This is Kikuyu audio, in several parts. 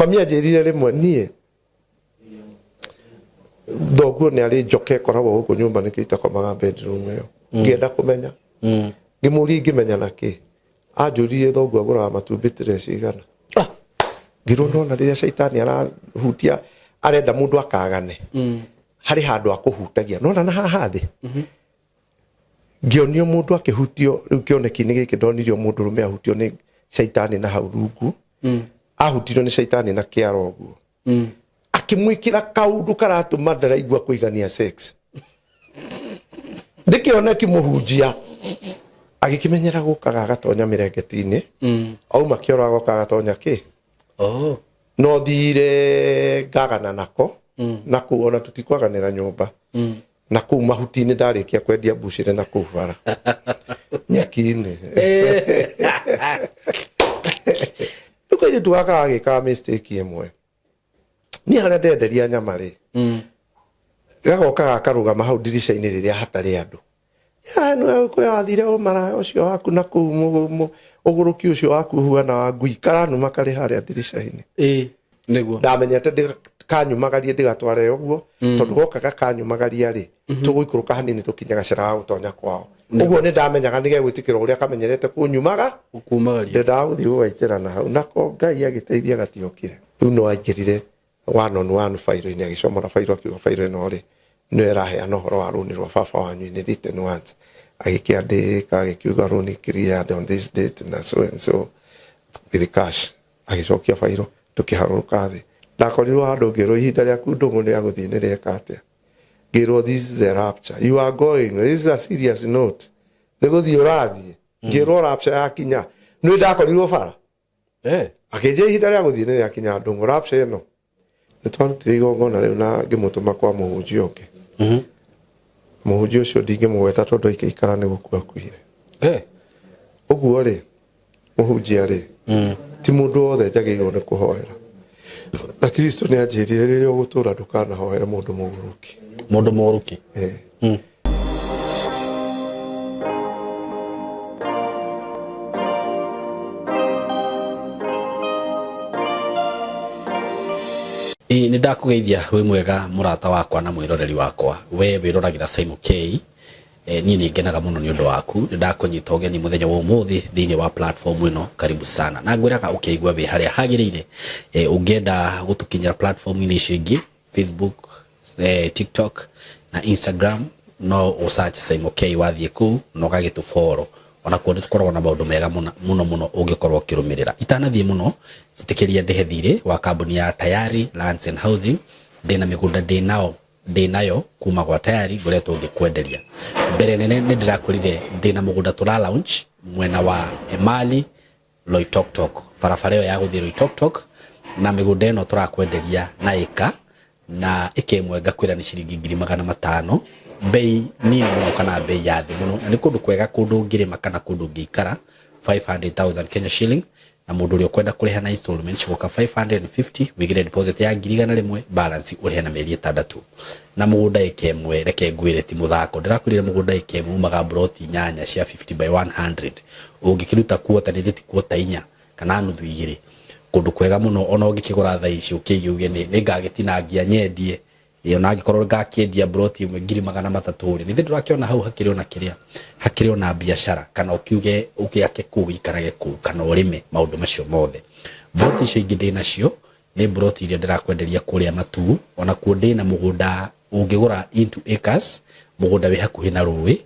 Mami anjĩrire rĩmwe niĩ thoguo nĩ arĩ njoka ĩkoragwo gũkũ nyũmba nĩkĩo itakomaga bedroom ĩyo. Ngĩenda kũmenya, ngĩmũria ingĩmenya na kĩ. Anjũririe thoguo agũraga matumbĩ tire cigana. Ngĩrwo ndona rĩrĩa caitani arahutia arenda mũndũ akagane, harĩ handũ akũhutagia nona na haha thĩ. Ngĩonio mũndũ akĩhutio rĩu kĩoneki-inĩ gĩkĩ ndonirio mũndũ rũme ahutio nĩ caitani na hau rungu. Ahutirio nĩ caitani na kĩara ũguo, akĩmwĩkĩra kaũndũ karatũma ndaraigua kũigania sex. Nĩ kĩoneki mũhunjia agĩkĩmenyera gũkaga agatonya mĩrengeti-inĩ, auma kĩoro agoka agatonya kĩ. Oh. No thire ngagana nako na kũu ona tũtikwaganĩra nyũmba na kũu mahuti-inĩ ndarĩkia kwendia mbucĩrĩ na kũu bara nyeki-inĩ. Rĩu kairĩtu gaka gagĩkaga mistake ĩmwe, niĩ harĩa ndenderia nyama rĩ, gagoka gakarũgama hau ndirica-inĩ rĩrĩa hatarĩ andũ. Ya, nĩwe kũrĩa wathire ũmaraya ũcio waku na kũu ũgũrũki ũcio waku ũhuana wa ngui karanuma karĩ harĩa ndirica-inĩ. Ĩĩ nĩguo. Ndamenyete kanyumagarie ndigatware ũguo, tondũ goka gakanyumagaria rĩ, tũgũikũrũka hanini tũkinye gacĩra ga gũtonya kwao. Ũguo nĩ ndamenyaga nĩ gegwĩtĩkĩra ũrĩa kamenyerete kũnyumaga. Kumagaria. Ndendaga gũthiĩ gũgaitĩra na hau nako Ngai agĩteithia gatiokire. Rĩu no aingĩrire one on one bairo-inĩ, agĩcomora bairo, akiuga bairo ĩno rĩ nĩyo ĩraheana ũhoro wa rũni rwa baba wanyu in written words. Agĩkĩandĩka agĩkiuga rũni cleared on this date na so and so with cash. Agĩcokia bairo, tũkĩharũrũka thĩ. Ndakorirwo handũ ngĩrwo ihinda rĩaku ndũng'ũ rĩa gũthiĩ nĩ rĩeka atĩa. Ngĩrwo this is the rapture, you are going, this is a serious note, nĩ gũthiĩ ũrathiĩ. Ngĩrwo rapture yakinya nĩ ndakorirwo bara. Akĩnjĩra ihinda rĩa gũthiĩ nĩ rĩakinya ndũng'ũ, rapture ĩno. Nĩ twarutire igongona rĩu na ngĩmũtũma kwa mũhunjia ũngĩ. Mũhunjia ũcio ndingĩmũgweta tondũ aikĩikara nĩ gũkua akuire. Ũguo rĩ, mũhunjia rĩ, ti mũndũ wothe njagĩrĩirwo nĩ kũhoera. Na Kristo nĩ anjĩrire rĩrĩa ũgũtũra ndũkanahoere mũndũ mũgũrũki. Mũndũ mũgũrũki. Ĩĩ nĩ ndakũgeithia wĩ mwega mũrata wakwa na mwĩroreri wakwa, we wĩroragĩra Simon K. Niĩ nĩ ngenaga mũno nĩ ũndũ waku, nĩ ndakũnyita ũgeni mũthenya wa ũmũthĩ thĩinĩ wa platform ĩno, karibu sana. Na ngwĩraga ũkĩigua wĩ harĩa hagĩrĩire. Ũngĩenda gũtũkinyĩra platform-inĩ icio ingĩ, Facebook, TikTok na Instagram, no ũ search Simon K wathiĩ kũu na ũgagĩtũ follow. Ona kuo nĩ tũkoragwo na maũndũ mega mũno mũno mũno ũngĩkorwo ũkĩrũmĩrĩra. Itanathiĩ mũno, njĩtĩkĩria ndĩhe thirĩ wa kambuni ya Tayari Lands and Housing. Ndĩna mĩgũnda ndĩnao ndĩnayo kuma gwa Tayari ngoretwo ngĩkwenderia. Mbere nene nĩ ndĩrakwĩrire ndĩna mũgũnda tũra launch mwena wa Emali Loitoktok, barabara ĩyo ya gũthiĩ Loitoktok, na mĩgũnda ĩno tũrakwenderia na ĩka na ĩka ĩmwe ngakwĩra nĩ ciringi 500,000, bei nini mũno kana bei ya thĩ mũno, na nĩ kũndũ kwega, kũndũ ũngĩrĩma kana kũndũ ũngĩikara, 500,000 Kenya shilling. Na mũndũ ũrĩa ũkwenda kũrĩha na installment cigoka 550, wĩigĩre deposit ya 100,000, balance ũrĩhe na mĩeri 6. Na mũgũnda ĩka ĩmwe reke ngwĩre ti mũthako, ndĩrakwĩrire mũgũnda ĩka ĩmwe umaga mburoti 8 cia 50 by 100, ũngĩkĩruta kuota nĩ thĩti kuota 4 kana nuthu 2. Kũndũ kwega mũno, ona ũngĩkĩgũra thaa ici ũkĩige uge nĩ ngagĩtinangia nyendie. Ĩĩ, ona angĩkorwo ngakĩendia mburoti ĩmwe 300,000 rĩ, nĩ ndũrakĩona hau hakĩrĩ ona kĩrĩa, hakĩrĩ ona biacara, kana ũkiuge ũgĩake kũu ũikarage kũu kana ũrĩme maũndũ macio mothe. Mburoti icio ingĩ ndĩ nacio nĩ mburoti iria ndĩrakwenderia kũrĩa Matuu, ona kuo ndĩna mũgũnda ũngĩgũra into acres, mũgũnda wĩ hakuhĩ na rũĩ,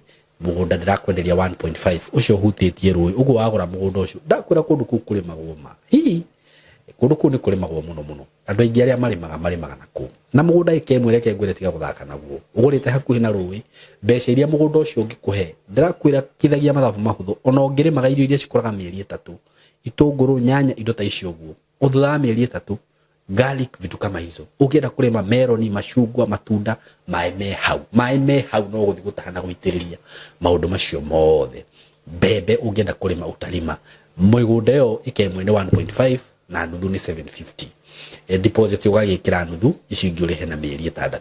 mũgũnda ndĩrakwenderia 1.5 ũcio ũhutĩtie rũĩ. Ũguo wagũra mũgũnda ũcio, ndakwĩra kũndũ kũu kũrĩmagwo ma hihi, kũndũ kũu nĩ kũrĩmagwo mũno mũno. Andũ aingĩ arĩa marĩmaga marĩmaga na kũu. Na mũgũnda ĩka ĩmwe reke ngwĩre tiga gũthaka naguo. Ũgũrĩte hakuhĩ na rũĩ, mbeca iria mũgũnda ũcio ũngĩkũhe, ndĩrakwĩra kithagia mathabu mahũthũ, ona ũngĩrĩmaga irio iria cikũraga mĩeri 3, itũngũrũ, nyanya, indo ta icio ũguo, o thutha wa mĩeri 3, garlic, vitu kama hizo. Ũngĩenda kũrĩma meroni, macungwa, matunda, maĩ me hau. Maĩ me hau no gũthiĩ gũtaha na gũitĩrĩria maũndũ macio mothe. Mbembe ũngĩenda kũrĩma ũtarĩma. Mĩgũnda ĩyo ĩka ĩmwe nĩ 1.5 na nuthu nĩ 750. Deposit ũgagĩkĩra nuthu, icio ingĩ ũrĩhe na mĩeri 6.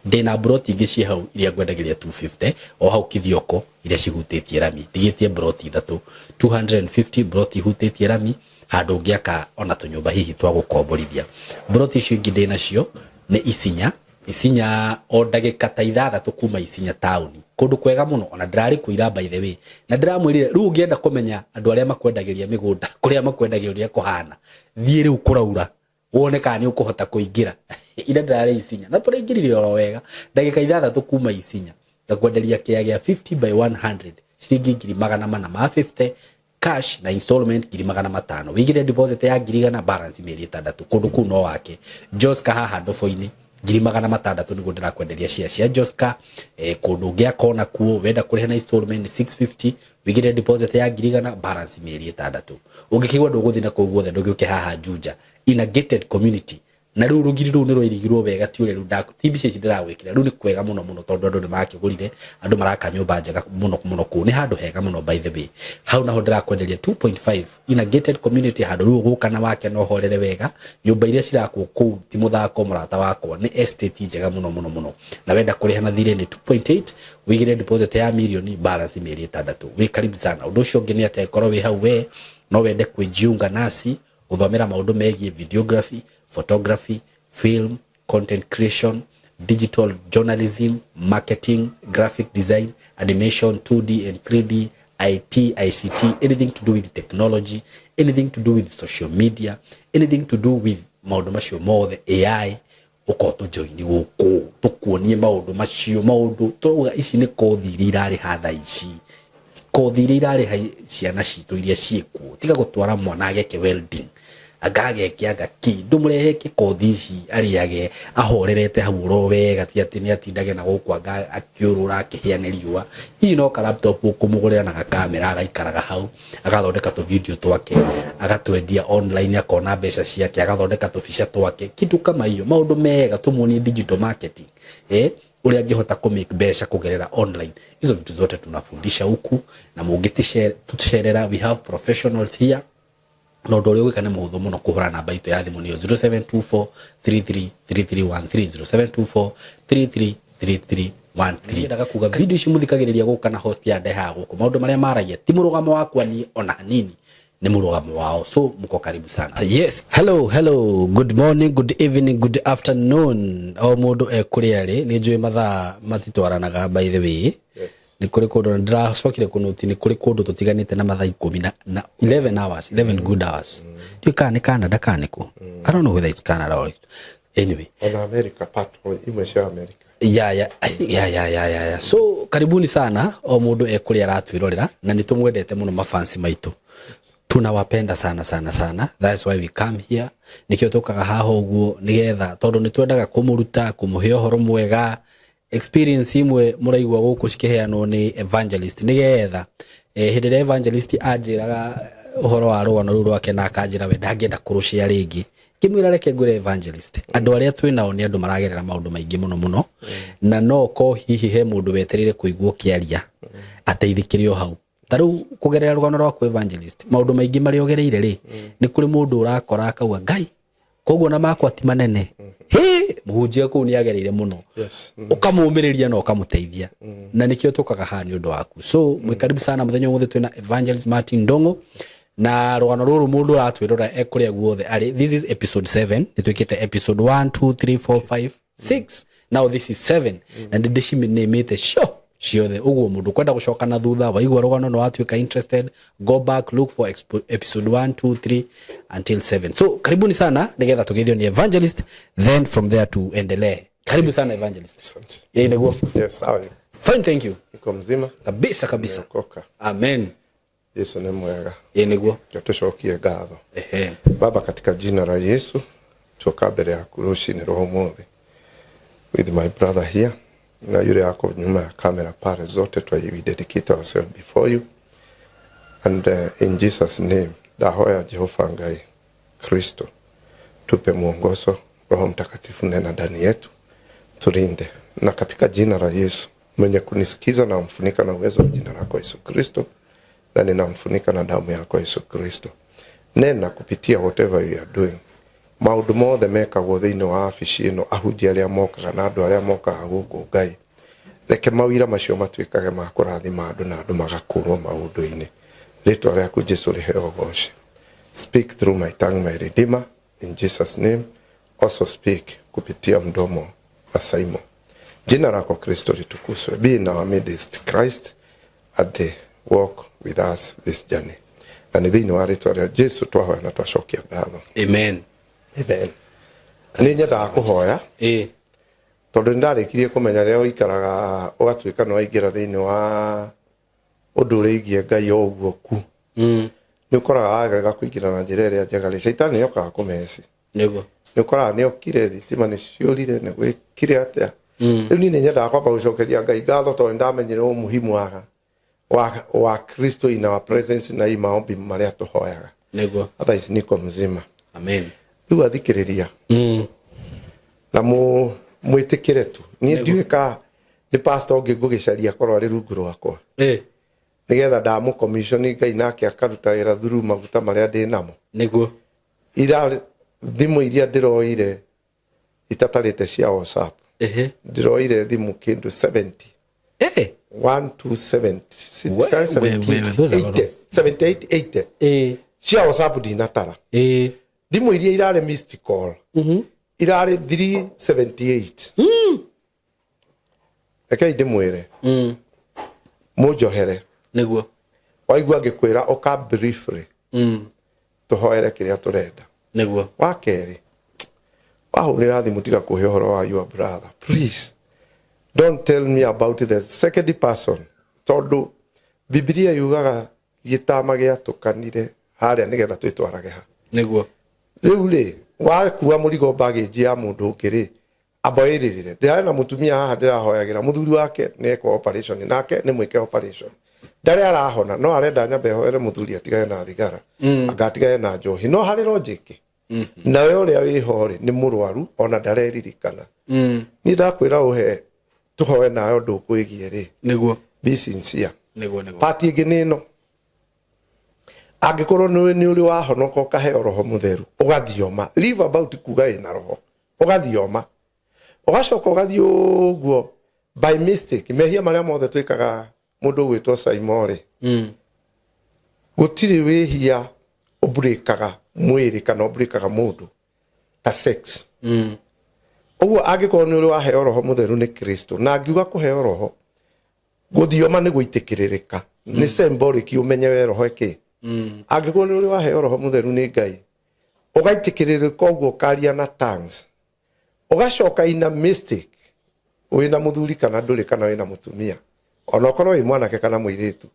Ndĩna mburoti ingĩ ciĩ hau iria ngwendagĩria 250 o hau Kithioko iria cihutĩtie rami. Ndigĩtie mburoti 3, 250 mburoti ihutĩtie rami. Handũ ũngĩaka ona tũnyũmba hihi twa gũkomborithia. Mburoti icio ingĩ ndĩ nacio nĩ Isinya. Isinya o ndagĩka ta 6 kuma Isinya taũni, kũndũ kwega mũno. Ona ndĩrarĩ kũira, by the way, na ndĩramwĩrire rĩu ũngĩenda kũmenya andũ arĩa makwendagĩria mĩgũnda kũrĩa makwendagĩria ũrĩa kũhana, thiĩ rĩu kũraura wone kana nĩ ũkũhota kũingĩra. Ira ndĩrarĩ Isinya na tũraingĩrire oro wega, ndagĩka 6 kuma Isinya. Ngakwenderia kĩea gĩa 50 by 100 ciringi 450,000 cash, na installment 500,000. Wĩigĩre deposit ya 100,000, balance mĩeri 6. Kũndũ kũu no wake. Joska haha Ndobo-inĩ, 600,000 nĩguo ndĩrakwenderia share cia Joska. Kũndũ ũngĩaka ona kuo, wenda kũrĩha na installment 650, wĩigĩre deposit ya 100,000, balance mĩeri 6. Ũngĩkĩigua ndũgũthiĩ na kũu guothe, ndũgĩũke haha Juja in a gated community. Na rĩu rũgiri rũu nĩ rwairigirwo wega, ti ũrĩa rĩu ti mbica ici ndĩragwĩkĩra. Rĩu nĩ kwega mũno mũno, tondũ andũ nĩ makĩgũrire, andũ maraka nyũmba njega mũno mũno. Kũu nĩ handũ hega mũno, by the way. Hau naho ndĩrakwenderia 2.5 in a gated community, handũ rĩu ũgũka na wake na ũhorere wega. Nyũmba iria cirakwo kũu ti mũthako, mũrata wakwa, nĩ estate njega mũno mũno mũno. Na wenda kũrĩha na thirĩ nĩ 2.8, wĩigĩre deposit ya mirioni, balance mĩeri 6. Wĩ karibu sana. Ũndũ ũcio ũngĩ nĩ atĩ angĩkorwo wĩ hau we no wende kwĩjiunga nasi gũthomera maũndũ megiĩ videography, photography, film, content creation, digital journalism, marketing, graphic design, animation, 2D and 3D, IT, ICT, anything to do with technology, anything to do with social media, anything to do with maũndũ macio mothe, AI, ũkorwo tũjoini gũkũ tũkuonie maũndũ macio. Maũndũ tũrauga ici nĩ kothi iria irarĩha thaa ici, kothi iria irarĩha ciana citũ iria ciĩkuo. Tiga gũtwara mwana ageke welding, anga ageke anga ki, ndũmũrehe ke kothi ici arĩage ahorerete hau oro wega, ti atĩ nĩ atindage na gũkũ anga akĩũrũra akĩhĩa nĩ riũa. Ici no ka laptop ũkũmũgũrĩra na gakamera, agaikaraga hau agathondeka tũ video twake, agatwendia online, akona mbeca ciake, agathondeka tũbica twake, kitu kama hiyo. Maũndũ mega tũmuonie digital marketing, ũrĩa angĩhota kũ make mbeca kũgerera online. Hizo vitu zote tunafundisha huku, na mũngĩtũcerera, we have professionals here. Na ũndũ ũrĩa ũgwĩka nĩ mũhũthũ mũno, kũhũra namba itũ ya thimũ, nĩyo 0724 333313, 0724 333313. Nyendaga kuga video ici mũthikagĩrĩria gũka na host ya ndehaga gũkũ, maũndũ marĩa maragia ti mũrũgamo wakwa niĩ ona hanini, nĩ mũrũgamo wao. So mko karibu sana. Yes, hello, hello, good morning, good evening, good afternoon, o mũndũ e kũrĩa arĩ. Nĩ njũĩ mathaa matitwaranaga, by the way. Nĩ kũrĩ kũndũ ndĩracokire kũnũti, nĩ kũrĩ kũndũ tũtiganĩte na mathaa 10 na 11 hours, 11 good hours. Ndiũĩ kana nĩ Canada kana nĩ kũ. I don't know whether it's Canada or anyway. Ona America, part imwe cia America. Yeah, I think, yeah. So karibuni sana o mũndũ e kũrĩa aratwĩrorera, na nĩ tũmwendete mũno mafansi maitũ, tunawapenda sana sana sana. That's why we come here, nikio tũkaga haha ũguo, nĩgetha tondũ nĩ twendaga kũmũruta, kũmũhe ũhoro mwega, experience imwe mũraigua gũkũ cikĩheanwo nĩ evangelist, nĩgetha hĩndĩ ĩrĩa evangelist anjĩraga ũhoro wa rũgano rũu rwake na akanjĩra we ndangĩenda kũrũshare rĩngĩ, ngĩmwĩra reke ngwĩre evangelist, andũ arĩa twĩ nao nĩ andũ maragerera maũndũ maingĩ mũno mũno, na no ko hihi he mũndũ wetereire kũigua ũkĩaria ateithĩkĩre o hau. Ta rĩu kũgerera rũgano rwaku evangelist, maũndũ maingĩ marĩa ũgereire rĩ, nĩ kũrĩ mũndũ ũrakora akauga, "Ngai, koguo na makwa ti manene hĩ, mũhunjia kũu nĩ agereire mũno." Ũkamũmĩrĩria na ũkamũteithia, na nĩkĩo tũkaga haha nĩ ũndũ waku. So mwĩ karibu sana. Mũthenya ũmũthĩ twĩna evangelist Martin Ndongo, na rũgano rũrũ mũndũ ũratwĩrora e kũrĩa guothe arĩ, this is episode 7. Nĩ twĩkĩte episode 1, 2, 3, 4, 5, 6, now this is 7, na nĩ ndĩciminĩmĩte cio ciothe. Ũguo mũndũ kwenda gũcoka na thutha, waigua rũgano nĩ watuĩka interested, go back, look for episode 1, 2, 3 until 7. So karibuni sana, nĩgetha tũgeithio nĩ evangelist, then from there tuendelee. Karibu sana evangelist. Asante. Ĩĩ nĩguo. Yes, how are you? Fine, thank you. Niko mzima. Kabisa kabisa. Nimeokoka. Amen. Yesu nĩ mwega. Ĩĩ nĩguo. Tucokie ngatho. Ehe. Baba, katika jina la Yesu, tuoka mbere yaku rũcinĩ rwa ũmũthĩ with my brother here na yule yako nyuma ya kamera pale, zote we dedicate ourselves before you and in Jesus name ndahoya Jehova Ngai Kristo tupe mwongozo, Roho Mtakatifu nena ndani yetu, tulinde, na katika jina la Yesu mwenye kunisikiza namfunika na uwezo wa jina lako Yesu Kristo, na ninamfunika na damu yako Yesu Kristo. Nena kupitia whatever you are doing, maundu mothe mekagwo thiini wa abici ĩno, ahunjia arĩa mokaga na andũ arĩa mokaga gũkũ, Ngai reke mawira macio matuĩkage ma kũrathima andũ na andũ magakũrwo maũndũ-inĩ. Rĩtwa rĩaku Jesu rĩheo ũgoci. Speak through my tongue, my Redeemer, in Jesus name. Also speak kupitia mdomo wa Saimo. Jina lako Kristo litukuzwe. Be in our midst, Christ, and walk with us this journey. Na nĩ thĩinĩ wa rĩtwa rĩa Jesu twahoya na twacokia ngatho. Amen. Amen. Nĩ nyendaga kũhoya tondũ nĩ ndarĩkirie kũmenya rĩrĩa ũikaraga ũgatuĩka nĩ waingĩra thĩinĩ wa ũndũ ũrĩgiĩ Ngai o ũguo ku. Nĩ ũkoraga wagerega kũingĩra na njĩra ĩrĩa njega rĩ, caitani nĩ okaga kũmeci. Nĩguo. Nĩ ũkoraga nĩ okire, thitima nĩ ciũrire, nĩ gwĩkire atĩa. Rĩu niĩ nĩ nyendaga kwamba gũcokeria Ngai ngatho tondũ nĩ ndamenyire umuhimu wa Kristo in our presence na hii maombi marĩa tũhoyaga. Nĩguo. Otherwise niko mzima. Amen. Rĩu athikĩrĩria na mwĩtĩkĩre tu. Niĩ ndiũĩ ka nĩ pastor ũngĩ ngũgĩcaria korwo arĩ rungu rwakwa. Nĩgetha ndamũ-commission Ngai nake akaruta wĩra through maguta marĩa ndĩ namo. Nĩguo. Ira thimũ iria ndĩroire itatarĩte cia WhatsApp. Ndĩroire thimũ kĩndũ 70. 1 2 7 6 7 8 78 80. Cia WhatsApp ndinatara. Thimũ iria irarĩ missed call. Irarĩ 378. Rekei ndĩmwĩre. Mũnjohere. Nĩguo. Waigua ngĩkwĩra ũka briefly. Tũhoere kĩrĩa tũrenda. Nĩguo. Wa kerĩ, wahũrĩra thimũ tiga kũhe ũhoro wa your brother. Please don't tell me about the second person. Tondũ Biblia yugaga gĩtama gĩatũkanire harĩa nĩgetha twĩtwarage ha. Nĩguo. Rĩu rĩ, wakua mũrigo baggage ya mũndũ ũngĩ rĩ, amba wĩrĩrĩre. Ndĩrarĩ na mũtumia haha ndĩrahoyagĩra, mũthuri wake nĩ ekwo operation, nake nĩ mwĩke operation. Ndarĩ arahona, no arenda nyambe hoere mũthuri atigane na thigara, anga atigane na njohi. No harĩ logic. Nawe ũrĩa wĩho rĩ, nĩ mũrwaru ona ndareririkana. Niĩ ndakwĩra ũhe tũhoe nawe ũndũ ũkwĩgiĩ rĩ. Nĩguo. Be sincere. Nĩguo, nĩguo. Part ĩngĩ nĩ ĩno. Angĩkorwo nĩ ũrĩ wahonoka ũkaheo roho mũtheru, ũgathioma. Leave about kuga wĩna roho. Ũgathioma. Ũgacoka ũgathiĩ ũguo by mistake. Mehia marĩa mothe twĩkaga mũndũ ũgwĩtwo Saimo rĩ. Gũtirĩ wĩhia ũmburĩkaga mwĩrĩ kana ũmburĩkaga mũndũ ta sex. Ũguo angĩkorwo nĩ ũrĩ waheo roho mũtheru nĩ Kristo, na angiuga kũheo roho, gũthioma nĩ gũitĩkĩrĩrĩka. Nĩ symbolic ũmenye we roho ĩkĩ. Angĩkorwo nĩ ũrĩ waheo roho mũtheru nĩ Ngai, ũgaitĩkĩrĩrĩka ũguo ũkaria na tongues, ũgacoka in a mistake, wĩna mũthuri kana ndũrĩ kana wĩna mũtumia, ona ũkorwo wĩ mwanake kana mũirĩtu,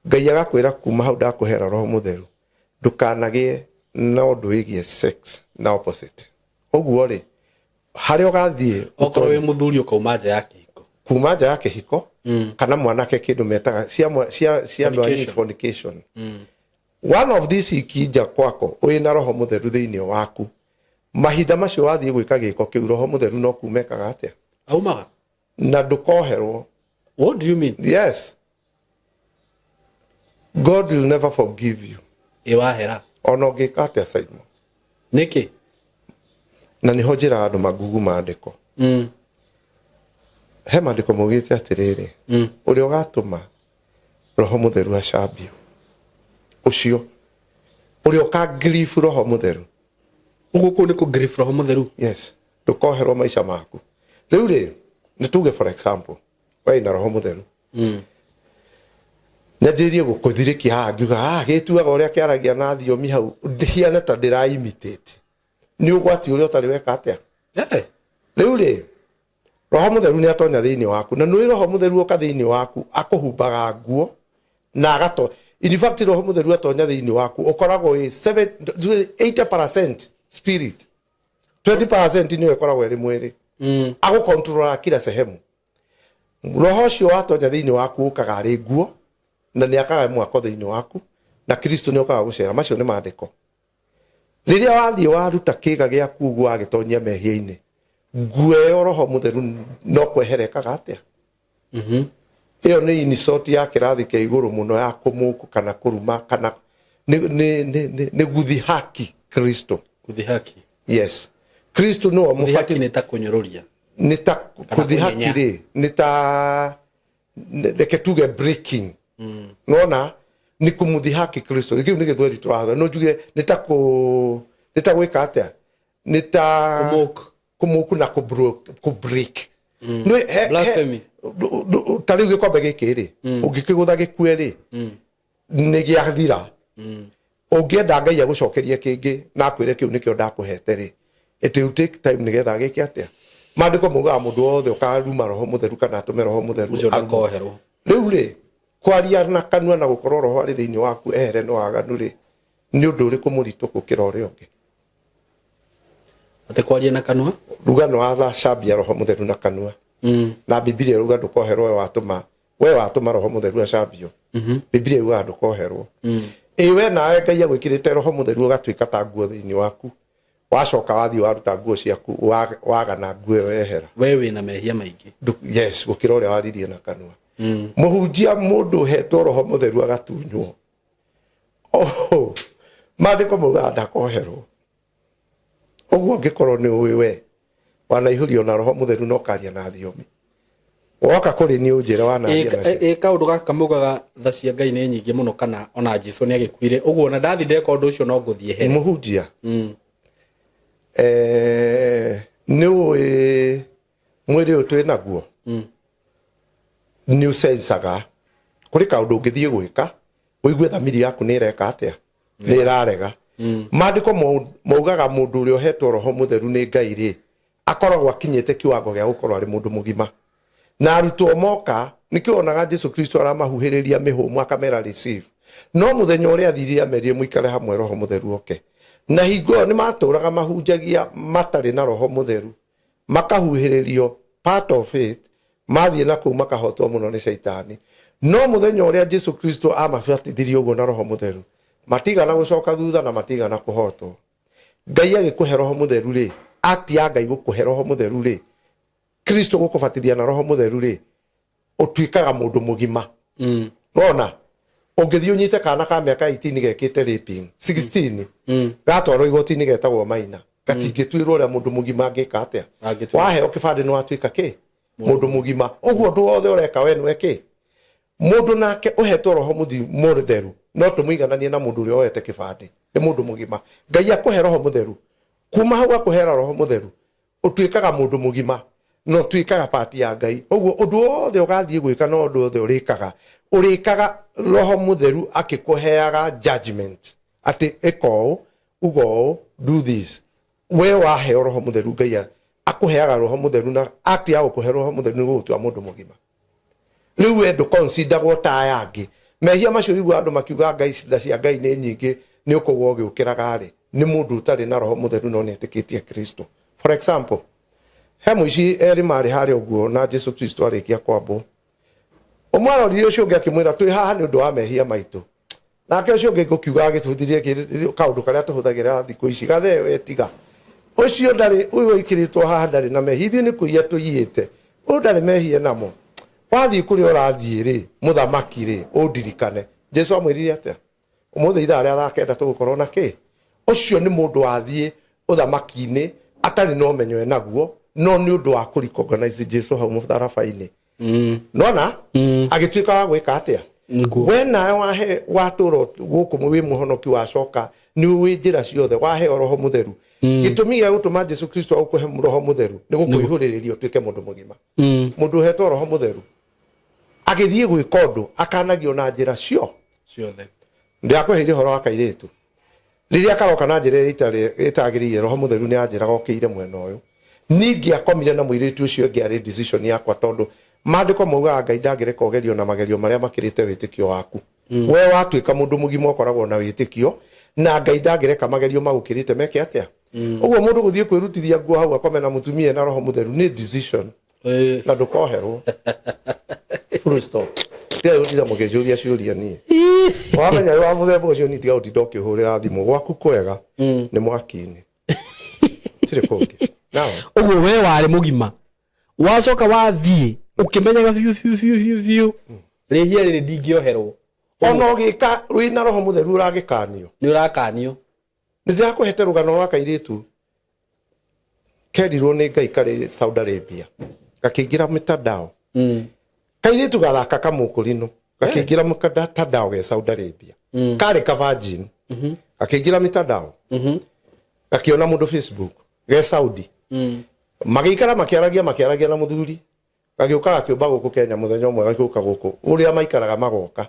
Ngai agakwĩra kuma hau ndakũhera roho mũtheru, ndũkanagĩe na ũndũ wĩgiĩ sex na opposite. Ũguo rĩ, harĩa ũgathiĩ okorwo wĩ mũthuri ũkauma nja ya kĩhiko. Kuma nja ya kĩhiko, kana mwanake kĩndũ metaga cia andũ a fornication. One of these ikinja kwako wĩna roho mũtheru thĩinĩ waku, mahinda macio wathiĩ gwĩka gĩko kĩu, roho mũtheru no kumekaga atĩa? Aumaga. Na ndũkoherwo. What do you mean? Yes. God will never forgive you. Ĩ wahera. Ona ũngĩka atĩa Simon? Nĩkĩ? Na nĩho njĩraga andũ mangugu maandĩko. He maandĩko maugĩte atĩrĩrĩ, ũrĩa ũgatũma roho mũtheru acambio, ũcio ũrĩa ũka-grieve roho mũtheru. Ũguo kũu nĩ kũ-grieve roho mũtheru? Yes. Ndũkoherwo maica maku. Rĩu rĩ, nĩ tuge for example, we wĩna roho mũtheru. Nyanjĩrĩrie gũkũthirĩkia haha ngiuga, gĩtuaga ũrĩa kĩaragia na thiomi hau, hiana ta ndĩra imitate. Nĩ ũgwati ũrĩa ũtarĩ weka atĩa? Rĩu rĩ, roho mũtheru nĩ atonya thĩinĩ waku, na nĩ roho mũtheru oka thĩinĩ waku, akũhumbaga nguo na agato. In fact, roho mũtheru atonya thĩinĩ waku, ũkoragwo wĩ 80% spirit, 20% nĩyo ĩkoragwo ĩrĩ mwĩrĩ. Agũkontrolaga kila sehemu. Roho ũcio watonya thĩinĩ waku ũkaga arĩ nguo, na nĩ akaga mwako thĩinĩ waku, na Kristo nĩ okaga gũcera. Macio nĩ maandĩko. Rĩrĩa wathiĩ waruta kĩga gĩaku ũguo wagĩtonyia mehia-inĩ, nguo ĩyo roho mũtheru no kwehera ĩkaga atĩa? Ĩyo nĩ insult ya kĩrathi kĩa igũrũ mũno ya kũmũkũ kana kũruma kana nĩ guthihaki Kristo. Guthihaki. Yes. Kristo no Guthihaki nĩ ta kũnyũrũria. Nĩ ta kuthihaki rĩ, nĩ ta reke tuge breaking. Nona Nĩ kũmũthihaki Kristo. Kĩu nĩ gĩthweri tũrahũthĩra, no njuge nĩ ta kũ nĩ ta gwĩka atĩa, nĩ ta Kũmock. Kũmock na kũ break. Blasphemy. Ta rĩu gĩkombe gĩkĩ rĩ, ũngĩkĩgũtha gĩkue rĩ, nĩ gĩathira. Ũngĩenda Ngai agũcokerie kĩngĩ na akwĩre kĩu nĩkĩo ndakũhete rĩ, it will take time nĩgetha gĩke atĩa. Maandĩko maugaga mũndũ wothe ũkaruma Roho Mũtheru kana atũme Roho Mũtheru Ũcio arumwo. Ndakoherwo. Rĩu rĩ, kwaria na kanua na gũkorwo Roho arĩ thĩinĩ waku ehere nĩ waganu rĩ, nĩ ũndũ ũrĩkũ mũritũ gũkĩra ũrĩa ũngĩ? Atĩ kwaria na kanua? Ruga nĩ wacambia Roho Mũtheru na kanua, na Bibilia ruga ndũkoherwo. We watũma Roho Mũtheru acambio, Bibilia yugaga ndũkoherwo. Ĩ we nawe Ngai agwĩkĩrĩte Roho Mũtheru ũgatuĩka ta nguo thĩinĩ waku, wacoka wathiĩ waruta nguo ciaku, wagana nguo ĩyo yehera. We wĩna mehia maingĩ. Yes, gũkĩra ũrĩa waririe na kanua. Mũhunjia, mũndũ ũhetwo Roho Mũtheru agatunywo, oh, maandĩko maugaga ndakoherwo. Ũguo angĩkorwo nĩ ũĩ we wanaihũrio na Roho Mũtheru na ũkaria na thiomi, woka kũrĩ niĩ ũnjĩre wanaria nacio. Ĩ kaũndũ gaka maugaga tha cia Ngai nĩ nyingĩ mũno, kana ona Jesu nĩ agĩkuire ũguo, ona ndathi ndeka ũndũ ũcio no ngũthiĩ here? Mũhunjia, nĩ ũĩ mwĩrĩ ũyũ twĩ naguo nĩ ũcencaga. Kũrĩ kaũndũ ũngĩthiĩ gwĩka ũigue thamiri yaku nĩ ĩreka atĩa, nĩ ĩrarega. Maandĩko maugaga mũndũ ũrĩa ũhetwo Roho Mũtheru nĩ Ngai rĩ, akoragwo akinyĩte kiwango gĩa gũkorwo arĩ mũndũ mũgima. Na arutwo moka nĩkĩo onaga Jesu Kristo aramahuhĩrĩria mĩhũmũ akamera receive. No mũthenya ũrĩa athirire amerire mũikare hamwe Roho Mũtheru oke, na hingo ĩyo nĩ matũraga mahunjagia matarĩ na Roho Mũtheru, makahuhĩrĩrio part of it, mathiĩ na kũu makahotwo mũno nĩ Caitani. No mũthenya ũrĩa Jesu Kristo amabatithirie ũguo na Roho Mũtheru, matigana gũcoka thutha na matigana kũhotwo. Ngai agĩkũhe Roho Mũtheru rĩ, act ya Ngai gũkũhe Roho Mũtheru rĩ, Kristo gũkũbatithia na Roho Mũtheru rĩ, ũtuĩkaga mũndũ mũgima. Wona ũngĩthiĩ ũnyite kana ka mĩaka 18 gekĩte raping 16, gatwarwo igoti-inĩ getagwo maina, gatingĩtuĩrwo ũrĩa mũndũ mũgima angĩka atĩa. Angĩtuĩrwo. Waheo kĩbandĩ nĩ watuĩka kĩ mũndũ mũgima. Ũguo ũndũ wothe ũreka we nĩwe kĩ mũndũ. Nake ũhetwo Roho Mũtheru no tũmũigananie na mũndũ ũrĩa woete kĩbandĩ, nĩ mũndũ mũgima. Ngai akũhe Roho Mũtheru, kuma hau akũhera Roho Mũtheru ũtuĩkaga mũndũ mũgima na ũtuĩkaga part ya Ngai. Ũguo ũndũ wothe ũgathiĩ gwĩka na ũndũ wothe ũrĩkaga, ũrĩkaga Roho Mũtheru akĩkũheaga judgment atĩ ĩka ũũ, uga ũũ, do this. We waheo Roho Mũtheru, Ngai akũheaga Roho Mũtheru, na act ya gũkũhe Roho Mũtheru nĩ gũgũtua mũndũ mũgima. Rĩu we ndũconsideragwo ta aya angĩ. Mehia macio igua andũ makiuga Ngai, tha cia Ngai nĩ nyingĩ, nĩ ũkũgwa ũgĩũkĩraga rĩ, nĩ mũndũ ũtarĩ na Roho Mũtheru no nĩ etĩkĩtie Kristo. For example, he mũici erĩ marĩ harĩa ũguo na Jesu Kristo arĩkia kwambwo. Ũmwe arorire ũcio ũngĩ akĩmwĩra, "Twĩ haha nĩ ũndũ wa mehia maitũ." Nake ũcio ũngĩ ngũkiuga agĩtũhũthirie kaũndũ karĩa tũhũthagĩra thikũ ici, "Gathee we, tiga ũcio, ndarĩ ũyũ wĩkĩrĩtwo haha ndarĩ na mehia, ithuĩ nĩ kũiya tũiyĩte, ũyũ ndarĩ mehia namo. Wathiĩ kũrĩa ũrathiĩ rĩ, mũthamaki rĩ, ũndirikane." Jesu amwĩrire atĩa? "Ũmũthĩ ithaa rĩa thaa 9 tũgũkorwo na kĩ." Ũcio nĩ mũndũ wathiĩ ũthamaki-inĩ atarĩ na ũmenyo enaguo, no nĩ ũndũ wa kũ recognize Jesu hau mũtharaba-inĩ, nona agĩtuĩka wa gwĩka atĩa? Nĩguo. We nawe wahe watũra gũkũ wĩ mũhonoki, wacoka nĩ ũĩ njĩra ciothe, waheo Roho Mũtheru. Gĩtũmi gĩa gũtũma Jesu Kristo agũkũhe Roho Mũtheru nĩ gũkũihũrĩrĩria ũtuĩke mũndũ mũgima. Mũndũ ũhetwo Roho Mũtheru agĩthiĩ gwĩka ũndũ akanagio na njĩra cio ciothe. Ndĩrakweheire ũhoro wa kairĩtu rĩrĩa karoka na njĩra ĩrĩa ĩtagĩrĩire. Roho Mũtheru nĩ anjĩraga okĩire mwena ũyũ. Ningĩ akomire na mũirĩtu ũcio ũngĩ arĩ decision yakwa, tondũ maandĩko maugaga Ngai ndangĩreka ũgerio na magerio marĩa makĩrĩte wĩtĩkio waku. We watuĩka mũndũ mũgima ũkoragwo na wĩtĩkio, na Ngai ndangĩreka magerio magũkĩrĩte meke atĩa. Ũguo mũndũ gũthiĩ kwĩrutithia nguo hau akome na mũtumia na Roho Mũtheru nĩ decision na ndũkoherwo, full stop. Tiga gũtinda mũkĩnjũria ciũria niĩ. Wamenya wĩ wa mũthemba ũcio, niĩ tiga gũtinda ũkĩhũrĩra thimũ. Gwaku kwega nĩ mwaki-inĩ, tirĩ kũngĩ. Now, Ũguo we warĩ mũgima, wacoka wathiĩ ũkĩmenyaga biũ biũ biũ biũ biũ rĩhia rĩrĩ ndingĩoherwo. Ona ũgĩka wĩna Roho Mũtheru ũragĩkanio. Nĩ ũrakanio. Nĩ ndĩrakũhete rũgano rwa kairĩtu kerirwo nĩ Ngai karĩ Saudi Arabia, gakĩingĩra mitandao. Kairĩtu gathaka kamũkũrinũ. Gakĩingĩra mtandao ge Saudi Arabia. Karĩ ka virgin. Gakĩingĩra mitandao. Gakĩona mũndũ Facebook ge Saudi. Magĩikara makĩaragia makĩaragia na mũthuri. Gagĩũka gakĩũmba gũkũ Kenya mũthenya ũmwe gagĩũka gũkũ ũrĩa maikaraga magoka.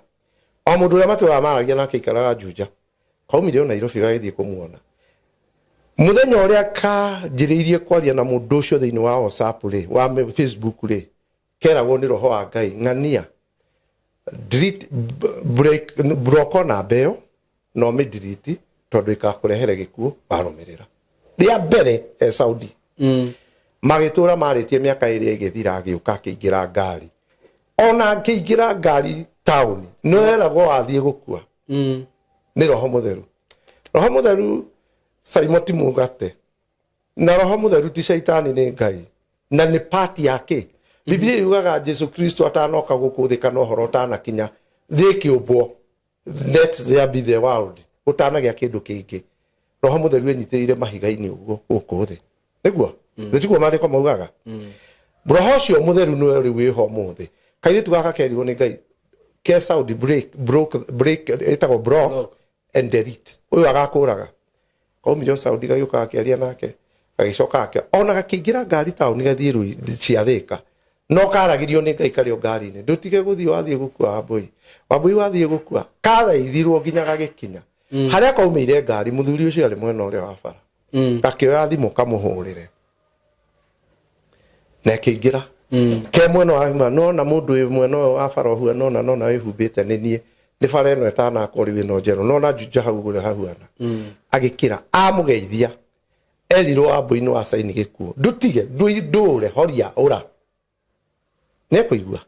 O mũndũ ũrĩa matũraga maragia nake aikaraga Juja. Kaumire o Nairobi gagĩthiĩ kũmuona. Mũthenya ũrĩa kanjĩrĩirie kwaria na mũndũ ũcio thĩinĩ wa WhatsApp rĩ, wa Facebook rĩ, keragwo nĩ roho wa Ngai ng'ania delete break block namba ĩyo na ũmĩ delete tondũ ĩgakũrehere gĩkuũ warũmĩrĩra. Rĩa mbere e Saudi. Magĩtũra marĩtie mĩaka ĩrĩa ĩgĩthira agĩũka akĩingĩra ngari. Ona akĩingĩra ngari taũni nĩ weragwo wathiĩ gũkua. Nĩ roho mũtheru. Roho mũtheru Saimo ti mũgate. Na roho mũtheru ti caitani nĩ Ngai. Na nĩ part ya kĩ? Biblia yugaga Jesu Kristo atanoka gũkũ thĩ kana ũhoro ũtanakinya thĩ ĩkĩũmbwo. Let there be the world. Gũtanagĩa kĩndũ kĩngĩ. Roho mũtheru enyitĩrĩire mahiga-inĩ ũguo gũkũ thĩ. Nĩguo? Thĩ tiguo maandĩko maugaga? Roho ũcio mũtheru nĩwe rĩu wĩho ũmũthĩ. Kairĩtu gaka kerirwo nĩ Ngai ke Saudi break, broke, break, ĩtagwo block Block. and delete. Ũyũ agakũraga. Kaumire o Saudi gagĩũka gakĩaria nake gagĩcoka gakĩ ona gakĩingĩra ngari taũni gathiĩ rũi cia Thĩka no karagĩrio nĩ Ngai karĩ o ngari-inĩ ndũtige gũthiĩ wathiĩ gũkua Wambũi Wambũi wathiĩ gũkua kathaithirwo nginya gagĩkinya harĩa kaumĩire ngari mũthuri ũcio arĩ mwena ũrĩa wa bara gakĩoya thimũ kamũhũrĩre na ĩkĩingĩra ke mwena wa huma nona mũndũ wĩ mwena ũyũ wa bara ũhuana nona nona wĩhumbĩte nĩ niĩ nĩ bara ĩno ĩtanakwo rĩu ĩno njerũ nona Juja hau ũrĩa hahuana agĩkĩra amũgeithia erirwo Wambũi-inĩ wa saini gĩkuũ ndũtige ndũre horia ũra nĩ ekũigua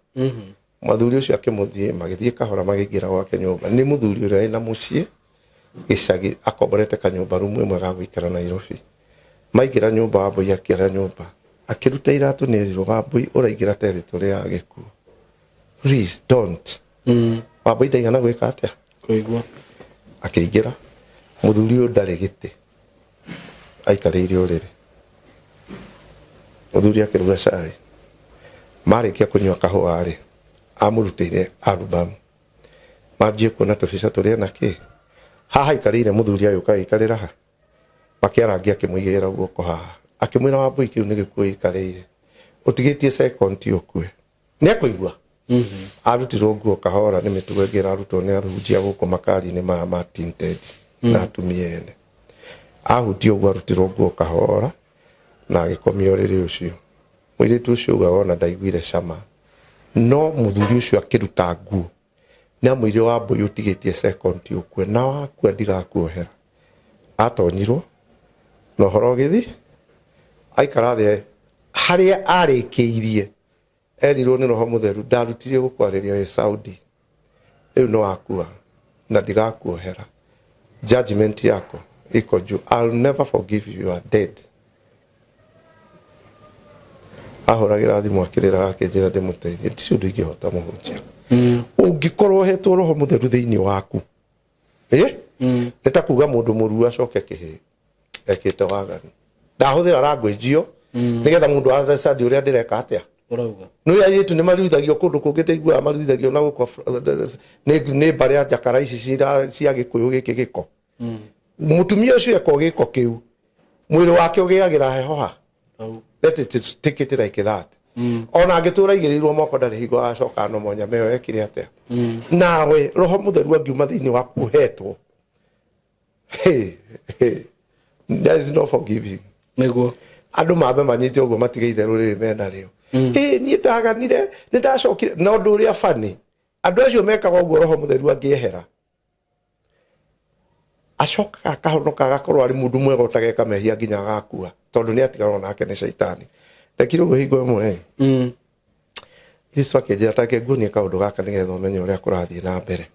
Mũthuri ũcio akĩmũthiĩ magĩthiĩ kahora magĩingĩra gwake nyũmba. Nĩ mũthuri ũrĩa wĩna mũciĩ gĩcagi akomborete kanyũmba rumu ĩmwe ga gũikara Nairobi. Maingĩra nyũmba Wambũi akĩara nyũmba akĩruta iratũ nĩ erirwo Wambũi ũraingĩra territory ya gĩkuũ. Please don't. Wambũi ndaigana gwĩka atĩa? Kũigua. Akĩingĩra mũthuri ũyũ ndarĩ gĩtĩ aikarĩire ũrĩrĩ. Mũthuri akĩruga cai. Marĩkia kũnyua kahũa rĩ, amũrutĩire album. Manjie kuona tũbica tũrĩa na kĩ. Haha aikarĩire mũthuri agĩũka agĩikarĩra ha. Makĩarangia akĩmũigĩrĩra guoko haha. Akĩmwĩra Wambũi kĩu nĩ gĩkuũ ũikarĩire. Ũtigĩtie second ũkue. Nĩ ekũigua? Arutirwo nguo kahora nĩ mĩtugo ĩngĩ ĩrarutwo nĩ ahunjia gũkũ makari-inĩ maya ma tinted na atumia ene. Ahutia ũguo arutirwo nguo kahora na agĩkomio ũrĩrĩ ũcio. Mũirĩtu ũcio augaga ona ndaiguire cama. No mũthuri ũcio akĩruta nguo nĩ amwĩrire Wambũi ũtigĩtie second ũkue na wakua ndigakuohera. Atonyirwo na ũhoro ũgĩthi aikara thĩ harĩa arĩkĩirie erirwo nĩ roho mũtheru ndarutirie gũkwarĩria wĩ Saudi rĩu nĩ wakua na ndigakuohera judgment yako iko juu. I'll never forgive you, you are dead. Ahũragĩra thimũ akĩrĩraga akĩnjĩra ndĩmũteithie ti ũndũ ingĩhota mũhunjia. Ũngĩkorwo ũhetwo roho mũtheru thĩinĩ waku nĩ ta kuga mũndũ mũruu acoke kĩhĩ ekĩte waganu. Ndahũthĩra language ĩyo nĩgetha mũndũ understand ũrĩa ndĩreka atĩa. Ũrauga. Nĩ airĩtu nĩ maruithagio kũndũ kũngĩ ndaiguaga maruithagio na gũkũ nĩ mbarĩ ya njakara ici cia gĩkũyũ gĩkĩ gĩko. Mũtumia ũcio eko gĩko kĩu mwĩrĩ wake ũgĩagĩra heho ha. Let it take it like that. Ona angĩtũra igĩrĩirwo moko ndarĩ hingo agacoka no nyama ĩyo ekire atĩa. Nawe roho mũtheru angiuma thĩinĩ waku ũhetwo. Hey, hey. There is no forgiving. Nĩguo. Andũ mambe manyite ũguo matige itherũ rĩrĩ mena rĩo. Ĩ niĩ ndaganire nĩ ndacokire na ũndũ ũrĩa bani andũ acio mekaga ũguo roho mũtheru angĩehera acokaga akahonoka agakorwo arĩ mũndũ mwega ũtageka mehia nginya agakua tondũ nĩ atiganwo nake nĩ caitani. Ndekire ũguo hingo ĩmwe Kristo akĩnjĩra take nguonie kaũndũ gaka nĩgetha ũmenye ũrĩa kũrathiĩ na mbere.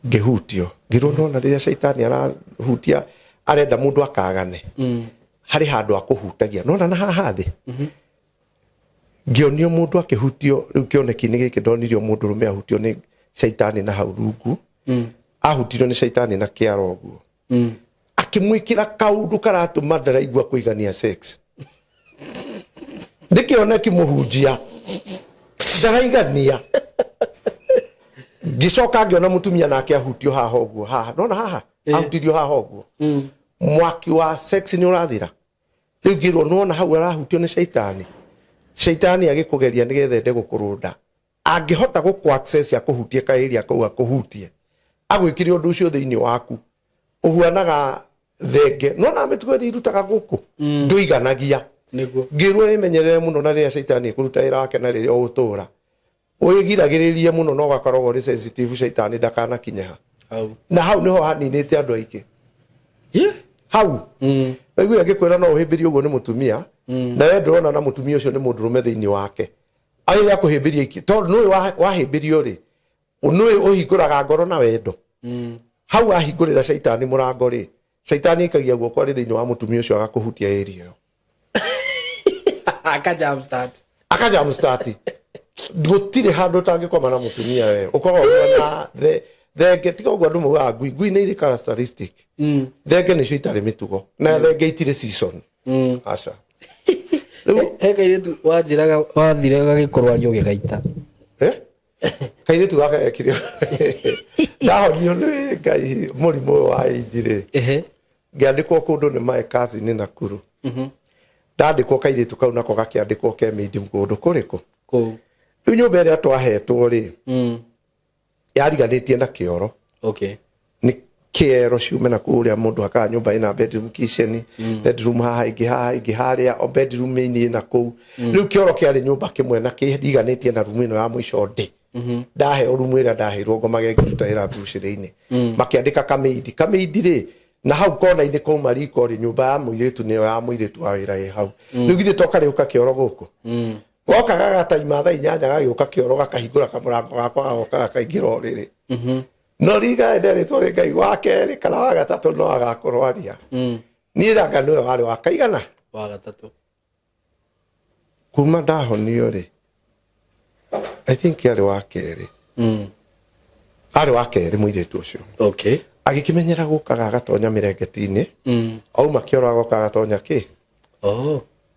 Ngĩhutio ngĩrwo nona rĩrĩa caitani arahutia arenda mũndũ akagane harĩ handũ akũhutagia nona na haha thĩ ngĩonio mũndũ akĩhutio rĩu kĩoneki-inĩ gĩkĩ ndonirio mũndũ rũme ahutio nĩ caitani na hau rungu ahutirio nĩ caitani na kĩara ũguo akĩmwĩkĩra kaũndũ karatũma ndaraigua kũigania sex. Nĩ kĩoneki mũhunjia. Ndaraigania. Ngĩcoka ngĩona mũtumia nake ahutio haha ũguo, haha nona haha ahutirio haha ũguo, mwaki wa sex nĩ ũrathira. Rĩu ngĩrwo nĩwona hau arahutio nĩ caitani. Caitani agĩkũgeria nĩgetha ende gũkũrũnda, angĩhota gũkũ access akũhutie kaĩria kau, akũhutie agwĩkĩre ũndũ ũcio thĩinĩ waku ũhuanaga thenge. Nona mĩtugo ĩrĩa irutaga gũkũ ndũiganagia. Niguo. Ngĩrwo ĩmenyerere mũno na rĩrĩa caitani ĩkũruta wĩra wake, na rĩrĩa ũgũtũra wĩgiragĩrĩrie mũno na ũgakoragwo ũrĩ sensitive, caitani ndakanakinye ha. Hau. Na hau nĩho haninĩte andũ aingĩ. Hau waiguire ngĩkwĩra no ũhĩmbĩrie ũguo nĩ mũtumia, na we ndũrona na mũtumia ũcio nĩ mũndũrũme thĩinĩ wake arĩa akũhĩmbĩria iki, tondũ nĩũĩ wahĩmbĩrio rĩ, nĩũĩ ũhingũraga ngoro na wendo. Hau ahingũrĩra caitani mũrango rĩ, caitani aikagia guoko arĩ thĩinĩ wa mũtumia ũcio agakũhutia area ĩyo. Aka jump start. Akajamstart. Gũtirĩ handũ ũtangĩkoma na mũtumia, we ũkoragwo ũhuana thenge. Tiga ũguo andũ maugaga ngui, ngui nĩ irĩ characteristic. Thenge nĩcio itarĩ mĩtugo, na thenge itirĩ season. Aca. Rĩu He kairĩtu wanjĩraga wathire gagĩkũrwaria ũgĩgaita. Eh? Kairĩtu gaka gekire, ndahonio nĩ Ngai mũrimũ ũyũ wa AIDS rĩ, ngĩandĩkwo kũndũ nĩ my cousin Nakuru. Ndandĩkwo, kairĩtu kau nako gakĩandĩkwo ke maid kũndũ kũrĩkũ. Kũu. Rĩu nyũmba ĩrĩa twahetwo rĩ, yariganĩtie na kĩoro. Nĩ kĩero ciume na kũrĩa mũndũ akaga nyũmba ĩna bedroom, kitchen, bedroom haha, ĩngĩ haha, ĩngĩ harĩa, o bedroom ĩinĩ na kũu. Rĩu kĩoro kĩarĩ nyũmba kĩmwe na kĩriganĩtie na rumu ĩno ya mũico. Ndĩ ndaheo rumu ĩrĩa ndaheirwo ngomage ngĩruta wĩra mbucĩrĩ-inĩ. Makĩandĩka kamĩindi. Kamĩindi rĩ, na hau kona-inĩ kauma riko rĩ, nyũmba ya mũirĩtu nĩyo ya mũirĩtu wa wĩra ĩ hau. Rĩu githĩ to karĩũka kĩoro gũkũ, goka gagataima thaa 8, gagĩũka kĩoro, gakahingũra kamũrango gakwa, gagoka gakaingĩra ũrĩrĩ. No riga nderĩtwo nĩ Ngai wa kerĩ kana wa gatatũ no agakũrwaria. Niĩ ranga nĩwe warĩ wa kaigana? Wa gatatũ. Kuma ndahonio rĩ, I think arĩ wa kerĩ. Arĩ wa kerĩ mũirĩtu ũcio. Agĩkĩmenyera gũkaga agatonya mĩrengeti-inĩ. Auma kĩoro agoka agatonya kĩ.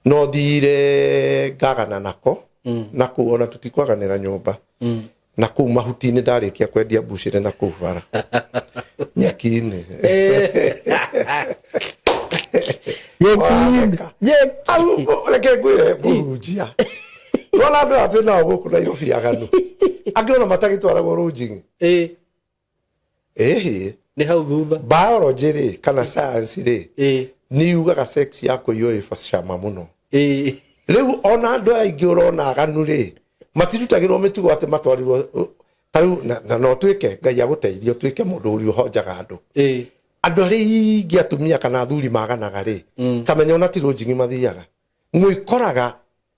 No thire ngagana nako na kũu, ona tũtikwaganĩra nyũmba na kũu mahuti-inĩ. Ndarĩkia kwendia mbucĩrĩ na kũu bara nyeki-inĩ. Nyeki. Au, reke ngwĩre mũhunjia, nona andũ aya twĩ nao gũkũ Nairobi aganu angĩ ona matagĩtwaragwo rũnjing'i. Ĩhĩ. Nĩ hau thutha. Biology rĩ, kana science rĩ, nĩ yugaga sex ya kũiywo ĩ cama mũno. Rĩu ona andũ aya aingĩ ũrona aganu rĩ, matirutagĩrwo mĩtugo atĩ matwarirwo ta rĩu na no tuĩke Ngai agũteithie ũtuĩke mũndũ ũrĩa ũhonjaga andũ. Andũ arĩa aingĩ atumia kana athuri maganaga rĩ, ta menya ona ti rũnjing'i mathiaga mwĩkoraga.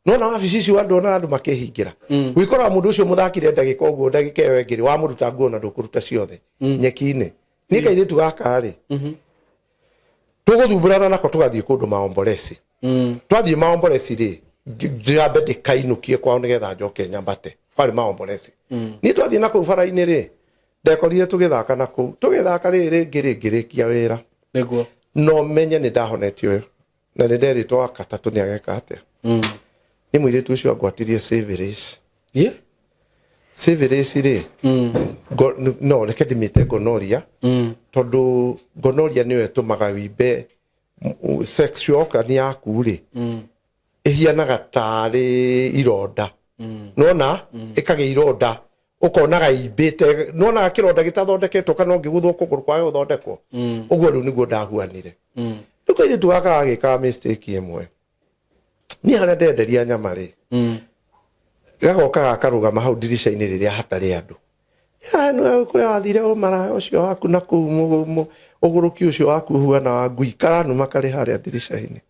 Nona wabici icio andũ, ona andũ makĩhingĩra, wĩkoraga mũndũ ũcio mũthakire ndagĩka ũguo, ndagĩka ĩyo ĩngĩ rĩ, wamũruta nguo na ndũkũruta ciothe nyeki-inĩ. Niĩ kairĩtu gaka rĩ, tũgũthumbũrana nako tũgathiĩ kũndũ maomboreci. Twathiĩ maomboreci rĩ, ndĩrambe ndĩkainũkie kwao nĩgetha njoke nyambate kwarĩ maomboreci. Niĩ twathiĩ na kũu bara-inĩ rĩ, ndekorire tũgĩthaka na kũu, tũgĩthaka rĩ, rĩngĩ rĩ, ngĩrĩkia wĩra. No menye nĩ ndahonetio na nĩ nderĩtwo wa gatatũ nĩ ageka atĩa. Nĩ mũirĩtu ũcio angwatirie syphilis. Syphilis rĩ, no reke ndĩmĩte gonorrhea, tondũ gonorrhea nĩyo ĩtũmaga wimbe sexual organ yaku rĩ, ĩhianaga tarĩ ironda. Nona ĩkagĩa ironda, ũkonaga imbĩte, nonaga kĩronda gĩtathondeketwo kana ũngĩgũthwo kũgũrũ kwage gũthondekwo ũguo. Rĩu nĩguo ndahuanire. Rĩu kairĩtu gaka gagĩkaga mistake ĩmwe. Niĩ harĩa ndenderia nyama rĩ, gagoka gakarũgama hau ndirica-inĩ rĩrĩa hatarĩ andũ. Ya, nĩwe kũrĩa wathire ũmaraya ũcio waku na kũu ũgũrũki ũcio waku ũhuana wa ngui, karanuma karĩ harĩa ndirica-inĩ.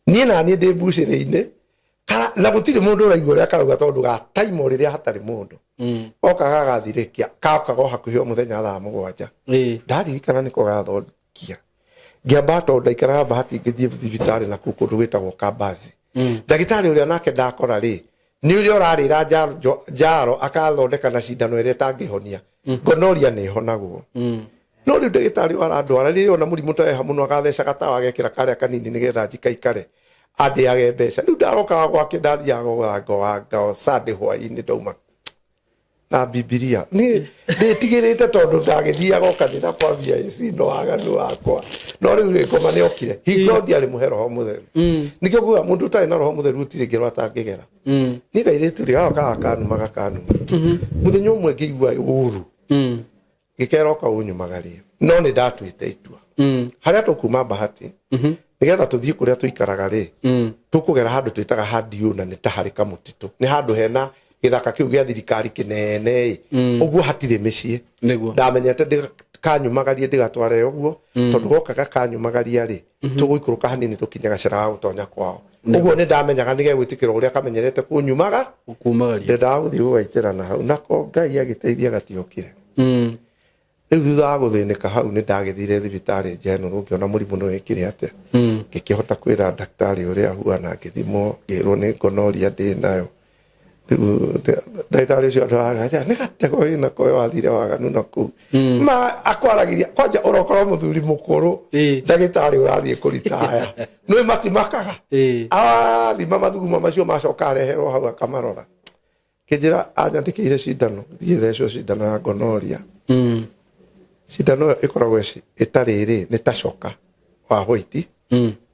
Niĩ na niĩ ndĩ mbucĩrĩ-inĩ na gũtirĩ mũndũ ũraigua ũrĩa karauga, tondũ gataimo rĩrĩa hatarĩ mũndũ. Goka gagathirĩkia, gokaga o hakuhĩ o mũthenya thaa 7. Ndaririkana nĩko gathondikia ngĩamba, tondũ ndaikaraga Bahati, ngĩthiĩ thibitarĩ na kũu kũndũ gwĩtagwo Kambazi. Ndagĩtarĩ ũrĩa nake ndakora rĩ, nĩ ũrĩa ũrarĩra njaro akathondeka na cindano ĩrĩa ĩtangĩhonia. Gonorrhea nĩ ĩhonagwo, no rĩu ndagĩtarĩ ũyũ arandwara rĩrĩa ona mũrimũ ta weha mũno, agatheca gatawa, agekĩra karĩa kanini nĩgetha njikaikare. Andĩage mbeca. Rĩu ndarokaga gwake, ndathiaga kũgũra ngao Sunday hwaĩ-inĩ, ndauma na Bibilia nĩ ndĩtigĩrĩte tondũ ndagĩthiaga o kanitha kwa VIC no waganu wakwa. No rĩu rĩ, ngoma nĩ okire hingo ndiarĩ mũhe Roho Mũtheru. Nĩkĩo nguga mũndũ ũtarĩ na Roho Mũtheru gũtirĩ ngero atangĩgera. Niĩ kairĩtu rĩ, garokaga kanuma gakanuma. Mũthenya ũmwe ngĩigua ũru, gĩkeroka ũnyumagarie, no nĩ ndatuĩte itua harĩa tũkuma Bahati nĩgetha tũthiĩ kũrĩa tũikaraga rĩ, tũkũgera handũ twĩtaga Hadiũ, na nĩ ta harĩ kamũtitũ, nĩ handũ hena gĩthaka kĩu gĩa thirikari kĩnene ĩ ũguo, hatirĩ mĩciĩ. Ndamenyete kanyumagarie ndĩgatware ũguo, tondũ goka gakanyumagaria rĩ, tũgũikũrũka hanini tũkinye gacĩra ga gũtonya kwao. Ũguo nĩ ndamenyaga nĩ gegwĩtĩkĩra ũrĩa kamenyerete kũnyumaga. Kumagaria. Ndendaga gũthiĩ gũgaitĩra na hau, nako Ngai agĩteithia gatiokire. Rĩu thutha wa gũthĩnĩka hau, nĩ ndagĩthire thibitarĩ general, ngĩona mũrimũ nĩ wĩkire atĩa. Ngĩkĩhota kwĩra ndagĩtarĩ ũrĩa huana, ngĩthimwo, ngĩrwo nĩ gonorrhea ndĩ nayo. Rĩu ndagĩtarĩ ũcio andwaraga nĩ gatego wĩnako, we wathire waganu na kũu ma akwaragĩria kwanja ũrokorwo mũthuri mũkũrũ. Ndagĩtarĩ ũrathiĩ kũritaya nĩ matimakaga. Arathima mathuguma macio, macoka areherwo hau akamarora, kĩnjĩra anyandĩkĩire cindano, thiĩ thecwo cindano ya gonorrhea. Cindano ĩyo ĩkoragwo ĩtarĩ rĩ, nĩ ta coka wa white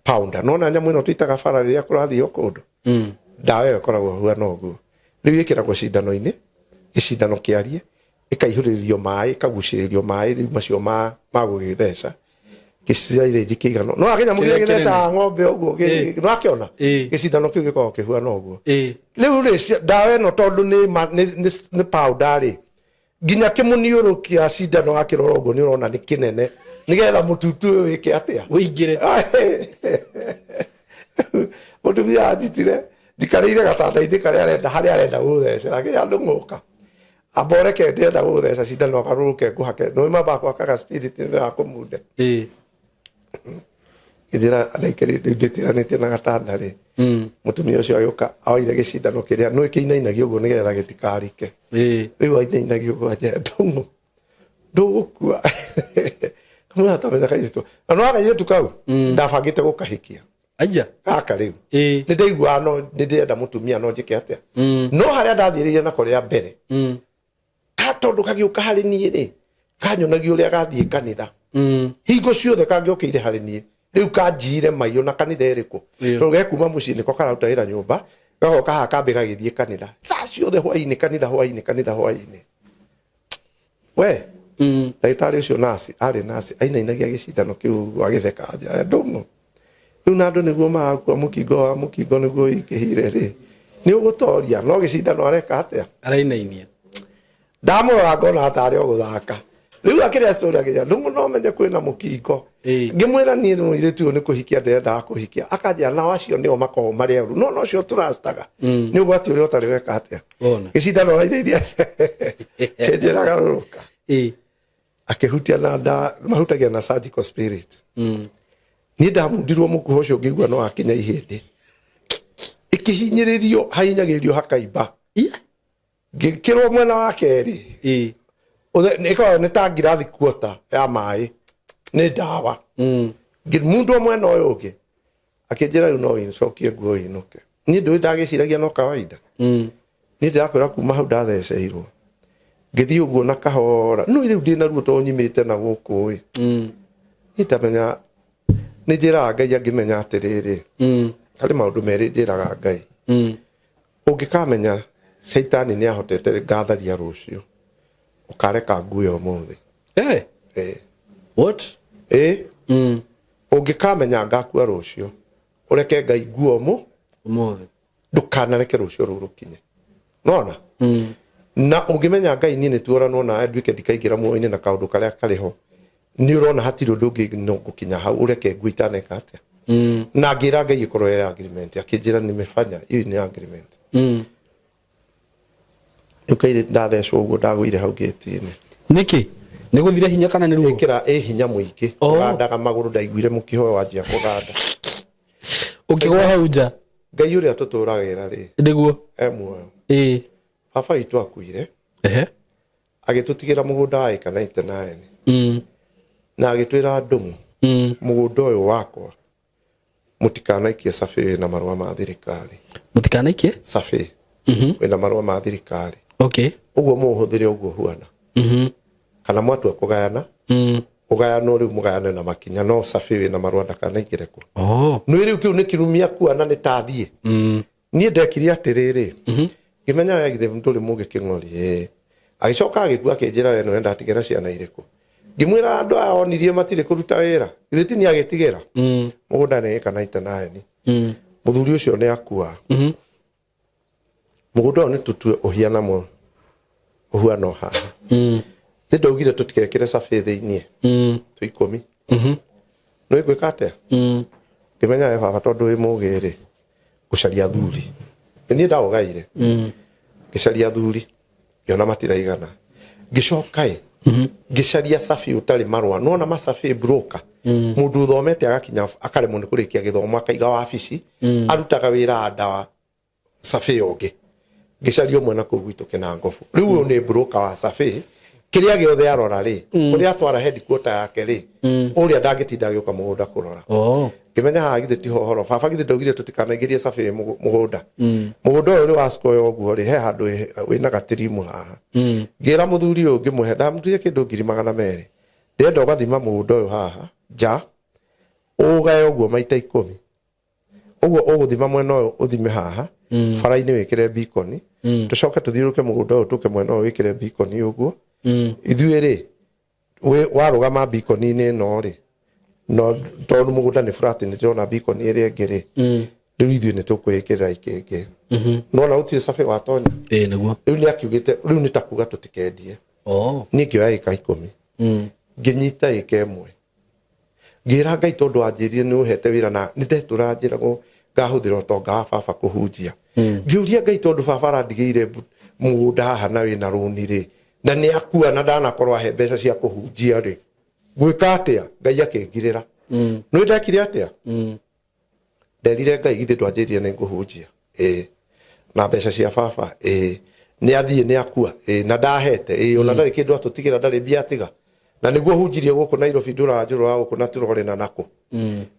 powder. Nona nyamũ ĩno tũitaga bara rĩrĩa kũrathiĩ kũndũ, ndawa ĩyo ĩkoragwo huana ũguo. Rĩu ĩkĩragwo cindano-inĩ, gĩcindano kĩarie, ĩkaihũrĩrĩrio maĩ, ĩkagucĩrĩrio maĩ rĩu macio ma gũgĩtheca gĩcairĩnji kĩigana no akĩnyamũ kĩrĩa Kĩrĩa gĩthecaga ng'ombe ũguo. No akĩona gĩcindano kĩu gĩkoragwo kĩhuana ũguo. Rĩu rĩ, ndawa ĩno tondũ nĩ powder rĩ, nginya kĩmũniũrũ kĩa cindano akĩrora ũguo nĩ ũrona nĩ kĩnene, nĩgetha mũtutu ũyũ wĩke atĩa? Wĩingĩre. Mũtumia anjitire njikarĩire gatanda-inĩ karĩa arenda, harĩa arenda gũthecera, akĩnya ndũng'ũka amba ũreke ndĩrenda gũgũtheca cindano, agarũrũke ngũhake nĩ mambaga kũhakaga spirit nĩ wa kũmunde. Ngĩnjĩra ndaikarĩte ndĩtiranĩtie na gatanda rĩ, mũtumia ũcio agĩũka oire gĩcindano kĩrĩa nĩ kĩinainagio ũguo nĩgetha gĩtikarike. Rĩu ainainagio ũguo, anjĩra, "Ndũng'ũ, ndũgũkua." Kamwe tamenya kairĩtu na no kairĩtu kau ndabangĩte gũkahikia. Aya. Gaka rĩu nĩ ndaiguaga no nĩ ndĩrenda mũtumia, no njĩke atĩa? No harĩa ndathiĩrĩire nako rĩa mbere, ka tondũ kagĩũka harĩ niĩ rĩ, kanyonagia ũrĩa gathiĩ kanitha. Hingo ciothe kangĩokĩire harĩ niĩ rĩu kanjiire maiyũ na kanitha ĩrĩkũ. Tondũ gekuma mũciĩ nĩko kararuta wĩra nyũmba, gagoka haha kambe gagĩthiĩ kanitha thaa ciothe hwainĩ, kanitha hwainĩ, kanitha hwainĩ. We ndagĩtarĩ ũcio nasi arĩ nasi ainainagia gĩcindano kĩu ũguo agĩtheka, anjĩra, "Ndũng'ũ, rĩu na andũ nĩguo marakua mũkingo wa mũkingo nĩguo wĩingĩhire rĩ, nĩ ũgũtoria no gĩcindano areka atĩa?" Arainainia. Ndamũrora ngona tarĩ o gũthaka. Rĩu akĩrĩa story, akĩnjĩra, "Ndũng'ũ, no menye kwĩna mũkingo." Ngĩmwĩra, "Niĩ nĩ mũirĩtu ũyũ nĩ kũhikia ndĩrendaga kũhikia." Akanjĩra, "Nao acio nĩo makoragwo marĩ oru, no nocio tũrastaga nĩ ũgwati ũrĩa ũtarĩ weka atĩa." Wona. Gĩcindano arairĩirie, kĩnjĩra, "Garũrũka." Akĩhutia na nda, mahutagia na surgical spirit. Niĩ ndamundirwo mũkuha ũcio, ngĩigua no akinya ihĩndĩ, ĩkĩhinyĩrĩrio, hahinyagĩrĩrio hakaimba. Ngĩkĩrwo mwena wa kerĩ. Ĩkoragwo nĩ ta ngirathi kuota ya maĩ, nĩ ndawa. Ngĩmundwo mwena ũyũ ũngĩ, akĩnjĩra, "Rĩu no ũcokie nguo ũinũke." Niĩ ndũĩ ndagĩciragia no kawaida. Niĩ ndĩrakwĩra kuma hau ndatheceirwo, ngĩthiĩ ũguo na kahora, no rĩu ndĩna ruo tondũ nyimĩte na gũkũ ĩ. Niĩ ndamenya nĩ njĩraga Ngai angĩmenya atĩrĩrĩ, harĩ maũndũ merĩ njĩraga Ngai. Ũngĩkamenya caitani nĩ ahotete ngatharia rũciũ, ũkareka ngue ũmũthĩ. Ĩ. What? Ĩ. Ũngĩkamenya ngakua rũciũ, ũreke Ngai nguo ũmũ Ũmũthĩ. Ndũkanareke rũciũ rũu rũkinye nona. Na ũngĩmenya Ngai niĩ nĩ tuoranwo nawe, nduĩke ndikaingĩra muoyo-inĩ na kaũndũ karĩa karĩ ho, nĩ ũrona hatirĩ ũndũ ũngĩ no ngũkinya hau, ũreke nguo itaneka atĩa. Na ngĩra Ngai ĩkorwo ĩrĩ agreement, akĩnjĩra nimefanya hiyo ni agreement. Rĩu kairĩtu ndathecwo ũguo, ndagũire hau gĩti-inĩ. Nĩkĩ? Nĩ gũthire hinya kana nĩ ruo? Ĩkĩra ĩ hinya mũingĩ. Kũgandaga magũrũ, ndaiguire mũkiho ũyũ wanjia kũganda. Ũkĩgwa hau nja. Ngai ũrĩa tũtũragĩra rĩ, e muoyo. Baba witũ akuire, agĩtũtigĩra mũgũnda wa ĩka 99, na agĩtwĩra, "Ndũng'ũ, mũgũnda ũyũ wakwa Mũtikanaikie cabi wĩna marũa ma thirikari. Mũtikanaikie cabi wĩna marũa ma thirikari. Okay. Ũguo mũũhũthĩre ũguo huana. Kana mwatua kũgayana, ũgayanwo rĩu mũgayane na makinya, no cabi wĩna marũa ndakanaingĩre kuo. Oh. Nĩ rĩu kĩu nĩ kĩrumia kuana nĩ tathiĩ. Niĩ ndekire atĩrĩrĩ, ngĩmenya we githĩ ndũrĩ mũgĩ kĩng'ori ĩĩ. Agĩcoka agĩkua akĩnjĩra we nĩwe ndatigĩra ciana irĩkũ. Ngĩmwĩra andũ aya onirie matirĩ kũruta wĩra, githĩ ti niĩ agĩtigĩra. Mũgũnda nĩ ĩka naita naeni. Mũthuri ũcio nĩ akua. Mũgũnda ũyũ nĩ tũtue ũhiana ũhuano haha. Nĩ ndaugire tũtigekĩre cabi thĩiniĩ. Twĩ 10. Nĩ ngwĩka atĩa? Ngĩmenya we baba tondũ wĩ mũgĩ rĩ, gũcaria athuri. Nĩ niĩ ndaũgaire. Ngĩcaria athuri, ngĩona matiraigana. Ngĩcoka ĩ, ngĩcaria cabi ũtarĩ marũa. Nĩwona macabi broker. Mũndũ ũthomete agakinya akaremwo nĩ kũrĩkia gĩthomo akaiga wabici, arutaga wĩra anda wa cabi ũngĩ. Ngĩcaria ũmwe na kũu gwitũ Kĩnangobu. Rĩu ũyũ nĩ broker wa cabi, kĩrĩa gĩothe arora rĩ, kũrĩa atwara headquarter yake rĩ, ũrĩa ndangĩtinda agĩũka mũgũnda kũrora. Oh. Ngĩmenya haha githĩ tiho ũhoro. Baba githĩ ndaugire tũtikanaingĩrie cabi mũgũnda. Mũgũnda ũyũ ũrĩ wa square ũguo rĩ, he handũ wĩna gatirimu haha. Ngĩra mũthuri ũyũ ngĩmũhe, ndamũtuire kĩndũ 200,000. Ndĩrenda ũgathima mũgũnda ũyũ haha nja, ũgae ũguo maita 10. Ũguo ũgũthima mwena ũyũ ũthime haha, bara-inĩ wĩkĩre beacon, tũcoke tũthiũrũrũke mũgũnda ũyũ tũke mwena ũyũ wĩkĩre beacon ũguo. Ithuĩ rĩ, warũgama beacon-inĩ ĩno rĩ, no tondũ mũgũnda nĩ flat nĩ ndĩrona beacon ĩrĩa ĩngĩ rĩ, rĩu ithuĩ nĩ tũkwĩĩkĩrĩra ikĩngĩ. Nĩwona gũtirĩ cabi watonya? Ĩĩ nĩguo. Rĩu nĩ akiugĩte, rĩu nĩ ta kuga tũtikendie. Oh. Niĩ ngĩoya ĩka 10. Ngĩnyita ĩka 1. Ngĩra Ngai tondũ wanjĩrire nĩ ũhete wĩra na nĩ ndetũra njĩragwo ngahũthĩra ũtonga wa baba kũhunjia. Ngĩũria Ngai tondũ baba arandigĩire mũgũnda haha na wĩna rũni rĩ, na nĩ akua na ndanakorwo ahe mbeca cia kũhunjia rĩ, gwĩka atĩa? Ngai akĩngirĩra. Nĩ ndekire atĩa? Nderire Ngai githĩ ndwanjĩrire nĩ ngũhunjia? Ĩĩ. Na mbeca cia baba? Ĩĩ. Nĩ athiĩ nĩ akua? Ĩĩ. Na ndahete? Ĩĩ. Ona ndarĩ kĩndũ atũtigĩra, ndarĩ mbia atiga. Na nĩguo hunjirie gũkũ Nairobi ndũraga njũrũraga gũkũ na turore na nakũ.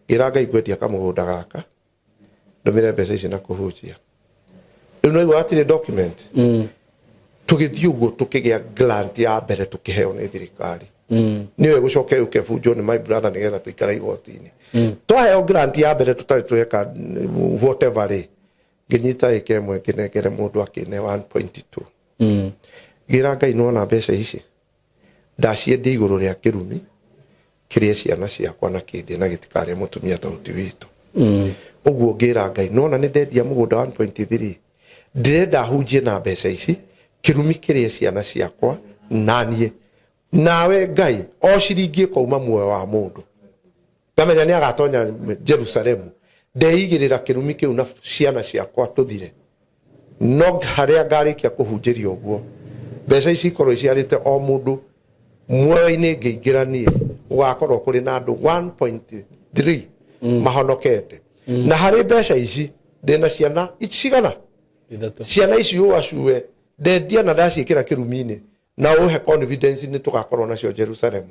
Ngĩra Ngai ngwendia kamũgũnda gaka, ndũmĩre mbeca ici na kũhunjia. Rĩu nĩwaigua hatirĩ document. Tũgĩthiĩ ũguo tũkĩgĩa grant ya mbere tũkĩheo nĩ thirikari. Nĩyo ĩgũcoka yũke ĩbunjwo nĩ my brother nĩgetha tũikare igoti-inĩ. Twaheo grant ya mbere tũtarĩ tweka whatever rĩ, ngĩnyita ĩka ĩmwe ngĩnengere mũndũ akĩne 1.2. Ngĩra Ngai nĩwona mbeca ici ndaciendia igũrũ rĩa kĩrumi kĩrĩe ciana ciakwa na kĩndĩ na gĩtikarĩe mũtumia tondũ ti witũ. Ũguo ngĩra Ngai nĩwona nĩ ndendia mũgũnda 1.3, ndĩrenda hunjie na mbeca ici kĩrumi kĩrĩe ciana ciakwa na niĩ. Nawe Ngai o ciringi ĩkauma muoyo wa mũndũ ngamenya nĩ agatonya Jerusalemu, ndeigĩrĩra kĩrumi kĩu na ciana ciakwa tũthire. No harĩa ngarĩkia kũhunjĩria ũguo mbeca ici ikorwo iciarĩte o mũndũ muoyo-inĩ ngĩingĩra niĩ gũgakorwo kũrĩ na andũ 1.3 mahonokete. Na harĩ mbeca ici ndĩna ciana cigana? Ciana ici ũacue ndendia na ndaciĩkĩra kĩrumi-inĩ na ũhe confidence nĩ tũgakorwo nacio Jerusalemu.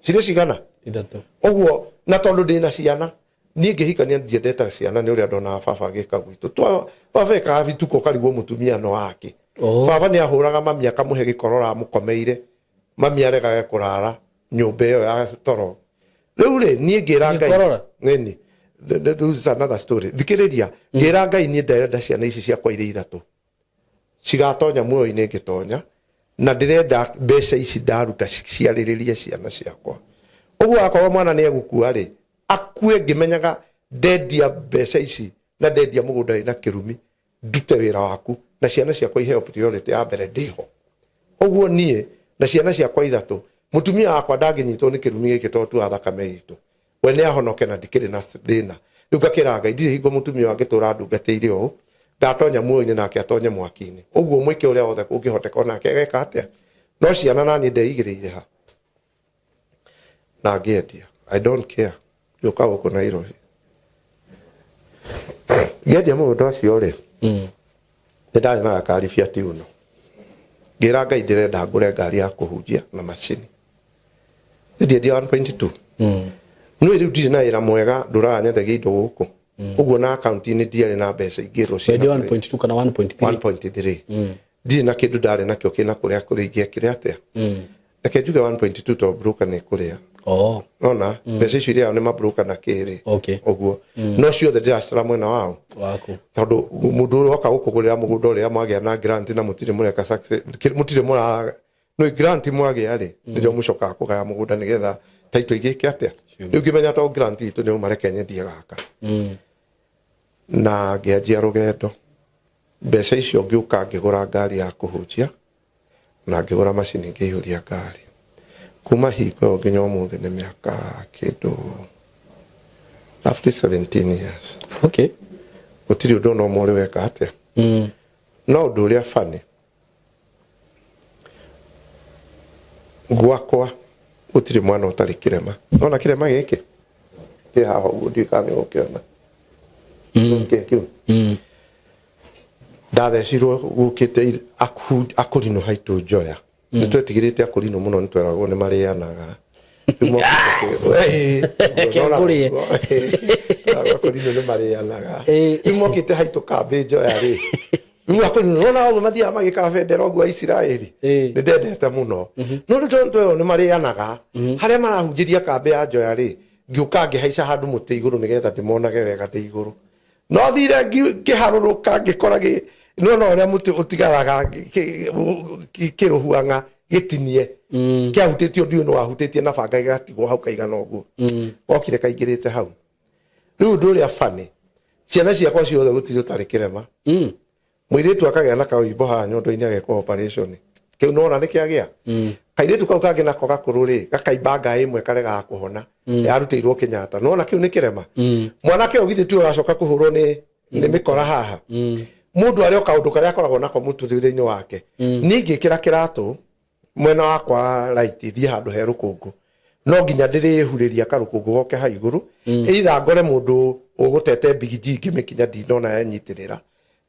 Cirĩ cigana? 3. Ũguo na tondũ ndĩna ciana niĩ ngĩhikania ndiendete ciana nĩ ũrĩa ndonaga baba agĩka gwitũ. Baba ekaga bituko karigwo mũtumia no wake. Baba nĩ ahũraga mami akamũhe gĩkorora amũkomeire, mami aregage kũrara nyũmba ĩyo ya toro. Rĩu rĩ niĩ ngĩra Ngai nini, this is another story. Thikĩrĩria, ngĩra Ngai niĩ nderenda ciana ici ciakwa irĩ 3 cigatonya muoyo-inĩ ngĩtonya, na ndĩrenda mbeca ici ndaruta ciarĩrĩrie ciana ciakwa. Ũguo akorwo mwana nĩ egũkua rĩ, akue ngĩmenyaga ndendia mbeca ici na ndendia mũgũnda wĩna kĩrumi, ndute wĩra waku na ciana ciakwa iheo priority ya mbere ndĩho. Ũguo niĩ na ciana ciakwa 3, mũtumia wakwa ndangĩnyitwo nĩ kĩrumi gĩkĩ tondũ tu wa thakame itũ. We nĩ ahonoke na ndikĩrĩ na thĩna. Rĩu ngakĩra Ngai ndirĩ hingo mũtumia ũyũ angĩtũra ndungatĩire ũũ, ngatonya muoyo-inĩ nake atonye mwaki-inĩ. Ũguo mwĩke ũrĩa wothe kũngĩhoteka onake ageka atĩa. No ciana naniĩ ndeigĩrĩire ha na ngĩendia. I don't care. Gĩũka gũkũ Nairobi. Ngĩendia mũgũnda ũcio rĩ, nĩ ndarĩ na gakari Fiat Uno. Ngĩra Ngai ndĩrenda ngũre ngari ya kũhunjia na macini. Ndiendia 1.2. No rĩu ndirĩ na wĩra mwega ndũraga nyendagia indo gũkũ. Ũguo na akaunti-inĩ ndiarĩ na mbeca ingĩrwo ciĩna Wendia 1.2 kana 1.3? 1.3. Ndirĩ na kĩndũ ndarĩ nakĩo kĩna kũrĩa kũrĩa ingĩekire atĩa. Reke njuge 1.2 to broker nĩ kũrĩa. Oh. Nona mbeca icio iria nĩ mabroker na kĩrĩ. Okay. Ũguo no ciothe ndĩracitara mwena wao. Waku. Tondũ mũndũ ũrĩa oka gũkũgũrĩra mũgũnda ũrĩa mwagĩa na grant na mũtirĩ mũreka success, mũtirĩ mũra no grant mwagĩa rĩ, nĩrĩo mũcokaga kũgaya mũgũnda nĩgetha title igĩke atĩa. Rĩu ngĩmenya to grant itũ nĩ mareke nyendie gaka. Na ngĩanjia rũgendo. Mbeca icio ngĩũka ngĩgũra ngari ya kũhunjia na ngĩgũra macini ngĩihũria ngari. Kuma hingo ĩyo nginya ũmũthĩ nĩ mĩaka kĩndũ roughly 17 years. Okay. Gũtirĩ ũndũ ona ũmwe ũrĩ weka atĩa. No ũndũ ũrĩa funny, gwakwa gũtirĩ mwana ũtarĩ kĩrema. Nona kĩrema gĩkĩ kĩ haha ũguo, ndiũĩ kana nĩ ũgũkĩona. Kĩ kĩu ndathecirwo gũkĩte akũrinũ haitũ njoya. Nĩ twetigĩrĩte akũrinũ mũno, nĩ tweragwo nĩ marĩanaga. Rĩu mokĩte Reke ngũrĩe. Akũrinũ nĩ marĩanaga. Rĩu mokĩte haitũ kambĩ njoya rĩ, rĩu akũrinũ nona ũguo mathiaga magĩkaga bendera ũguo a Isiraeli. Nĩ ndendete mũno, no rĩu tondũ twerwo nĩ marĩanaga harĩa marahunjĩria kambĩ ya njoya rĩ, ngĩũka ngĩhaica handũ mũtĩ igũrũ nĩgetha ndĩmonage wega ndĩ igũrũ. No thire ngĩharũrũka ngĩkora nĩwona ũrĩa mũtĩ ũtigaraga kĩrũhuang'a gĩtinie kĩahutĩtio, ndiũĩ nĩ wahutĩtie na banga gĩgatigwo hau kaigana ũguo. Gokire kaingĩrĩte hau. Rĩu ũndũ ũrĩa bani, ciana ciakwa ciothe gũtirĩ ũtarĩ kĩrema. Mũirĩtu akagĩa na kawimbo haha nyondo-inĩ, agekwo operation kĩu nona nĩ kĩagĩa. Kairĩtu kau kangĩ nako gakũrũ rĩ, gakaimba ngaĩ ĩmwe karegaga kũhona, yarutĩirwo Kenyatta. Nona kĩu nĩ kĩrema. Mwanake ũyũ githĩ tiwe ũracoka kũhũrwo nĩ mĩkora haha? Mũndũ arĩ o kaũndũ karĩa akoragwo nako mũtũrĩre-inĩ wake. Niĩ ingĩkĩra kĩratũ mwena wakwa right thiĩ handũ he rũkũngũ, no nginya ndĩrĩhurĩria karũkũngũ goke hau igũrũ, either ngore mũndũ ũgũtete mbigiji ngĩmĩkinya ndinona yanyitĩrĩra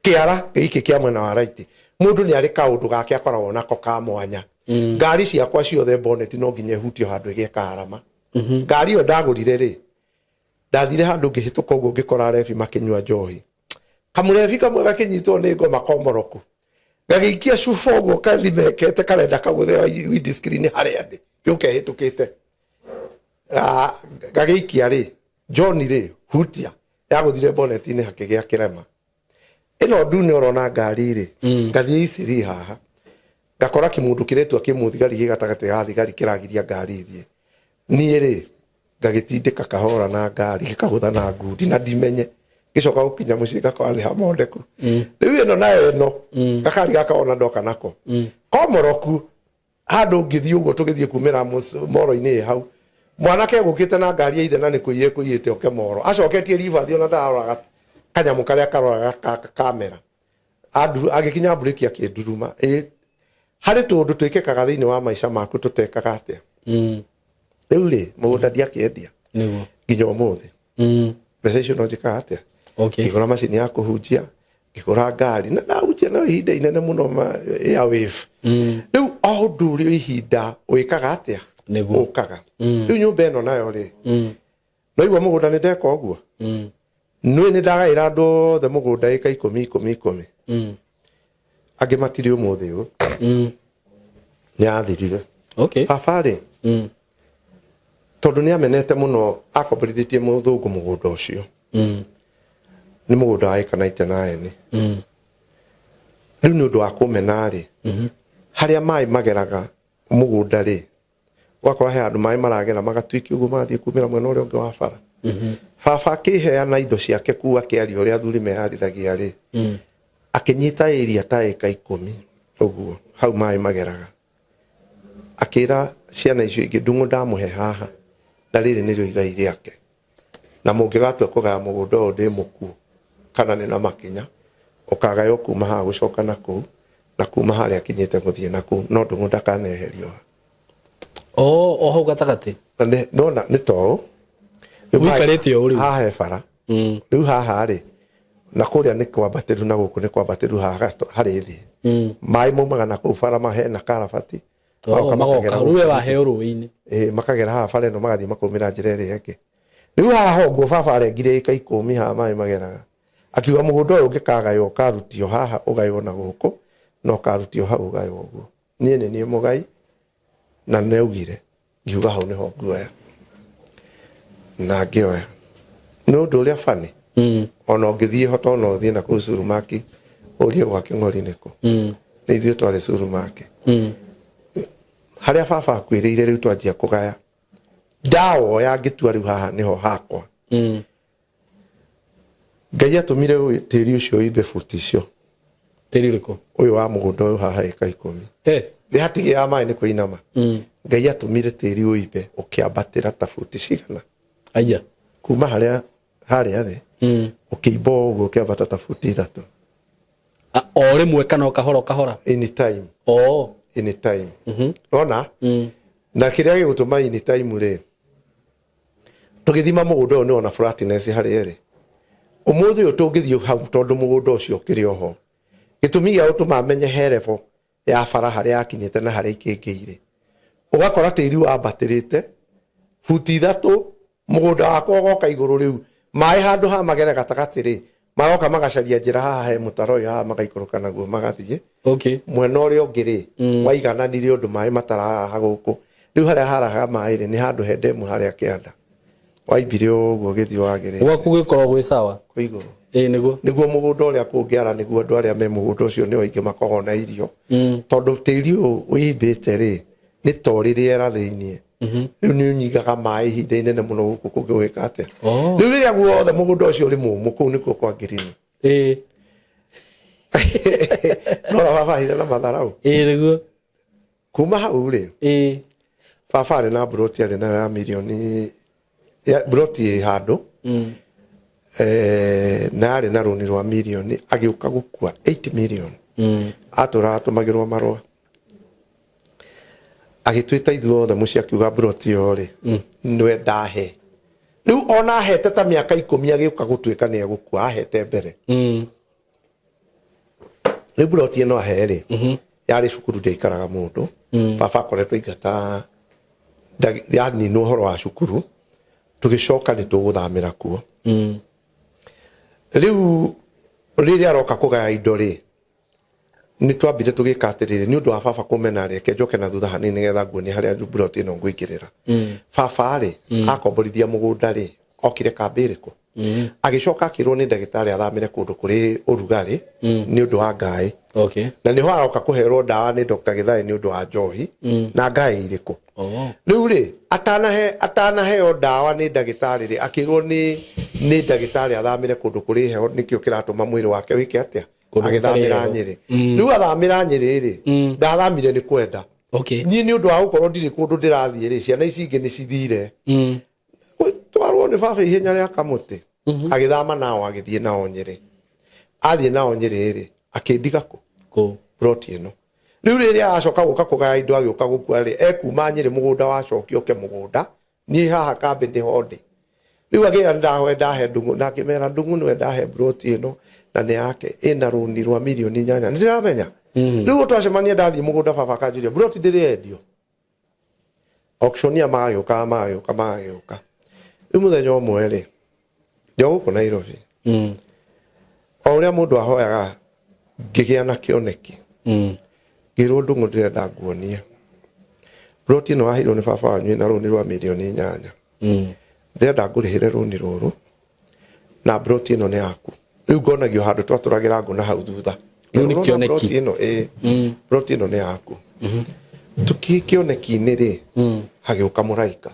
kĩara gĩkĩ kĩa mwena wa right. Mũndũ nĩ arĩ kaũndũ gake akoragwo nako ka mwanya. Ngari ciakwa ciothe bonnet no nginya ĩhutio handũ ĩgĩe karama. Ngari ĩyo ndagũrire rĩ, ndathire handũ ngĩhĩtũka ũguo ngĩkora rebi makĩnyua njohi. Kamũrebi kamwe gakĩnyitwo nĩ ngoma komoroku, gagĩikia cuba ũguo kathimekete karenda kagũthe windscreen harĩa ndĩ gĩũke hĩtũkĩte. Ah, gagĩikia rĩ, John rĩ, hutia yagũthire bonnet-inĩ hakĩgĩa kĩrema. Ĩno ndune ũrona ngari rĩ, ngathiĩ Isiri haha ngakora kĩmũndũ kĩretua kĩmũthigari gĩ gatagatĩ ga thigari kĩragiria ngari ithiĩ. Niĩ rĩ, ngagĩtindĩka kahora na ngari gĩkagũtha na ngundi na ndimenye. Ngĩcoka gũkinya mũciĩ ngakora nĩ hamondeku. Rĩu ĩno nayo ĩno gakari gaka ona ndoka nako komoroku handũ ngĩthiĩ ũguo tũgĩthiĩ kumĩra moro-inĩ ĩ hau, mwanake egũkĩte na ngari ya ithe na nĩ kũiya ekũiyĩte oke moro, acoketie ribathi ona ndaroraga kanyamũ karĩa karoraga kamera. Agĩkinya mburĩki akĩnduruma. Ĩ harĩ tũũndũ twĩkĩkaga thĩinĩ wa maica maku tũtekaga atĩa. Rĩu rĩ, mũgũnda ndiakĩendia. Nĩguo. Nginya ũmũthĩ mbeca icio no njĩkaga atĩa? Okay. Ngĩgũra macini ya kũhunjia, ngĩgũra ngari na ndahunjia nayo ihinda inene mũno airwave. Rĩu o ũndũ ũrĩa ihinda wĩkaga atĩa? Nĩguo. Ũkaga. Rĩu nyũmba ĩno nayo rĩ, no igua mũgũnda nĩ ndeka ũguo nĩ ndagaĩra andũ othe mũgũnda ĩka ikũmi ikũmi ikũmi. Angĩ matirĩ ũmũthĩ ũyũ. Nĩ athirire. Okay. Baba rĩ, tondũ nĩ amenete mũno akomborithĩtie mũthũngũ mũgũnda ũcio. Nĩ mũgũnda wa ĩka 99. Rĩu nĩ ũndũ wa kũmena rĩ, harĩa maĩ mageraga mũgũnda rĩ, ũgakora he handũ maĩ maragera magatuĩkia ũguo magathiĩ kumĩra mwena ũrĩa ũngĩ wa bara. Baba akĩheana indo ciake kuu, akĩaria ũrĩa athuri meharithagia rĩ, akĩnyita area ta ĩka 10 ũguo hau maĩ mageraga, akĩra ciana icio ingĩ, "Ndung'u ndamũhe haha na rĩrĩ nĩrĩo igai rĩake, na mũngĩgatua kũgaya mũgũnda ũyũ ndĩ mũkuũ kana nĩ na makinya, ũkagaywo kuma haha gũcoka na kũu na kuma harĩa akinyĩte gũthiĩ na kũu, no Ndung'u ndakaneherio haha." Oh, o hau gatagatĩ. Na nona nĩ toũ. Rĩu Ũikarĩte ũũ rĩu. Haha he bara. Rĩu haha rĩ, na kũrĩa nĩ kwambatĩru na gũkũ nĩ kwambatĩru, haha harĩ thĩ. Maĩ maumaga na kũu bara hena karabati. Oh, Magoka magoka makagera rĩu we gũkũ. Waheo rũĩ-inĩ. Ĩĩ, makagera haha bara ĩno magathiĩ makaumĩra njĩra ĩrĩa ĩngĩ. Rĩu haha ũguo baba arengire ĩka 10 haha maĩ mageraga, akiuga mũgũnda ũyũ ũngĩkagaywo ũkarutio haha ũgaywo na gũkũ na ũkarutio hau ũgaywo ũguo. Niĩ nĩ niĩ mũgai na nĩaugire, ngiuga hau nĩho nguoya na ngĩoya. Nĩ ũndũ ũrĩa bani ona ũngĩthiĩ ho tondũ no ũthiĩ na kũu Surumaki ũrie gwa Kĩng'ori nĩkũ, nĩ ithuĩ twarĩ Surumaki. Harĩa baba akuĩrĩire rĩu twanjia kũgaya, ndawoya ngĩtua rĩu haha nĩho hakwa. Ngai atũmire tĩri ũcio ũimbe buti icio. Tĩri ũrĩkũ? Ũyũ wa mũgũnda ũyũ haha ĩka 10. Nĩ hatigĩaga maĩ nĩ kũinama. Ngai atũmire tĩri ũimbe ũkĩambatĩra ta buti cigana. Aya. Kuma harĩa harĩa thĩ ũkĩimba ũguo ũkĩambata ta buti 3. O rĩmwe kana o kahora o kahora? In time. Oh. In time. Ona? Na kĩrĩa gĩgũtũma in time rĩ, tũgĩthima mũgũnda ũyũ nĩ ona flatness harĩa ĩrĩ. Ũmũthĩ ũyũ tũngĩthiĩ hau tondũ mũgũnda ũcio ũkĩrĩ oho. Gĩtũmi gĩa gũtũma menye he level ya bara harĩa yakinyĩte na harĩa ikĩngĩire. Ũgakora tĩri wambatĩrĩte buti 3, mũgũnda wakwa ũgoka igũrũ rĩu. Maĩ handũ ha magere gatagatĩ rĩ, maroka magacaria njĩra haha he mũtaro ũyũ haha magaikũrũka naguo magathiĩ. Mwena ũrĩa ũngĩ rĩ, waigananire ũndũ maĩ matararaha gũkũ. Rĩu harĩa harahaga maĩ rĩ, nĩ handũ he ndemu harĩa kĩanda. Waimbire ũguo ũgĩthiĩ wagĩrĩte. Gwaku gĩkoragwo gwĩ sawa? Kwĩ igũrũ. Ĩĩ nĩguo. Nĩguo mũgũnda ũrĩa kũngĩara nĩguo andũ arĩa me mũgũnda ũcio nĩo aingĩ makoragwo na irio. Tondũ tĩri ũyũ ũimbĩte rĩ, nĩ ta ũrĩ rĩera thĩiniĩ. Rĩu nĩ ũnyigaga maĩ ihinda inene mũno gũkũ kũngĩ gwĩka atĩa. Rĩu rĩrĩa guothe mũgũnda ũcio ũrĩ mũmũ kũu nĩkuo kwa ngirini. No na baba ahire na matharau. Ĩĩ nĩguo. Kuma hau rĩ, baba arĩ na mburoti arĩ nayo ya mirioni ya mburoti ĩ handũ. Na arĩ na rũni rwa mirioni agĩũka gũkua 8 million. Atũraga atũmagĩrwo marũa. Agĩtwĩta ithuothe mũciĩ akiuga mburoti ĩyo rĩ, nĩwe ndahe. Rĩu ona ahete ta mĩaka 10 agĩũka gũtuĩka nĩ egũkua ahete mbere. Rĩu mburoti ĩno ahe rĩ, yarĩ cukuru ndĩaikaraga mũndũ. Baba akoretwo aingata yaninwo ũhoro wa cukuru, tũgĩcoka nĩ tũgũthamĩra kuo. Rĩu rĩrĩa aroka kũgaya indo rĩ, nĩ twambire tũgĩka atĩrĩrĩ, nĩ ũndũ wa baba kũmena reke njoke na thutha hanini nĩgetha nguonie harĩa mburoti ĩno ngũingĩrĩra. Baba rĩ, akomborithia mũgũnda rĩ, okire kambĩ ĩrĩkũ? Agĩcoka akĩrwo nĩ ndagĩtarĩ athamĩre kũndũ kũrĩ ũrugarĩ nĩ ũndũ wa ngaĩ. Na nĩho aroka kũherwo ndawa nĩ Dr. Githae nĩ ũndũ wa njohi na ngaĩ irĩkũ. Rĩu rĩ, atanaheo ndawa nĩ ndagĩtarĩ rĩ, akĩrwo nĩ ndagĩtarĩ athamĩre kũndũ kũrĩ heho nĩkĩo kĩratũma mwĩrĩ wake wĩke atĩa? Kũndũ gũtarĩ Agĩthamĩra heho. Nyĩrĩ. Rĩu athamĩra Nyĩrĩ rĩ, ndathamire nĩ kwenda. Niĩ nĩ ũndũ wa gũkorwo ndirĩ kũndũ ndĩrathiĩ rĩ, ciana ici ingĩ nĩ cithire. Twarwo nĩ baba ihenya rĩa kamũtĩ. Agĩthama nao agĩthiĩ nao Nyĩrĩ. Athiĩ nao Nyĩrĩ rĩ, akĩndiga kũ? Kũ? Ploti ĩno. Rĩu rĩrĩa acoka gũka kũgaya indo agĩũka gũkua rĩ, ekuma Nyĩrĩ mũgũnda wacokio oke mũgũnda, niĩ haha kambĩ nĩho ndĩ. Rĩu akĩra ndahoe ndahe Ndung'u, na akĩmera Ndung'u nĩwe ndahe ploti ĩno na nĩ yake ĩna rũni rwa mirioni 8. Nĩ ndĩramenya. Rĩu twacemania ndathiĩ mũgũnda baba akanjũria ploti ndĩrĩ yendio. Auctioneer magagĩũka magagĩũka magagĩũka. Rĩu mũthenya ũmwe rĩ, ndĩ o gũkũ Nairobi. O ũrĩa mũndũ ahoyaga ngĩgĩa na kĩoneki. Ngĩrwo Ndung'u ndĩrenda nguonie. Ploti ĩno waheirwo nĩ baba wanyu ĩna rũni rwa mirioni 8. Ndĩrenda ngũrĩhĩre rũni rũrũ na ploti ĩno nĩ yaku. Rĩu ngonagio handũ twatũragĩra ngũ na hau thutha. Rĩu nĩ Ngĩrwo, kĩoneki. Ploti ĩno, ĩĩ. Ploti ĩno nĩ yaku. Tũkĩ kĩoneki-inĩ rĩ, hagĩũka mũraika.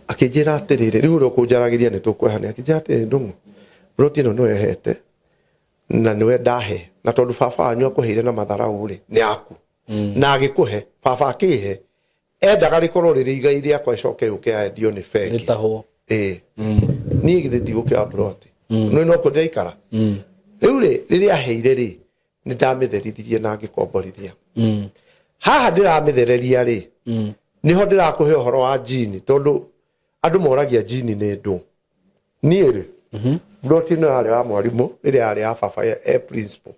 Akĩnjĩra atĩrĩrĩ, rĩu ũrĩa ũkũnjaragĩria nĩ tũkwehania. Akĩnjĩra atĩrĩrĩ, Ndung'u, ploti ĩno nĩwe hete na nĩwe ndahe, na tondũ baba wanyu akũheire na matharau rĩ, nĩ yaku. Na agĩkũhe, baba akĩhe, endaga rĩkorwo rĩrĩ igai rĩakwa ĩcoke yũke yendio nĩ bengi. Rĩtahwo. Ĩĩ. Niĩ githĩ ndigũkĩoya ploti. Nĩ no kuo ndĩraikara. Rĩu rĩ, rĩrĩa aheire rĩ, nĩ ndamĩtherithirie na ngĩkomborithia. Haha ndĩramĩthereria rĩ, nĩho ndĩrakũhe ũhoro wa jini, tondũ andũ moragia jini nĩ ndũ. Niĩ rĩ, ploti ĩno yarĩ ya mwarimũ, rĩrĩa yarĩ ya baba e principal.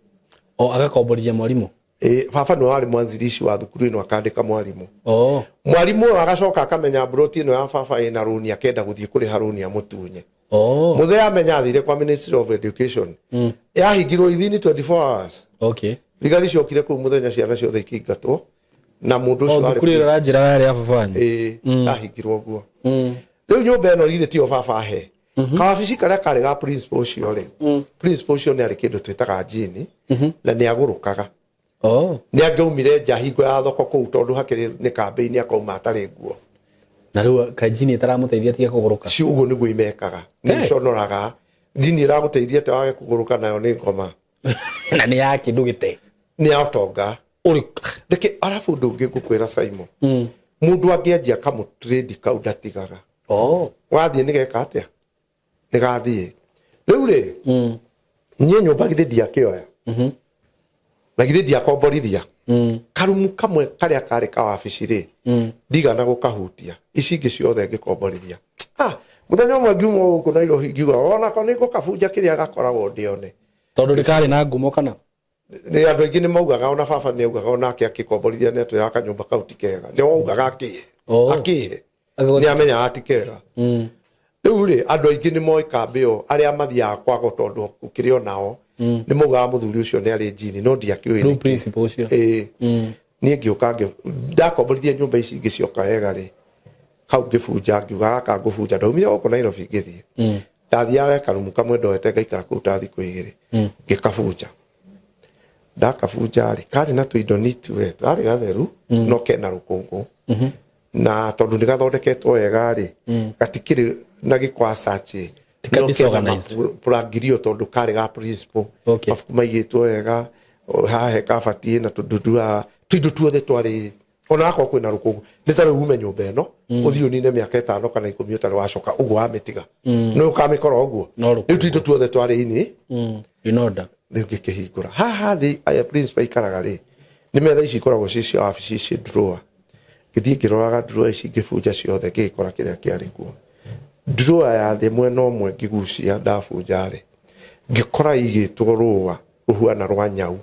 O agakomborithia mwarimũ? Ĩ, baba nĩwe warĩ mwanzilishi wa thukuru ĩno akandĩka mwarimũ. Oh. Mwarimũ ũyũ agacoka akamenya mburoti ĩno ya baba ĩna rũni, akenda gũthiĩ kũrĩha rũni amũtunye. Oh. Mũthee amenya athire kwa Ministry of Education. Yahingirwo within 24 hours. Okay. Thigari ciokire kũu mũthenya, ciana ciothe ikĩingatwo na mũndũ O ũcio warĩ thukuru ĩyo ũranjĩra yarĩ ya baba wanyu. Ĩĩ, yahingirwo ũguo. Rĩu nyũmba ĩno githĩ tiyo baba ahe kawabici karĩa karĩ ga principal ũcio rĩ, principal ũcio nĩ arĩ kĩndũ twĩtaga jini na nĩ agũrũkaga. Oh. Nĩ angĩaumire nja hingo ya thoko kũu, tondũ hakĩrĩ nĩ kambĩ-inĩ, akauma atarĩ nguo. Na rĩu kanjini ĩtaramũteithia atige kũgũrũka. Ci ũguo nĩguo imekaga, nĩ Hey. iconoraga. Jini ĩragũteithia atĩa wage kũgũrũka nayo nĩ ngoma? Na nĩ ya kĩndũ gĩte. Nĩ ya ũtonga. Ũrĩ Reke arabu ũndũ ũngĩ ngũkwĩra Simon, mũndũ angĩanjia kamũtrade kau ndatigaga. Oh. Wathiĩ nĩ geka atĩa, nĩ gathiĩ. Rĩu rĩ, niĩ nyũmba githĩ ndiakĩoya na githĩ ndiakomborithia karumu kamwe karĩa karĩ ka wabici rĩ, ndigana gũkahutia, ici ingĩ ciothe ngĩkomborithia. Ah, mũthenya ũmwe ngiuma gũkũ Nairobi ngiuga onako nĩ ngũkabunja kĩrĩa gakoragwo ndĩone. Tondũ ndĩkarĩ na ngumo kana? Nĩ andũ aingĩ nĩ maugaga, ona baba nĩ augaga, onake akĩkomborithia nĩ atwĩraga kanyũmba kau ti kega, nĩ augaga akĩhe. Oh. Akĩhe nĩ amenyaga ti kega. Rĩu rĩ, andũ aingĩ nĩ moĩ kambĩ ĩyo, arĩa mathiaga kwago tondũ ũkĩrĩ onao nĩ maugaga mũthuri ũcio nĩ arĩ njini, no ndiakĩũĩ Rĩu nĩkĩ. principal ũcio. Ĩĩ, niĩ ngĩũka ndakomborithia nyũmba ici ingĩ cioka wega rĩ, kau ngĩbunja, ngiuga gaka ngũbunja. Ndaumire gũkũ Nairobi ngĩthiĩ, ndathiaga karumu kamwe ndoete ngaikara kũu ta thikũ igĩrĩ, ngĩkabunja. Ndakabunja rĩ, karĩ na tũindo niti we, karĩ gatheru no kena rũkũngũ, na tondũ nĩ gathondeketwo wega rĩ, gatikĩrĩ na gĩko as such. Ti ka No kena disorganized. mapurangilio tondũ karĩ ga principal. Okay. Mabuku maigĩtwo wega, o, haha he kabati na tũndundu haha, tũindo tuothe twarĩ, ona akorwo kwĩna rũkũngũ. Nĩ ta rĩu ume nyũmba ĩno ũthiĩ ũnine mĩaka 5 kana 10 ũtarĩ wacoka ũguo wamĩtiga, nĩ ũkamĩkora ũguo. No rũkũngũ. Rĩu tũindo tuothe twarĩ inĩ. In order. Rĩu ngĩkĩhingũra haha thĩ aya principal aikaraga rĩ, nĩ metha ici ikoragwo ciĩ cia wabici ciĩ drawer. Ngĩthiĩ ngĩroraga drawer ici, ngĩbunja ciothe, ngĩgĩkora kĩrĩa kĩarĩ kuo. Drawer ya thĩ mwena ũmwe ngĩgucia, ndabunja rĩ, ngĩkora igĩtwo rũa rũhuana rwa nyau,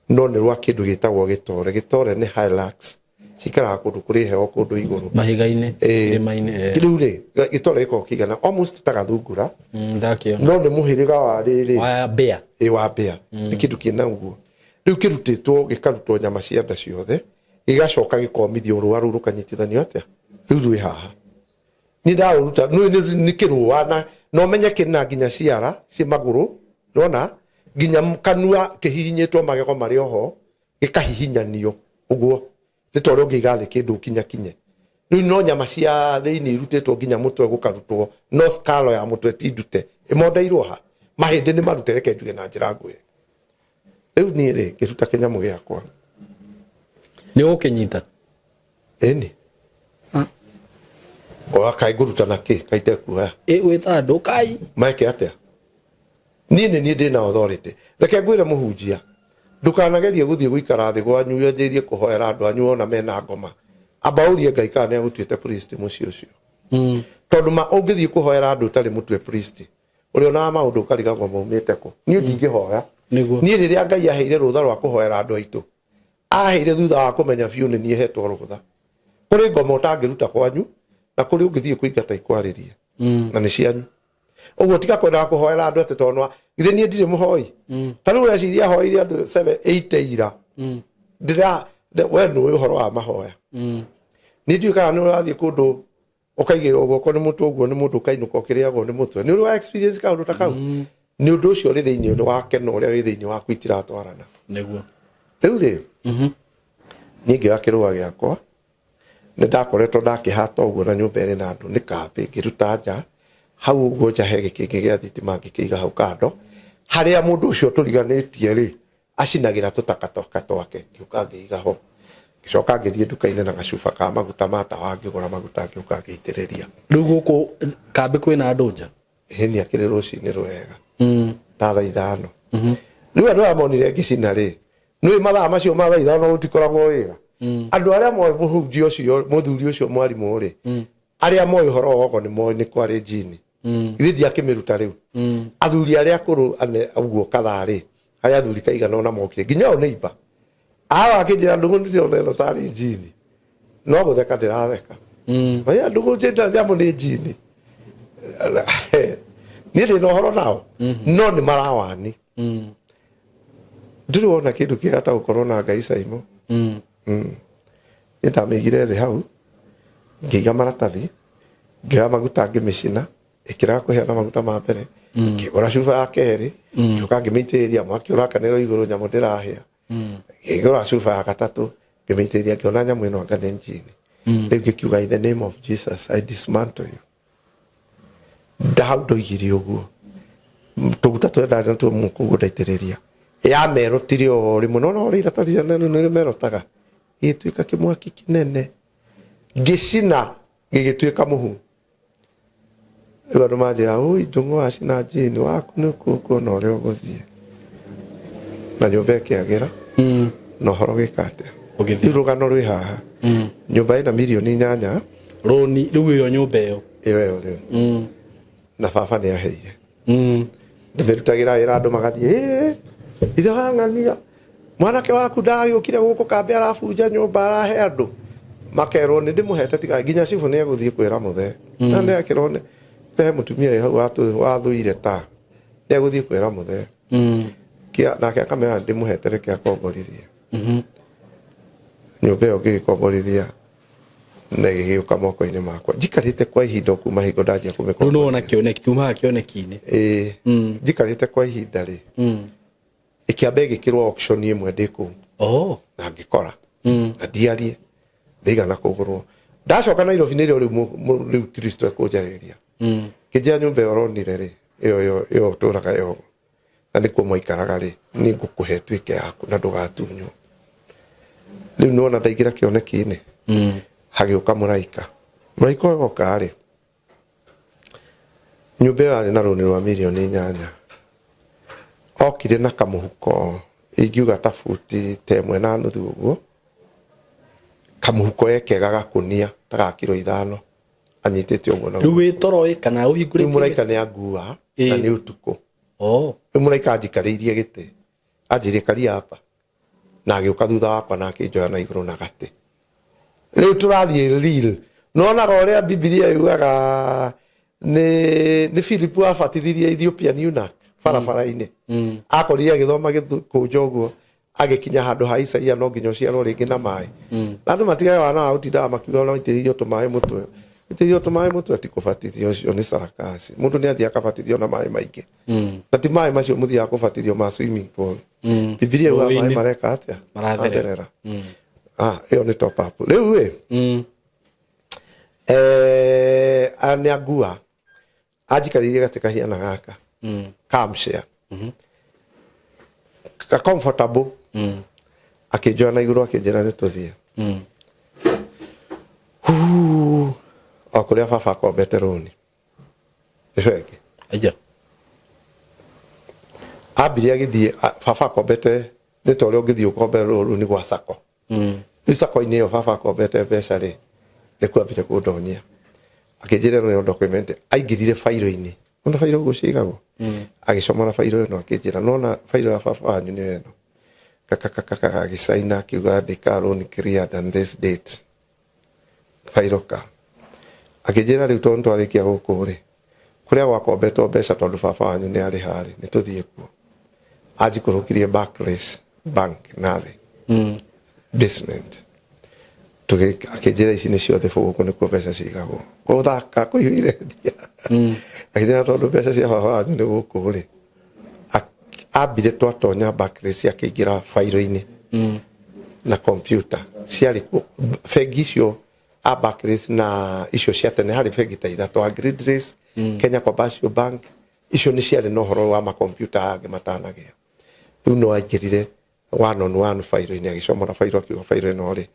no nĩ rwa kĩndũ gĩtagwo gĩtore. Gĩtore nĩ Hilux, cikaraga kũndũ kũrĩ heho, kũndũ igũrũ. Mahiga-inĩ. Ĩĩ. Irĩma-inĩ. Rĩu rĩ, gĩtore gĩkoragwo kĩigana almost ta gathungura. Ndakĩona. No nĩ mũhĩrĩga wa rĩrĩ. Wa bear. Ĩ, wa mbĩa. Nĩ kĩndũ kĩna ũguo. Rĩu kĩrutĩtwo, gĩkarutwo nyama cia nda ciothe, gĩgacoka gĩkomithio, rũa rũu rũkanyitithanio atĩa, rĩu rwĩ haha nĩ ndarũruta nĩ kĩrũa na ũmenye kĩna nginya ciara ciĩ magũrũ, nona nginya kanua kĩhihinyĩtwo, magego marĩ oho, gĩkahihinyanio ũguo nĩ ta ũrĩa ũngĩiga thĩ kĩndũ kinya kinye. Rĩu no nyama cia thĩinĩ irutĩtwo, nginya mũtwe gũkarutwo, no skalo ya mũtwe ti ndute, ĩmondeirwo ha, mahĩndĩ nĩ marute, reke njuge na njĩra nguhĩ. Rĩu niĩ rĩ, ngĩruta kĩnyamũ gĩakwa. Nĩ ũgũkĩnyita? Ĩni, oa kaĩ ngũruta na kĩ kaite kuoya. Ĩgwĩta andũ kai. Meke atĩa? Niĩ nĩ niĩ ndĩna authority. Reke ngwĩre mũhunjia, ndũkanagerie gũthiĩ gũikara thĩ gwanyu wanjĩrĩrie kũhoera andũ anyu wona mena ngoma. Amba ũrie Ngai kana nĩ agũtuĩte priest mũciĩ ũcio, tondũ ma ũngĩthiĩ kũhoera andũ ũtarĩ mũtue priest, ũrĩonaga maũndũ ũkarigagwo maumĩte kũ. Niĩ ndingĩhoya. Nĩguo. Niĩ rĩrĩa Ngai aheire rũtha rwa kũhoera andũ aitũ, aheire thutha wa kũmenya biũ nĩ niĩ hetwo rũtha. Kũrĩ ngoma ũtangĩruta kwanyu, na kũrĩ ũngĩthiĩ kũingata ikwarĩrie na nĩ cianyu. Ũguo tiga kwendaga kũhoera andũ atĩ tondũ githĩ niĩ ndirĩ mũhoi. Ta rĩu ũreciria hoeire andũ 7 8 ira ndĩra we nĩũĩ ũhoro wa mahoya. Niĩ ndiũĩ kana nĩ ũrathiĩ kũndũ ũkaigĩrwo guoko nĩ mũtwe ũguo nĩ mũndũ, ũkainũka ũkĩrĩagwo nĩ mũtwe. Nĩ ũrĩ wa experience kaũndũ ta kau? Nĩ ũndũ ũcio ũrĩ thĩinĩ nĩ wake na ũrĩa wĩ thĩinĩ waku itiratwarana. Nĩguo. Rĩu rĩ, niĩ ngĩoya kĩrũa gĩakwa, nĩ ndakoretwo ndakĩhata ũguo na nyũmba ĩrĩ na andũ nĩ kambĩ, ngĩruta nja hau ũguo, nja he gĩkĩngĩ gĩa thitima, ngĩkĩiga hau kando harĩa mũndũ ũcio tũriganĩtie rĩ acinagĩra tũtakataka twake. Ngĩũka ngĩiga ho, ngĩcoka ngĩthiĩ nduka-inĩ na gacuba ka maguta ma tawa, ngĩgũra maguta, ngĩũka ngĩitĩrĩria. Rĩu gũkũ kambĩ kwĩna andũ nja? Hĩni akĩrĩ rũcinĩ rwega ta thaa 5. Rĩu andũ aya monire ngĩcina rĩ, nĩũĩ mathaa macio ma thaa 5 gũtikoragwo wĩra. Andũ arĩa moĩ mũhunjia ũcio, mũthuri ũcio mwarimũ rĩ, arĩa moĩ ũhoro wa ogo nĩ moĩ nĩ kwarĩ njini. Ithuĩ ndiakĩmĩruta. Rĩu athuri arĩa akũrũ ane ũguo kathaa rĩ, harĩ athuri kaigana ũna mokire nginya o neighbor. Awa akĩnjĩra ndũng'ũ ndĩrona ĩno tarĩ njini no gũtheka ndĩratheka. Oya ndũng'ũ njĩra nyamũ nĩ njini. Niĩ ndĩ na ũhoro nao no nĩ marawani. Ndũrĩ wona kĩndũ kĩega ta gũkorwo na Ngai Caimo. Niĩ ndamĩigire thĩ hau ngĩiga maratathi ngĩoya maguta ngĩmĩcina ĩkĩrega kũhĩa na maguta ma mbere ngĩgũra cuba ya kerĩ ngĩũka ngĩmĩitĩrĩria mwaki ũrakanĩra igũrũ nyamũ ndĩrahĩa ngĩgũra cuba ya gatatũ ngĩmĩitĩrĩria ngĩona nyamũ ĩno anga nĩ njini. Rĩu ngĩkiuga, "In the name of Jesus, I dismantle you." Ndahau ndoigire ũguo tũguta tũrĩa ndarĩ natuo mũkũguo ndaitĩrĩria ya merotire o rĩmwe no no iratathi nĩ merotaga gĩgĩtuĩka kĩmwaki kĩnene ngĩcina gĩgĩtuĩka mũhu. Rĩu andũ manjĩra, "Ũi Ndũng'ũ, wacina njini waku nĩ ũkuona ũrĩa ũgũthiĩ na nyũmba ĩkĩagĩra na ũhoro gĩka atĩa." Ũgĩthiĩ. Rĩu rũgano rwĩ haha, nyũmba ĩna mirioni 8. Rũni rĩu ĩyo nyũmba ĩyo? Ĩyo rĩu na baba nĩ aheire. Ndĩmĩrutagĩra wĩra andũ magathiĩ, "Ĩ, ithe wa ng'ania mwanake waku ndagĩũkire gũkũ kambĩ arabunja nyũmba arahe andũ." Makerwo nĩ ndĩmũhete tiga nginya cibũ nĩ egũthiĩ kwĩra mũthee na nĩ akĩrwo nĩ he mũtumia wĩ hau wathũire ta nĩ egũthiĩ kwĩra mũthee. Nake akamera ndĩmũhete reke akomborithie nyũmba ĩyo. Ngĩgĩkomborithia na ĩgĩgĩũka moko-inĩ makwa njikarĩte kwa ihinda o kuma hingo ndanjia Rĩu nĩ wona kũmĩkomborithia. Kĩoneki kiumaga kĩoneki-inĩ. Ĩĩ, njikarĩte kwa ihinda rĩ ĩkĩamba ĩgĩkĩrwo auction ĩmwe ndĩ kũu na ngĩkora na ndiarie ndĩigana kũgũrwo. Ndacoka Nairobi nĩrĩo rĩu rĩu Kristo ekũnjarĩria kĩnjĩra nyũmba ĩyo ũronire rĩ ĩyo ĩyo ĩyo ũtũraga ĩyo na nĩkuo mwaikaraga rĩ nĩ ngũkũhe ĩtuĩke yaku na ndũgatunywo. Rĩu nĩwona ndaingĩra kĩoneki-inĩ hagĩũka mũraika. Mũraika ũyũ oka rĩ nyũmba ĩyo yarĩ na rũni rwa mirioni 8 okire na kamũhuko ingiuga ta buti ta 1.5 ũguo kamũhuko ekega gakũnia ta ga kiro 5 anyitĩte ũguo na Rĩu wĩ toro ĩ kana Rĩu ũhingũrĩte? Mũraika nĩ angua na nĩ ũtukũ. Rĩu mũraika anjikarĩirie gĩtĩ anjĩrie karia hapa na agĩũka thutha wakwa na akĩnjoya na igũrũ na gatĩ. Rĩu tũrathiĩ real nonaga ũrĩa Bibilia yugaga nĩ Philip wabatithirie Ethiopian eunuch barabara-inĩ. Akorire agĩthoma gĩkũnjo ũguo agĩkinya handũ ha Isaia no nginya ũciarwo rĩngĩ na maĩ na andũ matigage wana wa gũtindaga makiuga no itĩrĩrio tũmaĩ mũtwe itĩrĩrio tũmaĩ mũtwe ti kũbatithio ũcio nĩ sarakasi. Mũndũ nĩ athiĩ akabatithio na maĩ maingĩ na ti maĩ macio mũthiaga kũbatithio ma swimming pool. Bibilia yugaga maĩ Rũĩ-inĩ. Mareka atĩa? Maratherera. Matherera. Ah, ĩyo nĩ top up rĩu ĩ nĩ angua anjikarĩirie gatĩ kahiana gaka camshare ka comfortable akĩnjoya na igũrũ akĩnjĩra nĩ tũthiĩ. Huu, o kũrĩa baba akombete rũni nĩ bengi. Aya. Ambire agĩthiĩ baba akombete nĩ ta ũrĩa ũngĩthiĩ ũkombe rũni gwa sacco. Rĩu sacco-inĩ ĩyo baba akombete mbeca rĩ nĩ kwambire kũndonyia akĩnjĩra ĩno nĩyo document aingĩrire bairo-inĩ ona bairo ũguo ciigagwo agĩcomora bairo ĩno akĩnjĩra nona bairo ya baba wanyu nĩyo ĩno kakakakaka agĩcaina akiuga andĩka loan cleared and this date bairo ka akĩnjĩra rĩu tondũ twarĩkia gũkũ rĩ kũrĩa gwakombetwo mbeca tondũ baba wanyu nĩ arĩ harĩ nĩ tũthiĩ kuo. Anjikũrũkirie Barclays Bank na thĩ basement. Akĩnjĩra ici nĩ ciothe gũkũ nĩkuo mbeca cigagwo gũthaka kũiyũire ndia. Akĩnjĩra tondũ mbeca cia baba wanyu nĩ gũkũ rĩ ambire twatonya Barclays akĩingĩra bairo-inĩ na computer ciarĩ kuo bengi icio a Barclays na icio cia tene harĩ bengi ta ithatũ a Greenrace, Kenya Commercial Bank icio nĩ ciarĩ na ũhoro wa makompiuta angĩ matanagĩa. Rĩu no aingĩrire one on one bairo-inĩ agĩcomora bairo akiuga bairo ĩno rĩ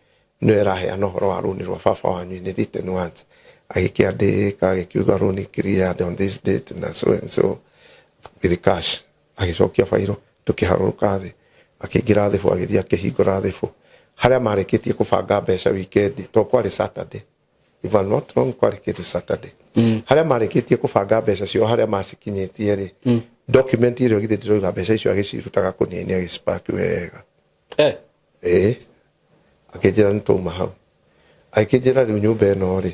nĩyo ĩraheana ũhoro wa rũni rwa baba wanyu in written words agĩkĩandĩka agĩkiuga loan cleared on this date na so and so with cash. Agĩcokia bairo tũkĩharũrũka thĩ akĩingĩra thĩbũ agĩthiĩ akĩhingũra thĩbũ harĩa marĩkĩtie kũbanga mbeca weekend to kwarĩ Saturday, if I'm not wrong kwarĩ kĩndũ Saturday harĩa marĩkĩtie kũbanga mbeca ciao harĩa macikinyĩtie rĩ document ĩrĩa githĩ ndĩroiga mbeca icio agĩcirutaga kũnia-inĩ agĩcipaki wega. Ĩĩ, akĩnjĩra nĩ twauma hau. Agĩkĩnjĩra rĩu nyũmba ĩno rĩ,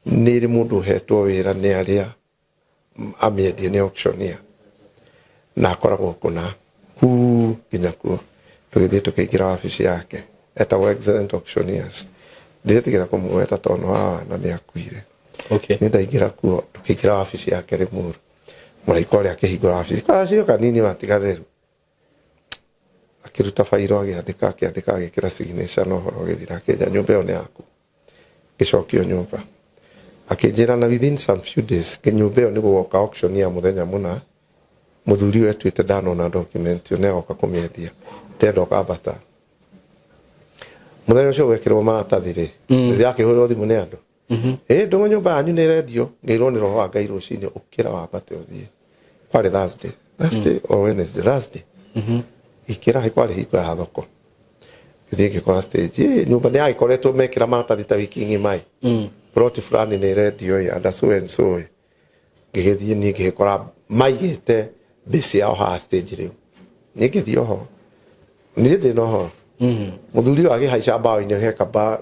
nĩ ĩrĩ mũndũ ũhetwo wĩra nĩ arĩa amĩendie nĩ auctioneer na akoragwo kũna kuu nginya kuo. Tũgĩthiĩ tũkĩingĩra wabici yake, etagwo Excellent Auctioneers. Ndiretigĩra kũmũgweta tondũ nĩ wa wana nĩ akuire. Okay. Nĩ ndaingĩra kuo, tũkĩingĩra wabici yake Limuru. Mũraika ũrĩa akĩhingũra wabici, kacio kanini watigatheru. Akĩruta bairo agĩandĩka akĩandĩka agĩkĩra signature na ũhoro ũgĩthira akĩnja nyũmba ĩyo nĩ yaku. Ngĩcokio nyũmba. Akĩnjĩra na within some few days nyũmba ĩyo nĩ gũgoka auction ya mũthenya mũna, mũthuri ũyũ etuĩte ndanona document ĩyo nĩ agoka kũmĩendia. Ndĩrenda ũkambata. Mũthenya ũcio gwekĩrwo maratathi rĩ, ndĩrakĩhũrĩrwo thimũ nĩ andũ. Ĩ ndũng'ũ nyũmba yanyu nĩ ĩrendio, ngĩirwo nĩ roho wa Ngai rũcinĩ ũkĩra wambate ũthiĩ. Kwarĩ Thursday, Thursday or Wednesday, Thursday. Ikĩra kwarĩ hingo ya thoko. Ngĩthiĩ ngĩkora stage, ĩ nyũmba nĩ yagĩkoretwo mekĩra maratathi ta wiki ng'ima ĩ. Plot fulani nĩ ĩrendio ĩ and so and so ĩ. Ngĩgĩthiĩ niĩ ngĩgĩkora maigĩte base yao haha stage rĩu. Niĩ ngĩthiĩ oho. Niĩ ndĩ na ũhoro. Mũthuri ũyũ agĩhaica mbaũ-inĩ he kaba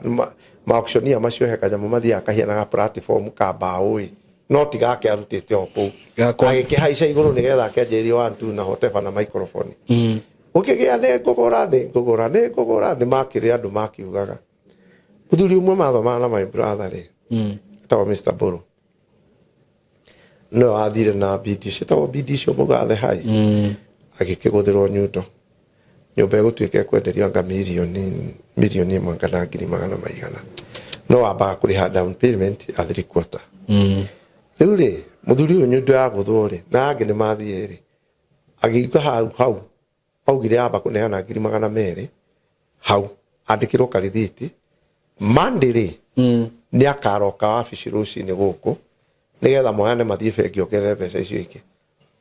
ma-auctioneer macio he kanyamũ mathiaga kahianaga platform ka mbaũ ĩ no ti gake arutĩte o kũu. Agĩkĩhaica igũrũ nĩgetha akĩanjĩrĩrie one two na whatever na microphone. Gũkĩgĩa nĩ ngũgũra nĩ ngũgũra nĩ ngũgũra nĩ makĩrĩ andũ makiugaga. Mũthuri ũmwe mathomaga na my brother rĩ, etagwo Mr. Mbũrũ. Nĩwe wathire na bidi ciĩtagwo bidi icio mũgathe hai. Agĩkĩgũthĩrwo nyundo. Nyũmba ĩgũtuĩka ĩkwenderio anga mirioni mirioni ĩmwe kana ngiri magana maigana. No wambaga kũrĩha down payment ya three quarter. Rĩu rĩ, mũthuri ũyũ nyundo yagũthwo rĩ, na angĩ nĩ mathiĩ rĩ, agĩiga hau hau augire amba kũneana ngiri magana merĩ hau andĩkĩrwo karithiti. Monday rĩ, nĩ akaroka wabici rũcinĩ gũkũ nĩgetha moyane mathiĩ bengi ongerere mbeca icio ingĩ.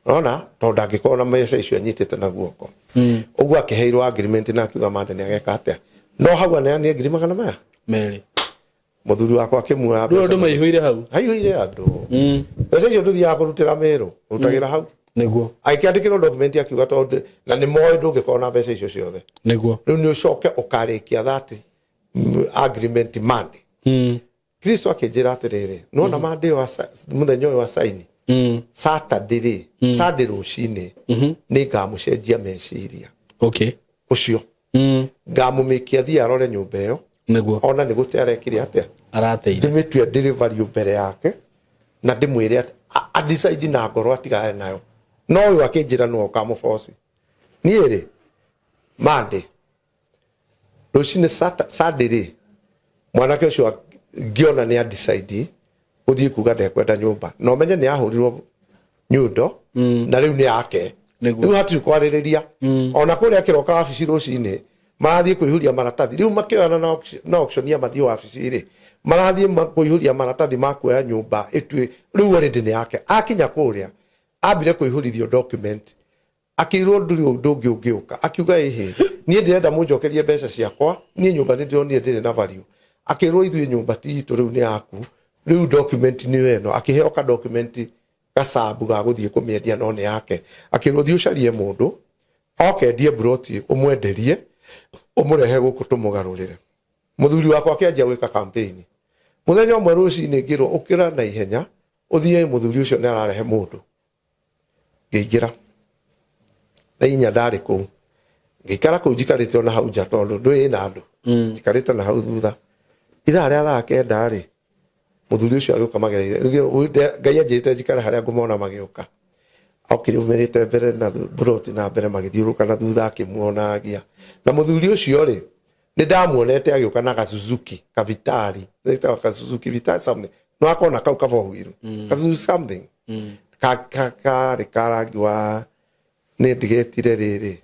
Ona tondũ ndangĩkorwo na mbeca icio anyitĩte na guoko. Ũguo akĩheirwo agreement na akiuga Monday nĩ ageka atĩa. No hau aneanire ngiri magana maya. Merĩ. Mũthuri wakwa akĩmuoya Rĩu andũ maihũire hau. Haihũire andũ. Mbeca icio ndũthiaga kũrutĩra Meru, ũrutagĩra hau. Nĩguo. Agĩkĩandĩkĩrwo document akiuga tondũ na nĩ moĩ ndũngĩkorwo na mbeca icio ciothe. Nĩguo. Rĩu nĩ ũcoke ũkarĩkia that agreement Monday. Kristo akĩnjĩra atĩrĩrĩ, nĩwona Monday wa mũthenya ũyũ wa saini, Saturday rĩ, Sunday rũcinĩ, nĩ ngamũcenjia meciria. Okay. Ũcio. Ngamũmĩkia athiĩ arore nyũmba ĩyo. Nĩguo. Ona nĩ gũte arekire atĩa? Arateire. Ndĩmĩtue delivery mbere yake na ndĩmwĩre atĩ a decide na ngoro atigane nayo. No ũyũ akĩnjĩra nĩwe ũkamũboci. Niĩ rĩ, Monday rũcinĩ Sunday rĩ, mwanake ũcio ngĩona nĩ a decide gũthiĩ kuga ndekwenda nyũmba. Na ũmenye nĩ ahũrirwo nyundo na rĩu nĩ yake. Nĩguo. Rĩu hatirĩ kwarĩrĩria. Ona kũrĩa kĩroka wabici rũcinĩ marathiĩ kũihũria maratathi. Rĩu makĩoyana na auctioneer mathiĩ wabici rĩ, marathiĩ kũihũria maratathi ma kuoya nyũmba ĩtue rĩu already nĩ yake. Akinya kũrĩa ambire kũihũrithio document akĩirwo ndũrĩ ũndũ ũngĩ ũngĩũka, akiuga ĩhĩ niĩ ndĩrenda mũnjokerie mbeca ciakwa, niĩ nyũmba nĩ ndĩronire ndĩrĩ na value. Akĩrwo ithuĩ nyũmba ti itũ rĩu nĩ yaku, rĩu document nĩyo ĩno. Akĩheo ka document gacabu ga gũthiĩ kũmĩendia no nĩ yake. Akĩrwo thiĩ ũcarie mũndũ oke endie mburoti ũmwenderie ũmũrehe gũkũ tũmũgarũrĩre. Mũthuri wakwa akĩanjia gwĩka campaign. Mũthenya ũmwe rũcinĩ ngĩrwo ũkĩra na ihenya ũthiĩ, mũthuri ũcio nĩ ararehe mũndũ. Ngĩingĩra thaa inya ndarĩ kũu, ngĩikara kũu njikarĩte ona hau nja tondũ ndũĩ na andũ, njikarĩte na hau thutha. Ithaa rĩa thaa kenda rĩ, mũthuri ũcio agĩũka magereire. Ngai anjĩrĩte njikare harĩa ngũmona magĩũka. Okire umĩrĩte mbere na mburoti na mbere magĩthiũrũrũka na thutha akĩmuonagia. Na mũthuri ũcio rĩ, nĩ ndamuonete agĩũka na ga Suzuki ka Vitari, ĩtagwo ka Suzuki Vitari something. Nĩ wakona kau ka four wheel, ka Suzuki something. Karĩ ka rangi wa nĩ ndigĩtire rĩrĩ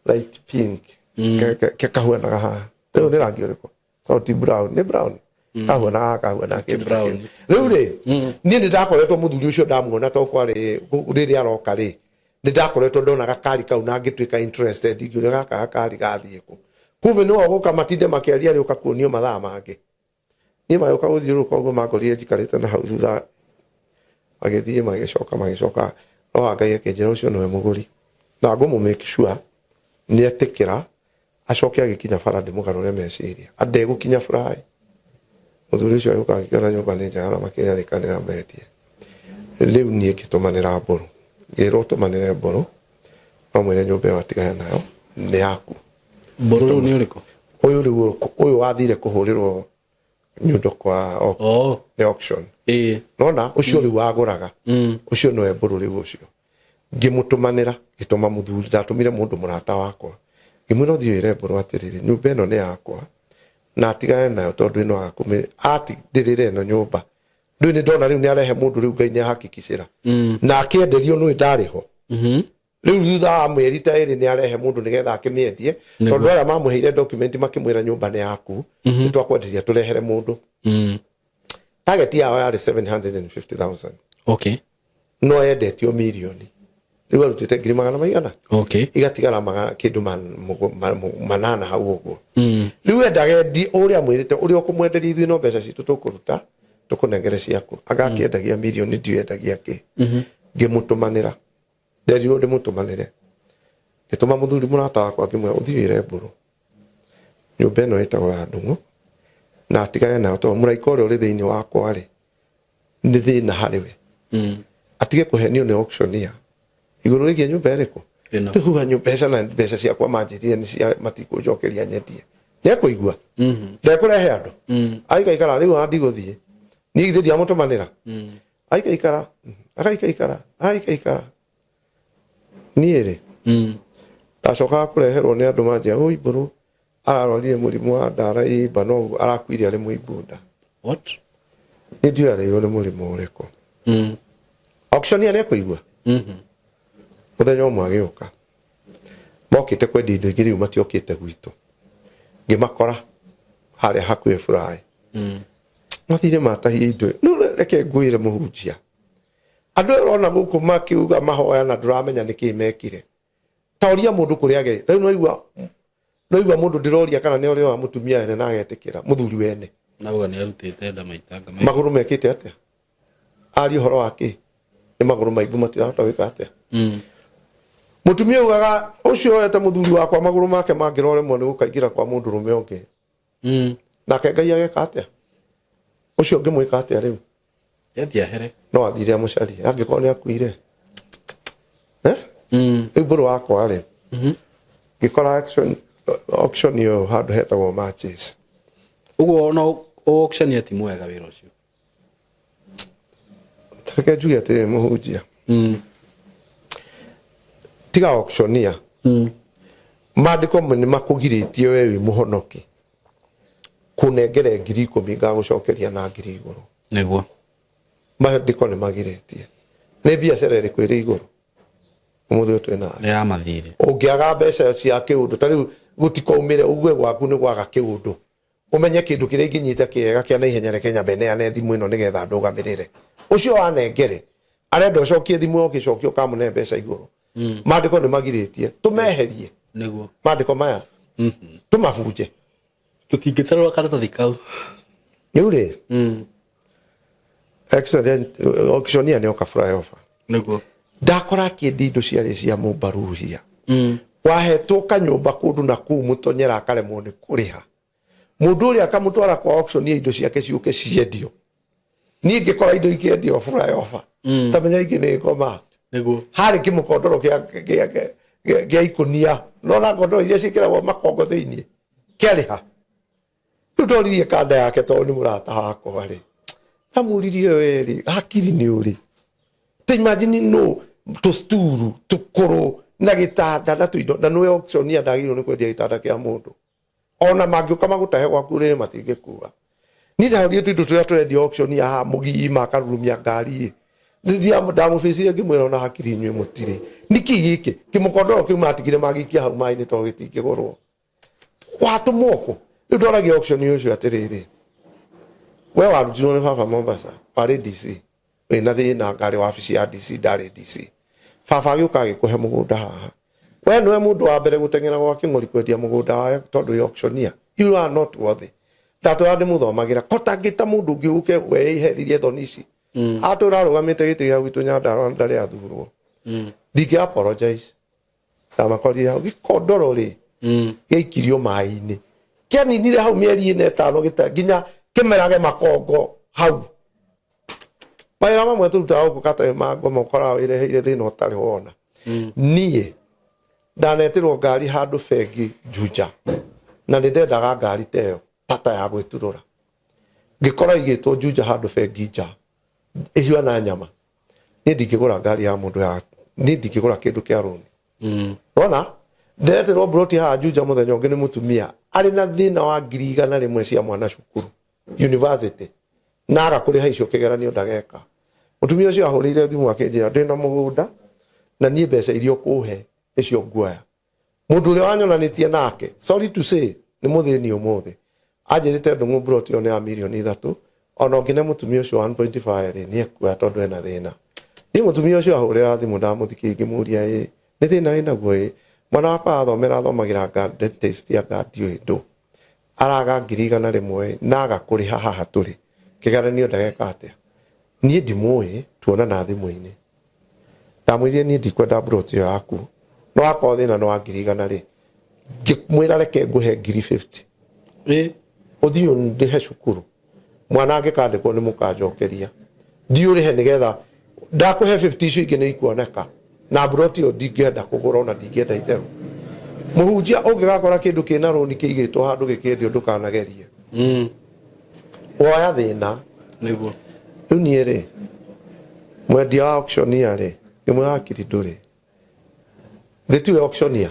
light pink. Kahuanaga haha. Rĩu nĩ rangi ũrĩkũ? Tondũ ti brown, nĩ brown. Kahuanaga kahuana kĩndũ ta brown. kĩu. Rĩu rĩ, niĩ nĩ ndakoretwo mũthuri ũcio ndamuona to kwarĩ rĩrĩa aroka rĩ, nĩ ndakoretwo ndona gakari kau na ngĩtuĩka interested, ngĩũria gaka gakari gathiĩ kũ. Kumbe nĩwe ũgũka matinde makĩaria rĩ, ũka kuonio mathaa mangĩ. Niĩ magĩũka gũthiũrũrũka ũguo mangorire njikarĩte na hau thutha, magĩthiĩ magĩcoka magĩcoka, no wa Ngai akĩnjĩra ũcio nĩwe mũgũri. Na ngũmũ make sure nĩ etĩkĩra Acoke agĩkinya bara ndĩmũgarũre meciria. Andegũkinya fly. Mũthuri ũcio agĩũka agĩkĩona nyũmba nĩ njega na makĩrĩkanĩra mendie. Rĩu niĩ ngĩtũmanĩra Mbũrũ. Ngĩrwo tũmanĩre Mbũrũ, mamwĩre nyũmba ĩyo atigane nayo, nĩ yaku. Mbũrũ rĩu nĩ ũrĩkũ? Ũyũ rĩu ũyũ wathire kũhũrĩrwo nyundo kwa Oh. nĩ auction. Ĩĩ. Nona ũcio rĩu wagũraga. Ũcio nĩwe Mbũrũ rĩu ũcio. Ngĩmũtũmanĩra, ngĩtũma mũthuri, ndatũmire mũndũ mũrata wakwa. Ngĩmwĩra ũthiĩ wĩre Mbũrũ atĩrĩrĩ, nyũmba ĩno nĩ yakwa na atigane nayo tondũ ĩno aga kũmĩ atindĩrĩre ĩno nyũmba. Rĩu nĩ ndona rĩu nĩ arehe mũndũ rĩu Ngai nĩ ahakikicĩra. Na akĩenderio nĩ ndarĩ ho. Rĩu thutha wa mĩeri ta ĩrĩ nĩ arehe mũndũ nĩgetha akĩmĩendie tondũ arĩa mamũheire document makĩmwĩra nyũmba nĩ yaku nĩ twakwenderia tũrehere mũndũ. Target yao yarĩ 750,000. Okay. No yendetio mirioni. Rĩu arutĩte ngiri magana maigana? Okay. Igatigara magana kĩndũ manana hau ũguo. Rĩu endaga endi ũrĩa amwĩrĩte ũrĩa ũkũmwenderia ithuĩ no mbeca citũ tũkũruta tũkũnengere ciaku. Anga akĩendagia mirioni ndiũĩ endagia kĩ. Ngĩmũtũmanĩra. Nderirwo ndĩmũtũmanĩre. Ngĩtũma mũthuri mũrata wakwa ngĩmwĩra ũthiĩ wĩre Mbũrũ nyũmba ĩno ĩtagwo ya Ndung'u na atigane nayo tondũ mũraika ũrĩa ũrĩ thĩinĩ wakwa rĩ nĩ thĩna harĩ we. Atige kũhenio nĩ auctioneer igũrũ rĩgiĩ nyũmba ĩrĩkũ. Ĩno. Rĩu huha mbeca na mbeca ciakwa manjĩrire nĩ cia matikũnjokeria nyendie. Nĩekũigua. Ndekũrehe andũ. Aikaikara rĩu ona ndigũthiĩ. Niĩ githĩ ndiamũtũmanĩra. Aikaikara, agaikaikara, agaikaikara. Niĩ rĩ, ndacokaga kũreherwo nĩ andũ manjĩra, oi Mbũrũ ararwarire mũrimũ wa ndara imba no arakuire arĩ mũimbu nda. What? Niĩ ndiũĩ arĩirwo nĩ mũrimũ ũrĩkũ. Auctioneer nĩekũigua. Mũthenya ũmwe agĩũka. Mokĩte kwendia indo ingĩ rĩu matiokĩte gwitũ. Ngĩmakora harĩa hakuhĩ fly. Mathire matahie indo. No reke ngwĩre mũhunjia. Andũ aya ũrona gũkũ makiuga mahoya na ndũramenya nĩkĩ mekire. Ta ũria mũndũ kũrĩa agere. Rĩu noigua mũndũ ndĩroria kana nĩ ũrĩa wa mũtumia wene na agetĩkĩra mũthuri wene. Nauga nĩ arutĩte nda maitanga maingĩ. Magũrũ mekĩte atĩa? Aria ũhoro wa kĩ? Nĩ magũrũ maimbu matirahota gwĩka atĩa? Mũtumia augaga ũcio oete mũthuri wakwa magũrũ make mangĩroremwo nĩ gũkaingĩra kwa mũndũrũme ũngĩ. Nake Ngai ageka atĩa? Ũcio ũngĩmwĩka atĩa rĩu? Athiĩ ahere. No athire amũcarie angĩkorwo nĩ akuire. Rĩu Mbũrũ wakwa rĩ, ngĩkora auction ĩyo handũ hetagwo matches. Ũguo no auction ti mwega wĩra ũcio. Reke njuge atĩrĩrĩ mũhunjia. Tiga auctioneer. Maandĩko nĩ makũgirĩtie we wĩ mũhonoki kũnengere ngiri ikũmi ngagũcokeria na ngiri igũrũ. Nĩguo. Maandĩko nĩ magirĩtie. Nĩ biacara ĩrĩkũ ĩrĩ igũrũ? Ũmũthĩ ũyũ twĩ nayo. Nĩ ya mathirĩ. Ũngĩaga mbeca cia kĩũndũ ta rĩu gũtikaumĩre ugue gwaku nĩ gwaga kĩũndũ. Ũmenye kĩndũ kĩrĩa ingĩnyita kĩega kĩa naihenya reke nyambe neane thimũ ĩno nĩgetha ndũgamĩrĩre. Ũcio wanengere arenda ũcokie thimũ ũgĩcokia ũkamũne mbeca igũrũ. Maandĩko nĩ magirĩtie tũmeherie. Nĩguo. Maandĩko maya tũmabunje. Tũtingĩtarũra karatathi kau. Rĩu rĩ, excellent auctioneer nĩ oka flyover. Nĩguo. Ndakora akĩendia indo ciarĩ cia mũmbaruhia. Wahetwo kanyũmba kũndũ na kũu mũtonyera akaremwo nĩ kũrĩha. Mũndũ ũrĩa akamũtwara kwa auction indo ciake ciũke ciendio. Niĩ ngĩkora indo ikĩendio flyover. Ta menya ingĩ nĩ ngoma. Nĩguo. Harĩ kĩmũkondoro kĩa ikũnia. Nona ngondoro iria ciĩkĩragwo makongo thĩinĩ. Kĩarĩha. Rĩu ndoririe kanda yake tondũ nĩ mũrata wakwa rĩ. Ndamũririe we rĩ, hakiri nĩ ũrĩ. Ta imagine no tũsturu tũkũrũ na gĩtanda na tũindo na nĩwe auctioneer ndagĩrĩirwo nĩ kwendia gĩtanda kĩa mũndũ. Ona mangĩũka magũtahe gwaku rĩ matingĩkua. Niĩ ndahũrire tũindo tũrĩa tũrendio auction haha mũgima akarurumia ngari ĩ. Ndamũbĩcire ngĩmwĩra ona hakiri inyuĩ mũtirĩ. Nĩkĩ gĩkĩ? Kĩmũkondoro kĩu matigire magĩikia hau maĩ-inĩ tondũ gĩtingĩgũrwo. Watũmwo kũ? Rĩu ndoragia auction ũcio atĩrĩrĩ. We warutirwo nĩ baba Mombasa, warĩ DC. Wĩna thĩna ngarĩ wabici ya DC, ndarĩ DC. Baba agĩũka agĩkũhe mũgũnda haha. We nĩwe mũndũ wa mbere gũteng'era gwa Kĩng'ori kwendia mũgũnda wayo tondũ wĩ auctioneer. You are not worthy. Ndatũra ndĩmũthomagĩra. Ko tangĩta mũndũ ũngĩ ũke weiheririe thoni ici. Atũra arũgamĩte gĩtĩ gĩa gwitũ Nyandarũa ndarĩ athurwo. Ndingĩ apologize. Ndamakorire hau. Gĩkondoro rĩ. Gĩaikirio maĩ-inĩ, kĩaninire hau mĩeri ĩna ĩtano, gĩta nginya kĩmerage makongo hau. Mawĩra mamwe tũrutaga gũkũ katarĩ ma ngoma, ũkoraga wĩreheire thĩna ũtarĩ wona. Niĩ ndanetĩrwo ngari handũ bengi Juja, na nĩ ndendaga ngari ta ĩyo tata ya gwĩturũra. Ngĩkora igĩtwo Juja handũ bengi nja ĩhiana nyama. Niĩ ndingĩgũra ngari ya mũndũ ya, niĩ ndingĩgũra kĩndũ kĩa rũni. Wona ndeterwo mburoti haha Juja mũthenya ũngĩ nĩ mũtumia arĩ na thĩna wa 100,000 cia mwana cukuru university, na aga kũrĩha icio kĩgeranio ndageka. Mũtumia ũcio ahũrĩire thimũ akĩnjĩra ndĩna mũgũnda na niĩ mbeca iria ũkũhe nĩcio nguoya. Mũndũ ũrĩa wanyonanĩtie nake, sorry to say, nĩ mũthĩni ũmũthĩ, anjĩrĩte ndũng'ũ mburoti ĩyo nĩ ya 3 mirioni ona ũngĩne mũtumia ũcio 1.5 rĩ, nĩ ekuoya tondũ ena thĩna. Niĩ mũtumia ũcio ahũrĩra thimũ ndamũthikĩrĩria, ngĩmũria, ĩ nĩ thĩna wĩnaguo? Ĩ mwana wakwa athomera athomagĩra nga dentist, anga ndiũĩ ndũ araga 100,000 na aga kũrĩha haha tũrĩ kĩgeranio ndageka atĩa? Niĩ ndimũĩ, tuonana thimũ-inĩ. Ndamwĩrire niĩ ndikwenda mburoti ĩyo yaku, no akorwo thĩna nĩ wa 100,000 rĩ, ngĩmwĩra reke ngũhe 50,000 ũthiĩ ũndĩhe cukuru, mwana angĩkandĩkwo nĩ mũkanjokeria, thiĩ ũrĩhe nĩgetha ndakũhe 50 icio ingĩ nĩ ikuoneka. Na mburoti ĩyo ndingĩenda kũgũra, ona ndingĩenda itherũ. Mũhunjia, ũngĩgakora kĩndũ kĩna rũni kĩigĩtwo handũ gĩkĩendio, ndũkanagerie woya thĩna. Nĩguo. Rĩu niĩ rĩ, mwendia wa auctioneer rĩ, ngĩmwĩra hakiri ndũrĩ thĩ tiwe auctioneer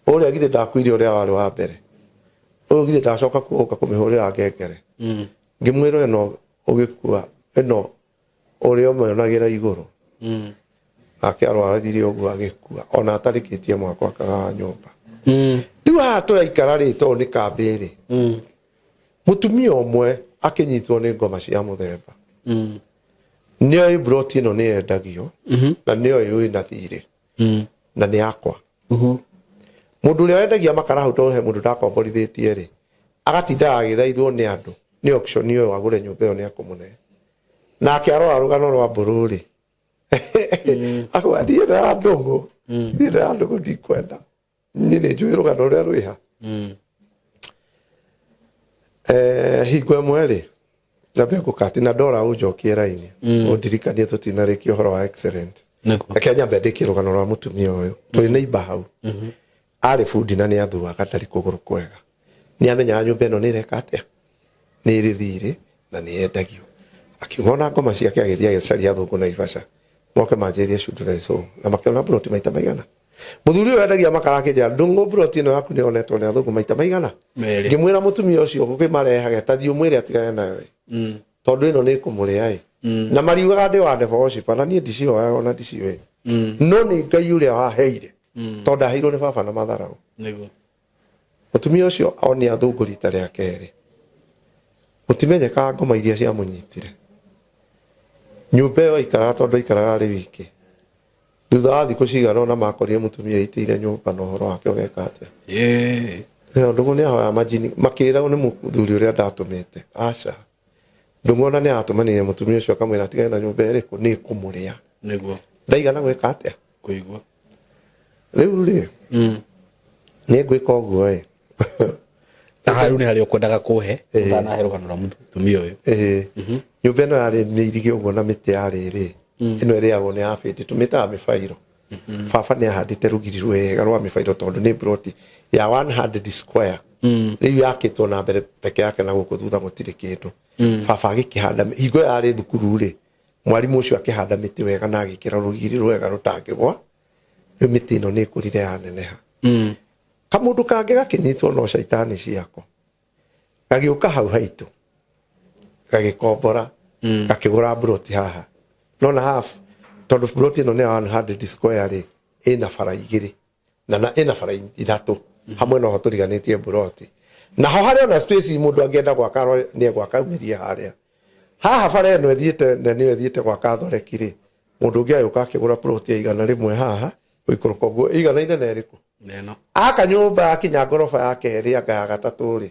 ũrĩa githĩ ndakuire ũrĩa warĩ wa mbere ũyũ, githĩ ndacoka kuoka kũmĩhũrĩra ngengere. Ngĩmwĩra ĩno ũgĩkua ĩno ũrĩa ũmĩonagĩra igũrũ. Nake arwarire ũguo agĩkua ona atarĩkĩtie mwaka akaga nyũmba. Rĩu haha tũraikara rĩ, tondũ nĩ kambĩ rĩ, mũtumia ũmwe akĩnyitwo nĩ ngoma cia mũthemba. Nĩoĩ mburoti ĩno nĩ yendagio na nĩoĩ wĩna thirĩ na nĩ yakwa. Mũndũ ũrĩa wendagia makara hau, tondũ he mũndũ ndakomborithĩtie rĩ, agatindaga agĩthaithwo nĩ andũ nĩ auction ĩyo agũre nyũmba ĩyo nĩ akũmũne. Nake arora rũgano rwa mbũrũ rĩ, akauga niĩ ĩno ya ndũng'ũ, niĩ ĩno ya ndũng'ũ ndikwenda, niĩ nĩ njũĩ rũgano rũrĩa rwĩha. Hingo ĩmwe rĩ, nyambe ngũkati na ndora ũnjokie raini, ũndirikanie tũtinarĩkia ũhoro wa excellent. Nĩguo. Reke nyambe ndĩkie rũgano rwa mũtumia ũyũ tũrĩ neighbor hau. Arĩ bundi na nĩ athuaga, ndarĩ kũgũrũ kwega. Nĩ amenyaga nyũmba ĩno nĩ ĩreka atĩa, nĩ ĩrĩ thirĩ na nĩ yendagio. Akiuga ona ngoma ciake, agĩthiĩ agĩcaria athũngũ Naivasha moke manjĩrie children's home, na makĩona mburoti maita maigana. Mũthuri ũyũ wendagia makara akĩnjĩra, ndũng'ũ, mburoti ĩno yaku nĩ yonetwo nĩ athũngũ maita maigana? Merĩ. Ngĩmwĩra mũtumia ũcio gũkĩmarehage ta thiĩ ũmwĩre atigane nayo ĩ, tondũ ĩno nĩ ĩkũmũrĩa ĩ. Na mariugaga ndĩ wa devil worshiper, na niĩ ndicioyaga ona ndiciũĩ, no nĩ Ngai ũrĩa waheire, tondũ ndaheirwo nĩ baba na matharaũ. Nĩguo. Mũtumia ũcio onia athũngũ rita rĩa kerĩ, gũtimenyekaga ngoma iria ciamũnyitire. Nyũmba ĩyo aikaraga, tondũ aikaraga arĩ wiki, thutha wa thikũ cigana ũna makorire mũtumia aitĩire nyũmba na ũhoro wake ũgeka atĩa? Ĩyo ndũng'ũ nĩ ahoya majini, makĩragwo nĩ mũthuri ũrĩa ndatũmĩte. Aca, ndũng'ũ ona nĩ aratũmanĩire mũtumia ũcio akamwĩra atigane na nyũmba ĩrĩkũ, nĩ ĩkũmũrĩa. Nĩguo. Ndaigana gwĩka atĩa? Kũigua. Rĩu rĩ, nĩ ngwĩka ũguo ĩ. Haha rĩu nĩ harĩa ũkwendaga kũhe ũtanahe rũgano rwa mũtumia ũyũ. Ĩĩ, nyũmba ĩno yarĩ mĩirige ũguo na mĩtĩ yarĩ rĩ, ĩno ĩrĩagwo nĩ abĩndĩ, tũmĩtaga mĩbairo. Baba nĩ ahandĩte rũgiri rwega rwa mĩbairo, tondũ nĩ ploti ya 100 square rĩu yakĩtwo na mbere peke yake, na gũkũ thutha gũtirĩ kĩndũ. Baba agĩkĩhanda hingo ĩyo yarĩ thukuru rĩ, mwarimũ ũcio akĩhanda mĩtĩ wega na agĩkĩra rũgiri rwega rũtangĩgwa. Rĩu mĩtĩ ĩno nĩ ĩkũrire yaneneha. Kamũndũ kangĩ gakĩnyitwo no caitani ciako, gagĩũka hau haitũ gagĩkombora, gakĩgũra mburoti haha nona half, tondũ mburoti ĩno nĩ ya 100 square rĩ, ĩna bara igĩrĩ na ĩna bara ithatũ hamwe noho tũriganĩtie mburoti, naho harĩ ona space mũndũ angĩenda gwaka nĩ egwaka aumĩrie harĩa haha bara ĩno ĩthiĩte na nĩyo ĩthiĩte gwaka thoreki rĩ. Mũndũ ũngĩ agĩũka akĩgũra plot ya 100 haha gũikũrũka ũguo, ĩiganaine na ĩrĩkũ? Neno. Aka nyũmba akinya ngoroba ya kerĩ anga ya gatatũ rĩ,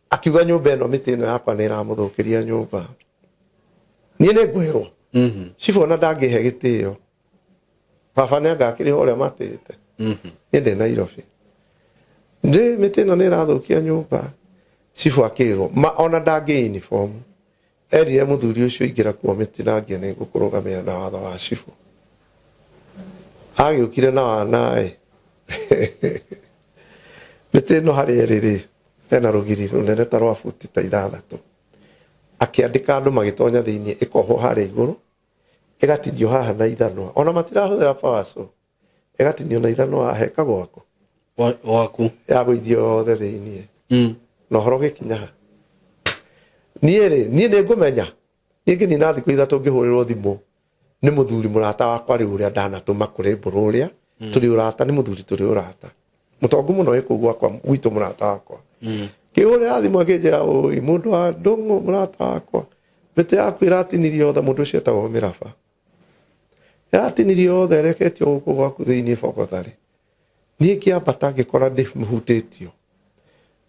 akiuga nyũmba ĩno, mĩtĩ ĩno yakwa nĩ ĩramũthũkĩria nyũmba. Niĩ nĩ ngwĩrwo cibũ ona ndangĩhe gĩtĩo, baba nĩ anga akĩrĩha ũrĩa matĩĩte. Niĩ ndĩ Nairobi. Ndĩ mĩtĩ ĩno nĩ ĩrathũkia nyũmba. Cibũ akĩrwo ma ona ndangĩ uniform. Erire mũthuri ũcio ingĩra kuo mĩtinangie nĩ ngũkũrũgamĩrĩra na watho wa cibũ. Agĩũkire na wana ĩ mĩtĩ ĩno harĩa ĩrĩ rĩ hena rũgiri rũnene ta rwa buti ta 6. Akĩandĩka andũ magĩtonya thĩinĩ ĩkohwo harĩa igũrũ ĩgatinio haha na ithanwa ona matirahũthĩra power saw ĩgatinio na ithanwa haha ĩkagwako Gwaku. Yagũithio yothe thĩinĩ. Na ũhoro ũgĩkinya ha niĩ rĩ, niĩ nĩ ngũmenya niĩ ngĩnina thikũ 3 ngĩhũrĩrwo thimũ nĩ mũthuri mũrata wakwa rĩu ũrĩa ndanatũma kũrĩ mbũrũ ũrĩa tũrĩ ũrata, nĩ mũthuri tũrĩ ũrata mũtongu mũno wĩ kũu gwakwa gwitũ mũrata wakwa. Kĩhũrĩra thimũ akĩnjĩra, ũi mũndũ wa ndũng'ũ mũrata wakwa, mĩtĩ yaku ĩratinirio yothe. Mũndũ ũcio etagwo Mĩraba, ĩratinirio yothe ĩreketio gũkũ gwaku thĩinĩ Bogotharĩ. Niĩ ngĩambata ngĩkora ndĩhutĩtio.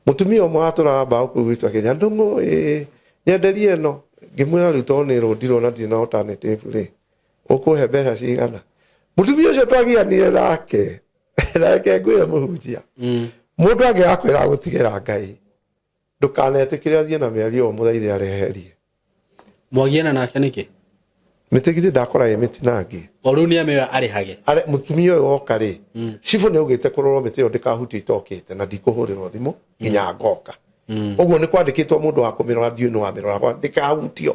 Mũtumia ũmwe watũraga mbaũ kũu gwitũ akĩnjĩra, ndũng'ũ ĩĩ nyenderie ĩno. Ngĩmwĩra rĩu tondũ nĩ rũndirwo na ndirĩ na alternative rĩ, ũkũhe mbeca cigana? Mũtumia ũcio twagianire nake, na reke ngwĩre mũhunjia, mũndũ angĩgakwĩra gũtigĩra Ngai, ndũkanetĩkĩre athiĩ na mĩario ũmũthaithe areherie. Mwagiana nake nĩkĩ? Mĩtĩ githĩ ndakora ĩ mĩtinangie. O rĩu nĩ amĩoya arĩhage. Are mũtumia ũyũ oka rĩ, cibũ nĩ augĩte kũrorwo mĩtĩ ĩyo ndĩkahutio itokĩte na ndikũhũrĩrwo thimũ nginya ngoka. Ũguo nĩ kwandĩkĩtwo mũndũ wa kũmĩrora, ndiũĩ nĩ wamĩrora, ndĩkahutio.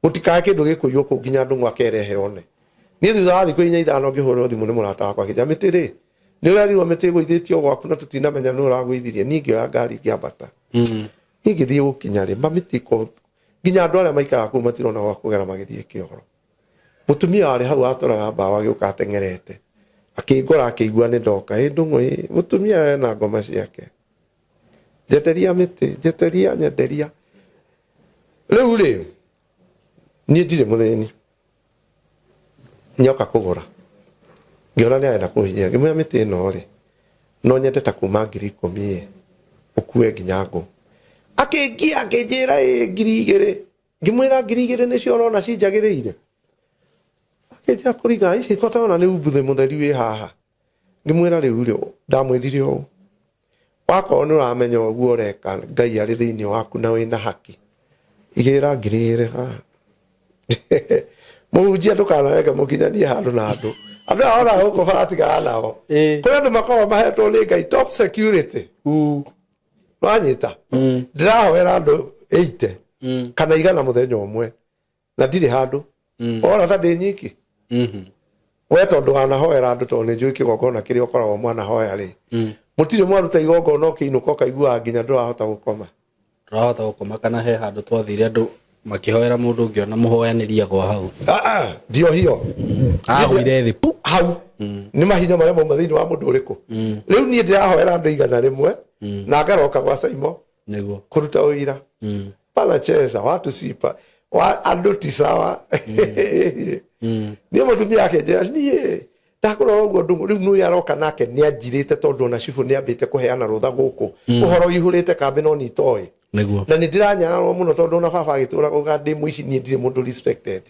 Gũtikae kĩndũ gĩkũiywo kũu nginya ndũng'ũ akerehe one. Niĩ thutha wa thikũ 4 5 ngĩhũrĩrwo thimũ nĩ mũrata wakwa akĩnjĩra, mĩtĩ rĩ, nĩ ũrerirwo mĩtĩ ĩgũithĩtio gwaku na tũtinamenya nũ ũragũithirie. Niĩ ngĩoya ngari ngĩambata. Niĩ ngĩthiĩ gũkinya rĩ, ma mĩtĩ nginya andũ arĩa maikaraga kũu matirona gwa kũgera magĩthiĩ kĩoro. Mũtumia warĩ hau atũraga mbaũ agĩũka ateng'erete. Akĩngora akĩigua nĩ ndoka. Ĩ ndũng'ũ ĩ, mũtumia ena ngoma ciake. Nyenderia mĩtĩ, nyenderia, nyenderia. Rĩu rĩ, niĩ ndirĩ mũthĩni. Nyoka kũgũra. Ngĩona nĩ arenda kũhinyĩrĩria. Ngĩmwĩra mĩtĩ ĩno rĩ, no nyende ta kuma 10,000 ĩ, ũkue nginya ngũ. Akĩngia akĩnjĩra ĩ 2,000. Ngĩmwĩra 2,000 nĩcio ũrona cinjagĩrĩire. Akĩnjĩra kũringa ici kotona nĩ umbuthĩ mũtheri wĩ haha. Ngĩmwĩra rĩu rĩ, ndamwĩrire ũũ, wakorwo nĩ ũramenya ũguo ũreka Ngai arĩ thĩinĩ waku na wĩna haki, igĩra 2,000 haha. Mũhunjia ndũkanareke mũkinyanie handũ na andũ. Andũ aya ona gũkũ baratigana nao. Kũrĩ andũ makoragwo mahetwo nĩ Ngai top security. Wanyita? Ndĩrahoera andũ 80 kana 100 mũthenya ũmwe na ndirĩ handũ. Ora ta ndĩ nyiki. We tondũ wanahoera andũ tondũ nĩ njũĩ kĩgongona kĩrĩa ũkoragwo mwanahoya rĩ. Mũtirĩ mwaruta igongona ũkĩinũka ũkaiguaga nginya ndũrahota gũkoma. Ndũrahota gũkoma kana he handũ twathire andũ makĩhoera mũndũ ũngĩ ona mũhoyanĩria gwa hau. Ndiohio. Agũire thĩ pu. Hau. Nĩ mahinya marĩa mauma thĩinĩ wa mũndũ ũrĩkũ. Rĩu niĩ ndĩrahoera andũ 100 na ngaroka gwa Saimo Nĩguo. kũruta ũira. Panacheza watu sipa wa andũ ti sawa. Niĩ mũtumia akĩnjĩra niĩ ndakũrora ũguo ndũng'ũ rĩu nũyũ aroka nake nĩ anjirĩte tondũ ona cibũ nĩ ambĩte kũheana rũtha gũkũ ũhoro ũihũrĩte kambĩ no nĩ itoĩ. Nĩguo. Na nĩ ndĩranyararwo mũno tondũ ona baba agĩtũra uga ndĩ mũici niĩ ndirĩ mũndũ respected.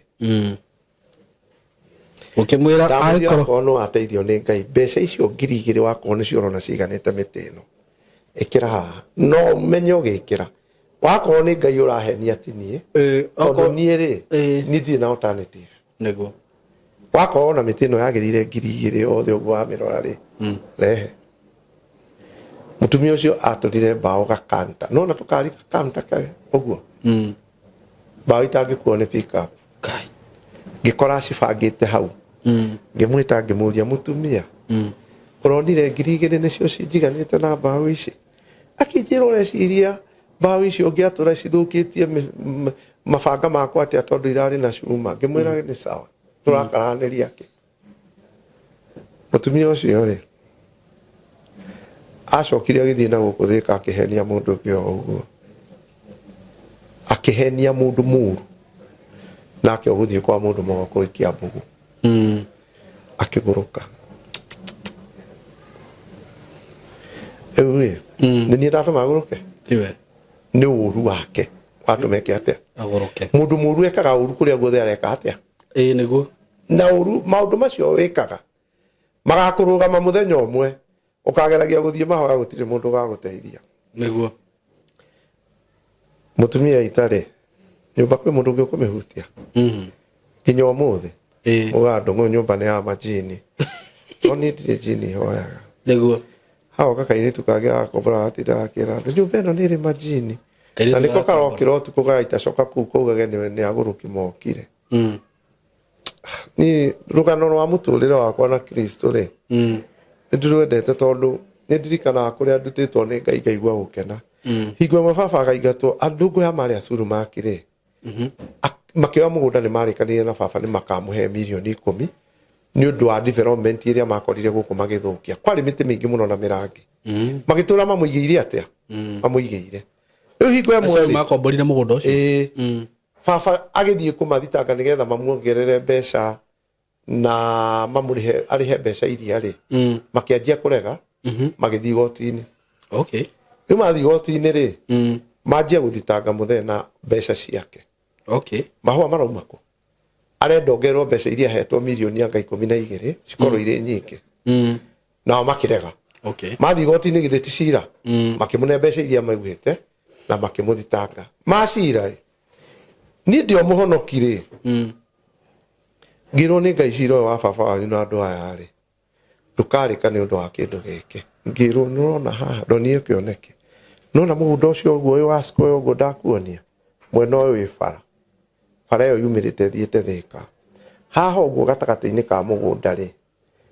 Ũkĩmwĩra Ndamwĩrire angĩkorwo akorwo no ateithio nĩ Ngai mbeca icio 2,000 wakorwo nĩcio ũrona ciganĩte mĩtĩ ĩno ĩkĩra haha no ũmenye ũgĩkĩra wakorwo nĩ Ngai ũrahenia ti niĩ tondũ niĩ rĩ niĩ ndirĩ na alternative. Nĩguo. Wakorwo na mĩtĩ ĩno yagĩrĩire 2,000 yothe ũguo wamĩrora rĩ rehe. Mũtumia ũcio atũrire mbaũ gakanta nona tũkari gakanta kae ũguo mbaũ itangĩkuo nĩ pick up. Ngĩkora acibangĩte hau. Ngĩmwĩta ngĩmũria mũtumia ũronire 2,000 nĩcio cinjiganĩte na mbaũ ici. Akĩnjĩra ũreciria mbaũ icio ũngĩatũra cithũkĩtie mabanga makwa atĩa tondũ irarĩ na cuma. Ngĩmwĩra nĩ sawa tũrakaranĩria kĩ. Mũtumia ũcio rĩ acokire agĩthiĩ na gũkũ Thĩka akĩhenia mũndũ ũngĩ o ũguo. Akĩhenia mũndũ mũru nake ũgũthiĩ kwa mũndũ mũgo kũu Kiambugu. Akĩgũrũka. Rĩu rĩ nĩ niĩ ndatũma agũrũke? Tiwe. Nĩ ũru wake watũma eke atĩa? Agũrũke. Mũndũ mũru ekaga ũru kũrĩa guothe areka atĩa? Ĩĩ nĩguo. Na ũru maũndũ macio wĩkaga magakũrũgama mũthenya ũmwe. Ũkageragia gũthiĩ mahoya gũtirĩ mũndũ ũgagũteithia. Nĩguo. Mũtumia itarĩ nyũmba kwĩ mũndũ ũngĩ ũkũmĩhutia. Nginya ũmũthĩ. Uga ndũng'ũ nyũmba nĩ ya majini. No niĩ ndirĩ jini hoyaga. Nĩguo. Hagoka kairĩtu kangĩ gakombora gatinda gakĩra andũ nyũmba ĩno nĩ ĩrĩ majini. Kairĩtu Na nĩko gagakombora. karokĩra ũtukũ gagaita coka kũu kaugage nĩ agũrũki mokire. Niĩ rũgano rwa mũtũrĩre wakwa na Kristo rĩ, nĩ ndĩrwendete tondũ nĩ ndirikanaga kũrĩa ndutĩtwo nĩ Ngai ngaigua gũkena. Hingo ĩmwe baba akaingatwo, andũ ngũya marĩ a Surumaki rĩ, makĩoya mũgũnda nĩ marĩkanĩire na baba nĩ makamũhe mirioni 10 nĩ ũndũ wa development ĩrĩa makorire gũkũ magĩthũkia. Kwarĩ mĩtĩ mĩingĩ mũno na mĩrangi. Magĩtũra mamũigĩire atĩa? Mamũigĩire. Rĩu hingo ĩmwe Acio rĩ, makomborire mũgũnda ũcio. Ĩĩ. Baba agĩthiĩ kũmathitanga nĩgetha mamuongerere mbeca na mamũrĩhe arĩhe mbeca iria rĩ, makĩanjia kũrega, magĩthiĩ igoti-inĩ. Okay. Rĩu mathiĩ igoti-inĩ rĩ, manjia gũthitanga mũthee na mbeca ciake. Okay. Mahũa marauma kũ? Arenda ongererwo mbeca iria ahetwo mirioni anga 12 cikorwo irĩ nyingĩ. Nao makĩrega. Okay. Mathiĩ igoti-inĩ githĩ ti cira? Makĩmũne mbeca iria maugĩte na makĩmũthitanga. Macira ĩ, niĩ ndĩ o mũhonoki rĩ, ngĩrwo nĩ Ngai cira ũyũ wa baba wanyu na andũ aya rĩ, ndũkarĩka nĩ ũndũ wa kĩndũ gĩkĩ. Ngĩrwo nĩũrona haha, ndonire kĩoneki. Nĩwona mũgũnda ũcio ũguo ũyũ wa square ũguo ndakuonia, mwena ũyũ wĩ bara. Bara ĩyo yumĩrĩte ĩthiĩte Thĩka. Haha ũguo gatagatĩ-inĩ ka mũgũnda rĩ,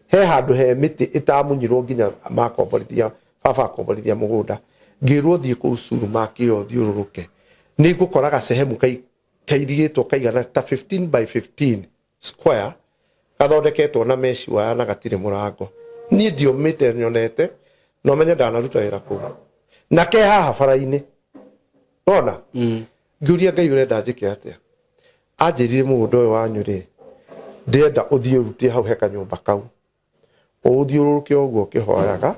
he handũ he mĩtĩ ĩtamunyirwo nginya makomborithia, baba akomborithia mũgũnda. Ngĩrwo thiĩ kũu Surumaki ĩyo thiũrũrũke. Nĩ ngũkora gacehemu kairigĩtwo kaigana ta 15 by 15 square, gathondeketwo na mesh wire na gatirĩ mũrango. Niĩ ndiomĩte nyonete, no menye ndanaruta wĩra kũu. Na ke haha bara-inĩ. Wona? Ngĩũria Ngai ũrenda njĩke atĩa? Anjĩrire mũgũnda ũyũ wanyu rĩ, ndĩrenda ũthiĩ ũrute hau he kanyũmba kau. Ũthiũrũrũke ũguo ũkĩhoyaga,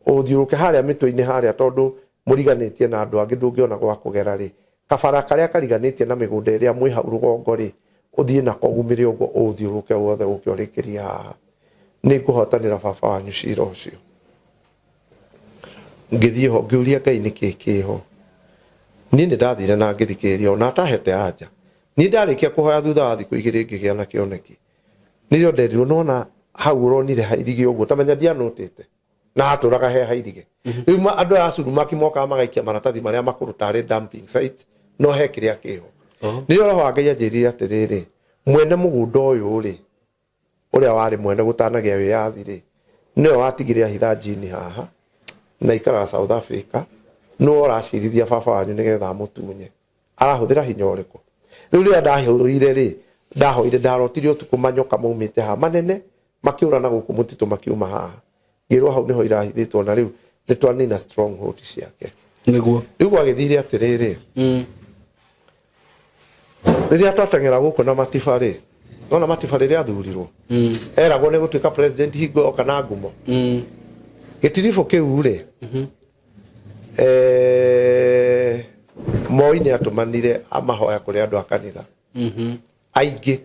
ũthiũrũrũke harĩa mĩtwe-inĩ harĩa tondũ mũriganĩtie na andũ angĩ ndũngĩona gwa kũgera rĩ. Kabara karĩa kariganĩtie na mĩgũnda ĩrĩa mwĩ hau rũgongo rĩ, ũthiĩ nako ũgumĩre ũguo ũthiũrũrũke wothe ũke ũrĩkĩrie haha. Nĩ ngũhotanĩra baba wanyu cira ũcio. Ngĩthiĩ ho ngĩũria Ngai nĩkĩ kĩho. Niĩ nĩ ndathire na ngĩthikĩrĩria ona atahete anja. Niĩ ndarĩkia kũhoya thutha wa thikũ igĩrĩ ngĩgĩa na kĩoneki. Nĩrĩo nderirwo nona hau ũronire hairige ũguo ta menya ndianũtĩte. Na hatũraga he hairige. Rĩu andũ aya a Surumaki mokaga magaikia maratathi marĩa makũrũ tarĩ dumping site, no he kĩrĩa kĩho. Nĩrĩo roho wa Ngai anjĩrire atĩrĩrĩ, mwene mũgũnda ũyũ rĩ, ũrĩa warĩ mwene gũtanagĩa wĩyathi rĩ, nĩwe watigire ahitha njini haha na ikaraga South Africa, nĩwe ũracirithia baba wanyu nĩgetha amũtunye. Arahũthĩra hinya ũrĩkũ? Rĩu rĩrĩa ndahũrire rĩ, ndahoire ndarotire ũtukũ manyoka maumĩte haha manene makĩũra na gũkũ mũtitũ makiuma haha. Ngĩrwo hau nĩho irahithĩtwo na rĩu nĩ twanina stronghold ciake. Nĩguo. Rĩu gwagĩthire atĩrĩrĩ, rĩrĩa twateng'era gũkũ na Matiba rĩ, nona Matiba rĩrĩa athurirwo, eragwo nĩ gũtuĩka president hingo yoka na ngumo. Gĩtiribũ kĩu rĩ, Moi nĩ atũmanire amahoya kũrĩ andũ a kanitha. Aingĩ.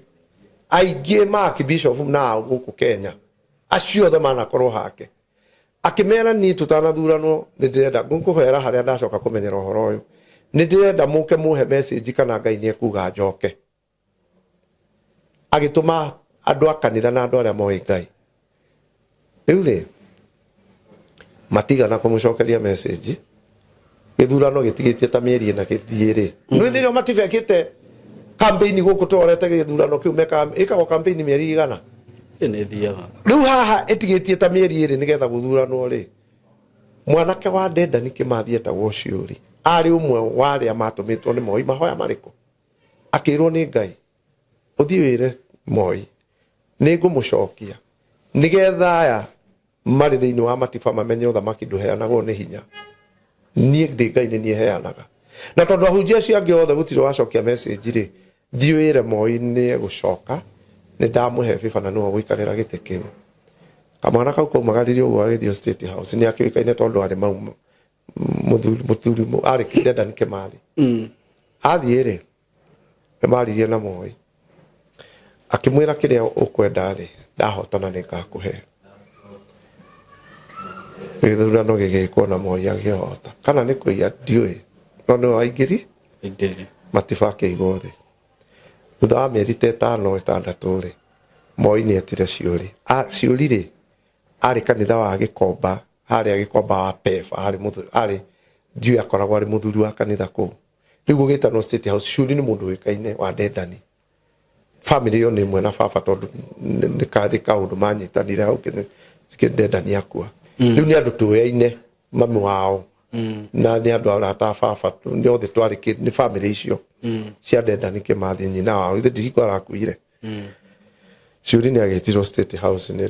Aingĩ ma archbishop na gũkũ Kenya. Acio othe manakorwo hake. Akĩmera niĩ tũtanathuranwo nĩ ndĩrenda ngũkũhoera harĩa ndacoka kũmenyera ũhoro ũyũ. Nĩ ndĩrenda mũke mũhe message kana Ngai nĩ ekuga njoke. Agĩtũma andũ a kanitha na andũ arĩa moĩ Ngai. Rĩu rĩ, matigana kũmũcokeria message. Gĩthurano gĩtigĩtie ta mĩeri ĩna gĩthiĩ rĩ. Nĩ nĩrĩo matibekĩte campaign gũkũ tũrorete gĩthurano kĩu mekaga ĩkagwo campaign mĩeri igana. Ĩ nĩ thiaga. Rĩu haha ĩtigĩtie ta mĩeri ĩrĩ nĩgetha gũthuranwo rĩ, mwanake wa Dedan Kĩmathi etagwo Ciũri arĩ ũmwe wa arĩa matũmĩtwo nĩ Moi mahoya marĩkũ? Akĩrwo nĩ Ngai, ũthiĩ wĩre Moi nĩ ngũmũcokia nĩgetha aya marĩ thĩinĩ wa Matiba mamenye ũthamaki ndũheanagwo nĩ hinya. Niĩ ndĩ Ngai nĩ niĩ heanaga. Na tondũ ahunjia acio angĩ othe gũtirĩ wacokia message rĩ, thiĩ wĩre Moi nĩ egũcoka, nĩ ndamũhe biba na nĩwe ũgũikarĩra gĩtĩ kĩu. Kamwana kau kaumagaririe ũguo gagĩthiĩ State House, nĩ akĩũĩkaine tondũ arĩ mau mũthuri arĩ Dedan Kĩmathi. Athiĩ rĩ, nĩ maririe na Moi. Akĩmwĩra kĩrĩa ũkwenda rĩ, ndahotana nĩ ngakũhe. Gĩthurano gĩgĩkwo na Moi akĩhota kana nĩ kũiya ndiũĩ, no nĩwe waingĩri Ingĩrire. Matiba akĩigwo thĩ. Thutha wa mĩeri ta 5 6 rĩ, Moi nĩ etire Ciũri. Ciũri rĩ, arĩ kanitha wa Gĩkomba, harĩa Gĩkomba wa PEFA, arĩ arĩ ndiũĩ akoragwo arĩ mũthuri wa kanitha kũu. Rĩu gũgĩtanwo State House, Ciũri nĩ mũndũ ũĩkaine wa Ndendani. Family ĩyo nĩ ĩmwe na baba tondũ nĩ karĩ kaũndũ manyitanire hau Ndendani akua. Rĩu nĩ andũ tũyaine mami wao na nĩ andũ arata a baba, nĩ othe twarĩ nĩ family icio cia Ndendani Kĩmathi, nyina wao ithe ndirikũ arakuire. Ciũri nĩ agĩtirwo State House nĩ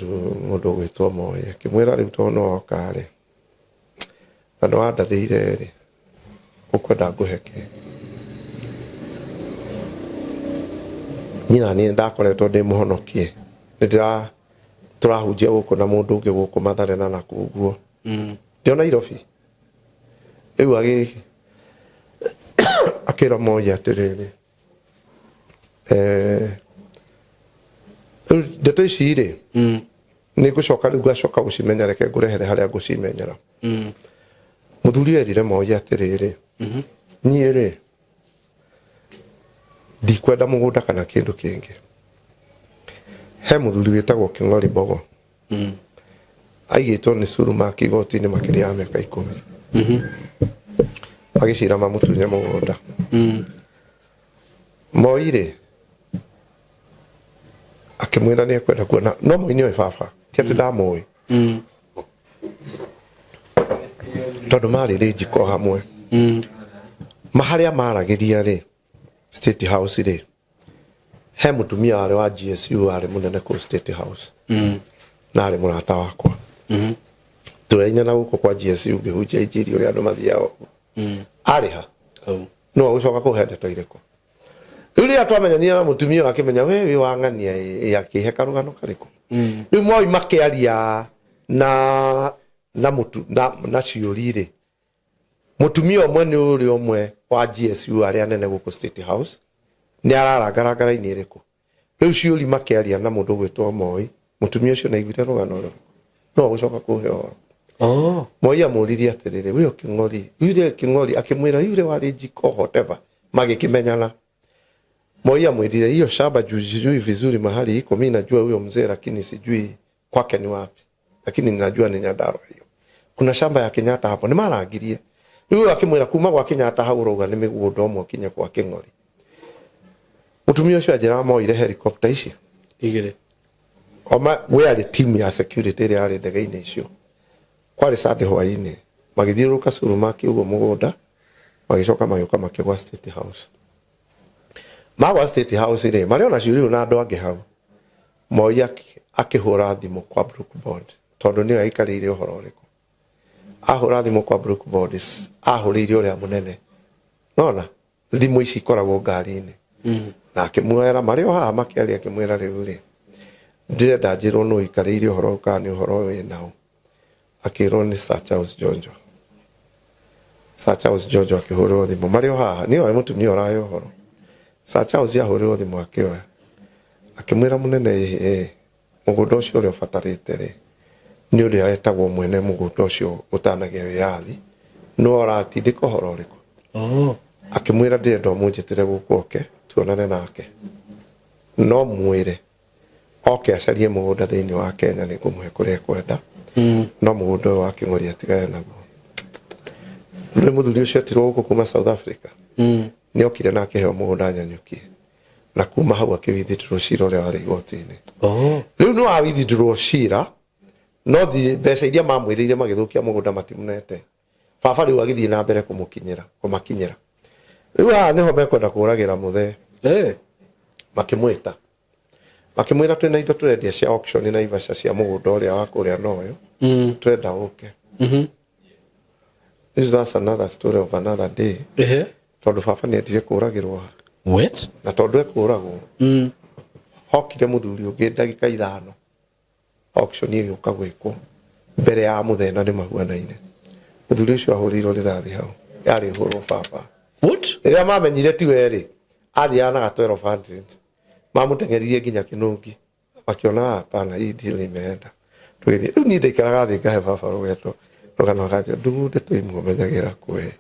mũndũ ũgwĩtwo Moi, akĩmwĩra rĩu tondũ no oka rĩ na nĩ wandathĩire rĩ, ũkwenda ngũhe kĩ? Niĩ na niĩ ndakoretwo ndĩ mũhonokie, nĩ ndĩra tũrahunjia gũkũ na mũndũ ũngĩ gũkũ Mathare na nakũu ũguo ndĩ o Nairobi. Rĩu akĩra Moi atĩrĩrĩ, rĩu ndeto ici rĩ, nĩ ngũcoka rĩu ngacoka gũcimenya, reke ngũrehere harĩa ngũcimenyera. Mũthuri ũyũ erire Moi atĩrĩrĩ, niĩ rĩ ndikwenda mũgũnda kana kĩndũ kĩngĩ. He mũthuri wĩtagwo Kĩng'ori Mbogo, aigĩtwo nĩ Suruma igoti-inĩ makĩria ya mĩaka 10, magĩcira mamũtunye mũgũnda. Moi rĩ akĩmwĩra nĩ ekwenda kuona, no Moi nĩoĩ baba, ti atĩ ndamũĩ, tondũ marĩ rĩ njiko hamwe. Maharĩa maragĩria rĩ State House rĩ, he mũtumia warĩ wa GSU warĩ mũnene kũu State House na arĩ mũrata wakwa. Tũraine na gũkũ kwa GSU ngĩhunjia injiri ũrĩa andũ mathiaga ũguo. Arĩ ha no agũcoka kũhe ndeto irĩkũ? Rĩu rĩrĩa twamenyanire na mũtumia ũyũ, akĩmenya we wĩ wa ng'ania ĩ, akĩhe karũgano karĩkũ. Rĩu Moi makĩaria na na mũtu na Ciũri rĩ, mũtumia ũmwe nĩ ũrĩa ũmwe wa GSU arĩa anene gũkũ State House nĩ ararangaranga raini ĩrĩkũ. Rĩu Ciũri makĩaria na mũndũ ũgwĩtwo Moi, mũtumia ũcio naiguire rũgano rũrĩkũ no agũcoka kũhe ũhoro. Moi amũririe atĩrĩrĩ, wĩyo Kĩng'ori yule, Kĩng'ori akĩmwĩra yule warĩ njiko, whatever, magĩkĩmenyana. Moi amwĩrire hiyo shamba juu sijui vizuri mahali iko, mi najua huyo mzee lakini sijui kwake ni wapi, lakini ninajua ni Nyandarua hiyo, kuna shamba ya Kenyatta hapo. Nĩ marangirie. Rĩu akĩmwĩra kuma gwa Kenyatta hau ũrauga nĩ mĩgũnda ũmwe kinya kwa Kĩng'ori. Mũtumia ũcio anjĩraga moire helicopter ici igĩrĩ. Oma we arĩ team ya security ĩrĩa yarĩ ndege-inĩ icio. Kwarĩ Sunday hwaĩ-inĩ, magĩthiũrũrũka Surumaki ũguo mũgũnda, magĩcoka magĩũka makĩgwa State House. Magwa State House rĩ, marĩ ona Ciũri na andũ angĩ hau, Moi akĩhũra thimũ kwa Brooke Bond tondũ nĩwe aikarĩire ũhoro ũrĩkũ. Ahũra thimũ kwa Brooke Bond, ahũrĩire ũrĩa mũnene nona thimũ ici ikoragwo ngari-inĩ, na akĩmuoera marĩ o haha makĩaria, akĩmwĩra rĩu rĩ, ndĩrenda njĩrwo nũ ũikarĩire ũhoro ũyũ kana nĩ ũhoro wĩ naũ. Akĩrwo nĩ Sir Charles Njonjo. Sir Charles Njonjo akĩhũrĩrwo thimũ marĩ o haha, nĩoĩ mũtumia ũrahe ũhoro. Sir Charles ahũrĩrwo thimũ akĩoya, akĩmwĩra mũnene, ĩhĩ mũgũnda ũcio ũrĩa ũbatarĩte rĩ, nĩ ũrĩa wetagwo mwene mũgũnda ũcio ũtanagĩa wĩyathi, no ũratindĩka ũhoro ũrĩkũ? Akĩmwĩra ndĩrenda ũmũnjĩtĩre gũkũ oke tuonane nake, no mwĩre oke acarie mũgũnda thĩinĩ wa Kenya, nĩ ngũmũhe kũrĩa ekwenda, no mũgũnda ũyũ wa Kĩng'ori atigane naguo. Nĩ mũthuri ũcio etirwo gũkũ kuma South Africa, nĩ okire na akĩheo mũgũnda Nyanyuki, na kuma hau akĩwithdraw cira ũrĩa warĩ igoti-inĩ. Rĩu nĩ wa withdraw cira, no thiĩ mbeca iria mamwĩrĩire magĩthũkia mũgũnda matimũnete. Baba rĩu agĩthiĩ na mbere kũmũkinyĩra kũmakinyĩra. Rĩu haha nĩho mekwenda kũragĩra mũthee. Makĩmwĩta makĩmwĩra twĩna indo tũrendia cia auction Naivasha cia mũgũnda ũrĩa wa kũrĩa noyo, twenda ũke. This that's another story of another day. Tondũ baba nĩ endire kũragĩrwo ha. Wait. Na tondũ ekũragwo, hokire mũthuri ũngĩ ndagĩka 5 auction ĩgĩũka gwĩkwo mbere ya mũthena nĩ mahuanaine. Mũthuri ũcio ahũrĩirwo rithathi hau yarĩ hũrwo baba. What? Rĩrĩa mamenyire tiwe rĩ, athiaga na gatwero hundred, mamũteng'eririe nginya Kĩnũngi, makiona hapana, hii deal imeenda, tũgĩthiĩ. Rĩu niĩ ndaikaraga thĩ ngahe baba rũgendo. Rũgano gacio ndugunde tũimumenyagĩra kwĩ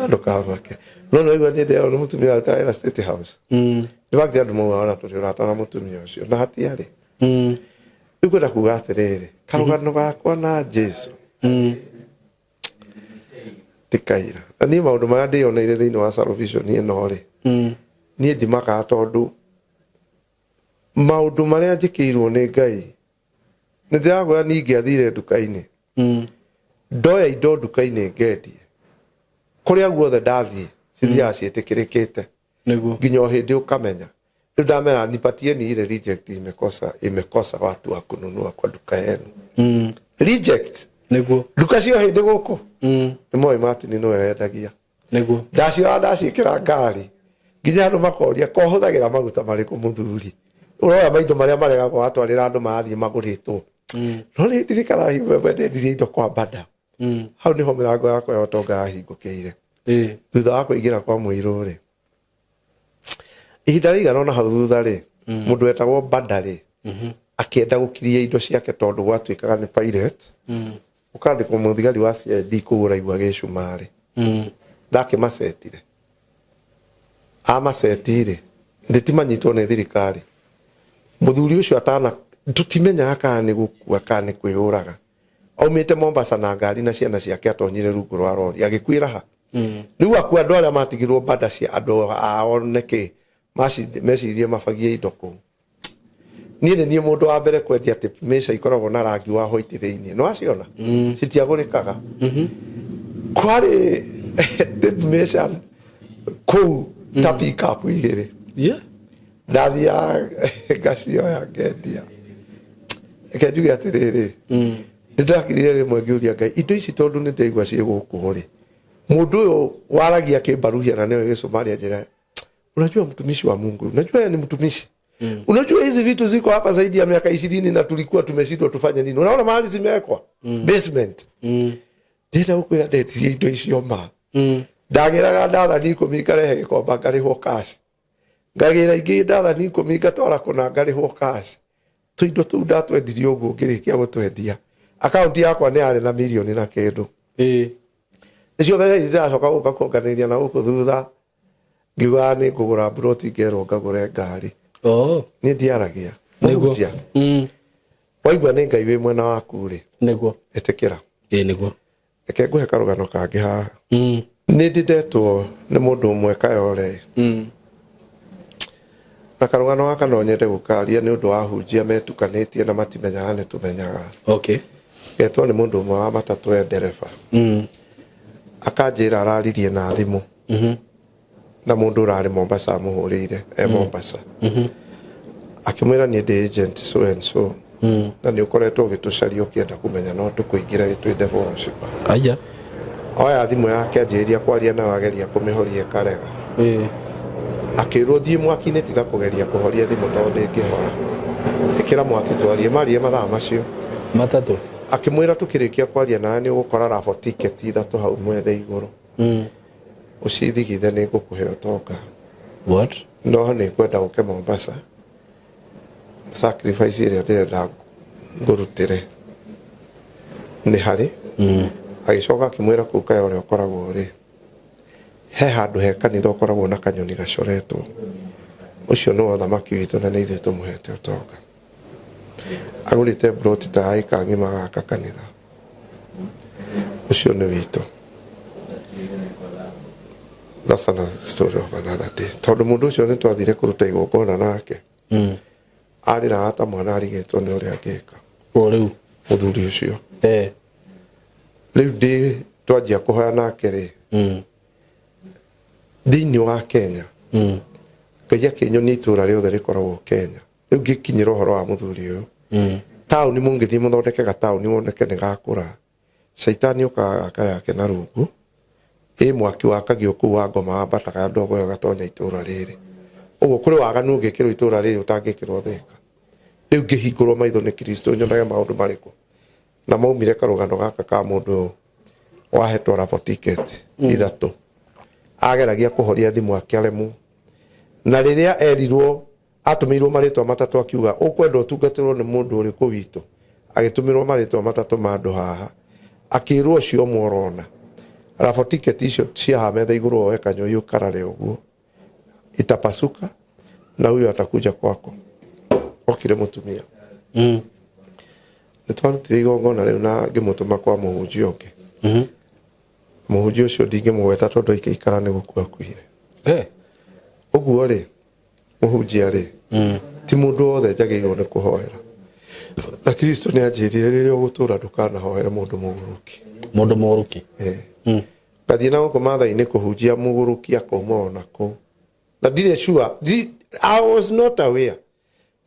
ndũkamake no nĩwaigua niĩ ndĩrerwo nĩ mũtumia arutaga wĩra State House. Nĩ wakti andũ maugaga ona tũrĩ ũrata na mũtumia ũcio na hatiarĩ. Rĩu ngwenda kuga atĩrĩrĩ, karũgano gakwa na Jesu ti kaira. Na niĩ maũndũ marĩa ndĩyoneire thĩinĩ wa salvation ĩno rĩ, niĩ ndimakaga tondũ maũndũ marĩa njĩkĩirwo nĩ Ngai nĩ ndĩrakwĩra niĩ ingĩathire nduka-inĩ ndoya indo nduka-inĩ ngendie kũrĩa guothe ndathiĩ cithiaga ciĩtĩkĩrĩkĩte Nĩguo. nginya o hĩndĩ ũkamenya. Rĩu ndamera nipatieni ile reject imekosa watu wa kununua kwa duka yenu. Reject Nĩguo. nduka cio hĩndĩ gũkũ nĩ moĩ Martin nĩwe wendagia. Nĩguo. Ndacioya ndaciĩkĩra ngari nginya andũ makoria ko hũthagĩra maguta marĩkũ mũthuri ũroya maindo marĩa maregagwo watwarĩra andũ marathiĩ magũrĩtwo. No nĩ ndirikanaga hingo ĩmwe ndendirie indo kwa Bada. Hau nĩho mĩrango yakwa ya ũtonga yahingũkĩire. Thutha wa kũingĩra kwa mũirũ rĩ, ihinda rĩigana ona hau thutha rĩ, mũndũ wetagwo Bada rĩ akĩenda gũkiria indo ciake tondũ gwatuĩkaga nĩ pirate. Ũkandĩkwo mũthigari wa CID kũu ũraigua gĩcumarĩ. Ndakĩmacetire amaceti rĩ ndĩtimanyitwo nĩ thirikari. Mũthuri ũcio atana tũtimenyaga kana nĩ gũkua kana nĩ kwĩyũraga. Aumĩte Mombasa na ngari na ciana ciake atonyire rungu rwa rori agĩkuĩra ha. Rĩu akua andũ arĩa matigirwo Bada cia andũ ao nĩkĩ mecirie mabagie indo kũu. Niĩ nĩ niĩ mũndũ wa mbere kwendia tape measure ikoragwo na rangi wa white thĩinĩ. Nĩ waciona? Citiagũrĩkaga. Kwarĩ tape measure kũu ta pick up igĩrĩ. Ndathiaga ngacioya ngendia. Reke njuge atĩrĩrĩ, nĩ ndakirire rĩmwe ngĩũria Ngai indo ici tondũ nĩ ndaigua ciĩ gũkũ rĩ, mũndũ ũyũ waragia kĩmbaruhia na nĩwe gĩcumarĩ anjĩra, unajua mtumishi wa Mungu, unajua yeye ni mtumishi. Unajua hizi vitu ziko hapa zaidi ya miaka 20 na tulikuwa tumeshindwa tufanye nini. Unaona mahali zimewekwa? Basement. Ndĩrenda gũkwĩra ndendirie indo icio ma. Ndagĩraga ndathani 10 ngarehe gĩkomba ngarĩhwo cash. Ngagĩra ingĩ ndathani 10 ngatwara kũna ngarĩhwo cash. Tũindo tũu ndatwendirie ũguo ngĩrĩkia gũtwendia. Akaunti yakwa nĩ yarĩ na mirioni na kĩndũ. Icio mbeca ici ndĩracoka gũka kuonganĩria na gũkũ thutha ngiugaga nĩ ngũgũra mburoti ngerwo ngagũre ngari. Niĩ ndiaragia. Nĩguo. Mũhunjia. Waigua nĩ Ngai wĩ mwena waku rĩ. Nĩguo. Ĩtĩkĩra. Nĩguo. Reke ngũhe karũgano kangĩ haha. Nĩ ndĩ ndetwo nĩ mũndũ ũmwe Kayore. Na karũgano gaka no nyende gũkaria nĩ ũndũ wa hunjia metukanĩtie na matimenyaga nĩ tũmenyaga. Getwo nĩ mũndũ ũmwe wa matatũ e ndereba. Akanjĩra araririe na thimũ. Na mũndũ ũrarĩ Mombasa amũhũrĩire e Mombasa. Akĩmwĩra niĩ ndĩ agent so and so. Na nĩ ũkoretwo ũgĩtũcaria ũkĩenda kũmenya no tũkũingĩre twĩ developer. Aya. Oya thimũ yake anjĩrĩria kwaria nayo ageria kũmĩhoria ĩkarega. Akĩrwo thiĩ mwaki-inĩ tiga kũgeria kũhoria thimũ tondũ ndĩngĩhora. Ĩkĩra mwaki twarie marie mathaa macio. Matatũ. Akĩmwĩra tũkĩrĩkia kwaria nawe nĩ ũgũkora raffle ticket 3 hau mwethe igũrũ. Ũcithigithe nĩ ngũkũhe ũtonga. What? No nĩ ngwenda ũke Mombasa. Sacrifice ĩrĩa ndĩrenda ngũrutĩre nĩ harĩ. Agĩcoka akĩmwĩra kũu Kayore ũkoragwo rĩ, he handũ he kanitha ũkoragwo na kanyoni gacoretwo. Ũcio nĩwe ũthamaki witũ na nĩ ithuĩ tũmũhete ũtonga. Agũrĩte mburoti ta ĩka ng'ima gaka kanitha. Ũcio nĩ witũ. That's another story of another day. Tondũ mũndũ ũcio nĩ twathire kũruta igongona nake. Arĩraga ta mwana arigĩtwo nĩ ũrĩa angĩka. O rĩu. Mũthuri ũcio. Rĩu ndĩ twanjia kũhoya nake rĩ. Thĩinĩ wa Kenya. Ngai akĩnyonia itũũra rĩothe rĩkoragwo Kenya. Rĩu ngĩkinyĩra ũhoro wa mũthuri ũyũ. Taũni mũngĩthiĩ mũthondeke gataũni woneke nĩ gakũra. Caitani ũkaga gaka yake na rungu. Ĩ mwaki wakagio kũu wa ngoma wambataga ndogo ĩyo ĩgatonya itũũra rĩrĩ. Ũguo kũrĩ waganu ũngĩkĩrwo itũũra rĩrĩ ũtangĩkĩrwo Thĩka. Rĩu ngĩhingũrwo maitho nĩ Kristo nyonage maũndũ marĩkũ. Na maumire karũgano gaka ka mũndũ ũyũ wahetwo raffle ticket 3. Ageragia kũhoria thimũ akĩaremwo. Na rĩrĩa erirwo atũmĩirwo marĩtwa matatũ akiuga ũkwenda ũtungatĩrwo nĩ mũndũ ũrĩkũ witũ. Agĩtũmĩrwo marĩtwa matatũ ma andũ haha, akĩrwo ũcio ũmwe ũrona rabo tiketi icio cia haha metha igũrũ, woe kanyoi ũkarare ũguo itapasuka na huyo atakuja kwako. Okire mũtumia. Nĩ twarutire igongona rĩu na ngĩmũtũma kwa mũhunjia ũngĩ. Mũhunjia ũcio ndingĩmũgweta tondũ aikĩikara nĩ gũkua akuire. Ũguo rĩ, mũhunjia rĩ, ti mũndũ wothe njagĩrĩirwo nĩ kũhoera, na Kristo nĩ anjĩrire rĩrĩa ũgũtũra ndũkanahoere mũndũ mũgũrũki. Mũndũ mũgũrũki. Eh. Ngathiĩ na gũkũ mathai-inĩ kũhunjia, mũgũrũki akauma ona kũu na ndirĩ sure, I was not aware.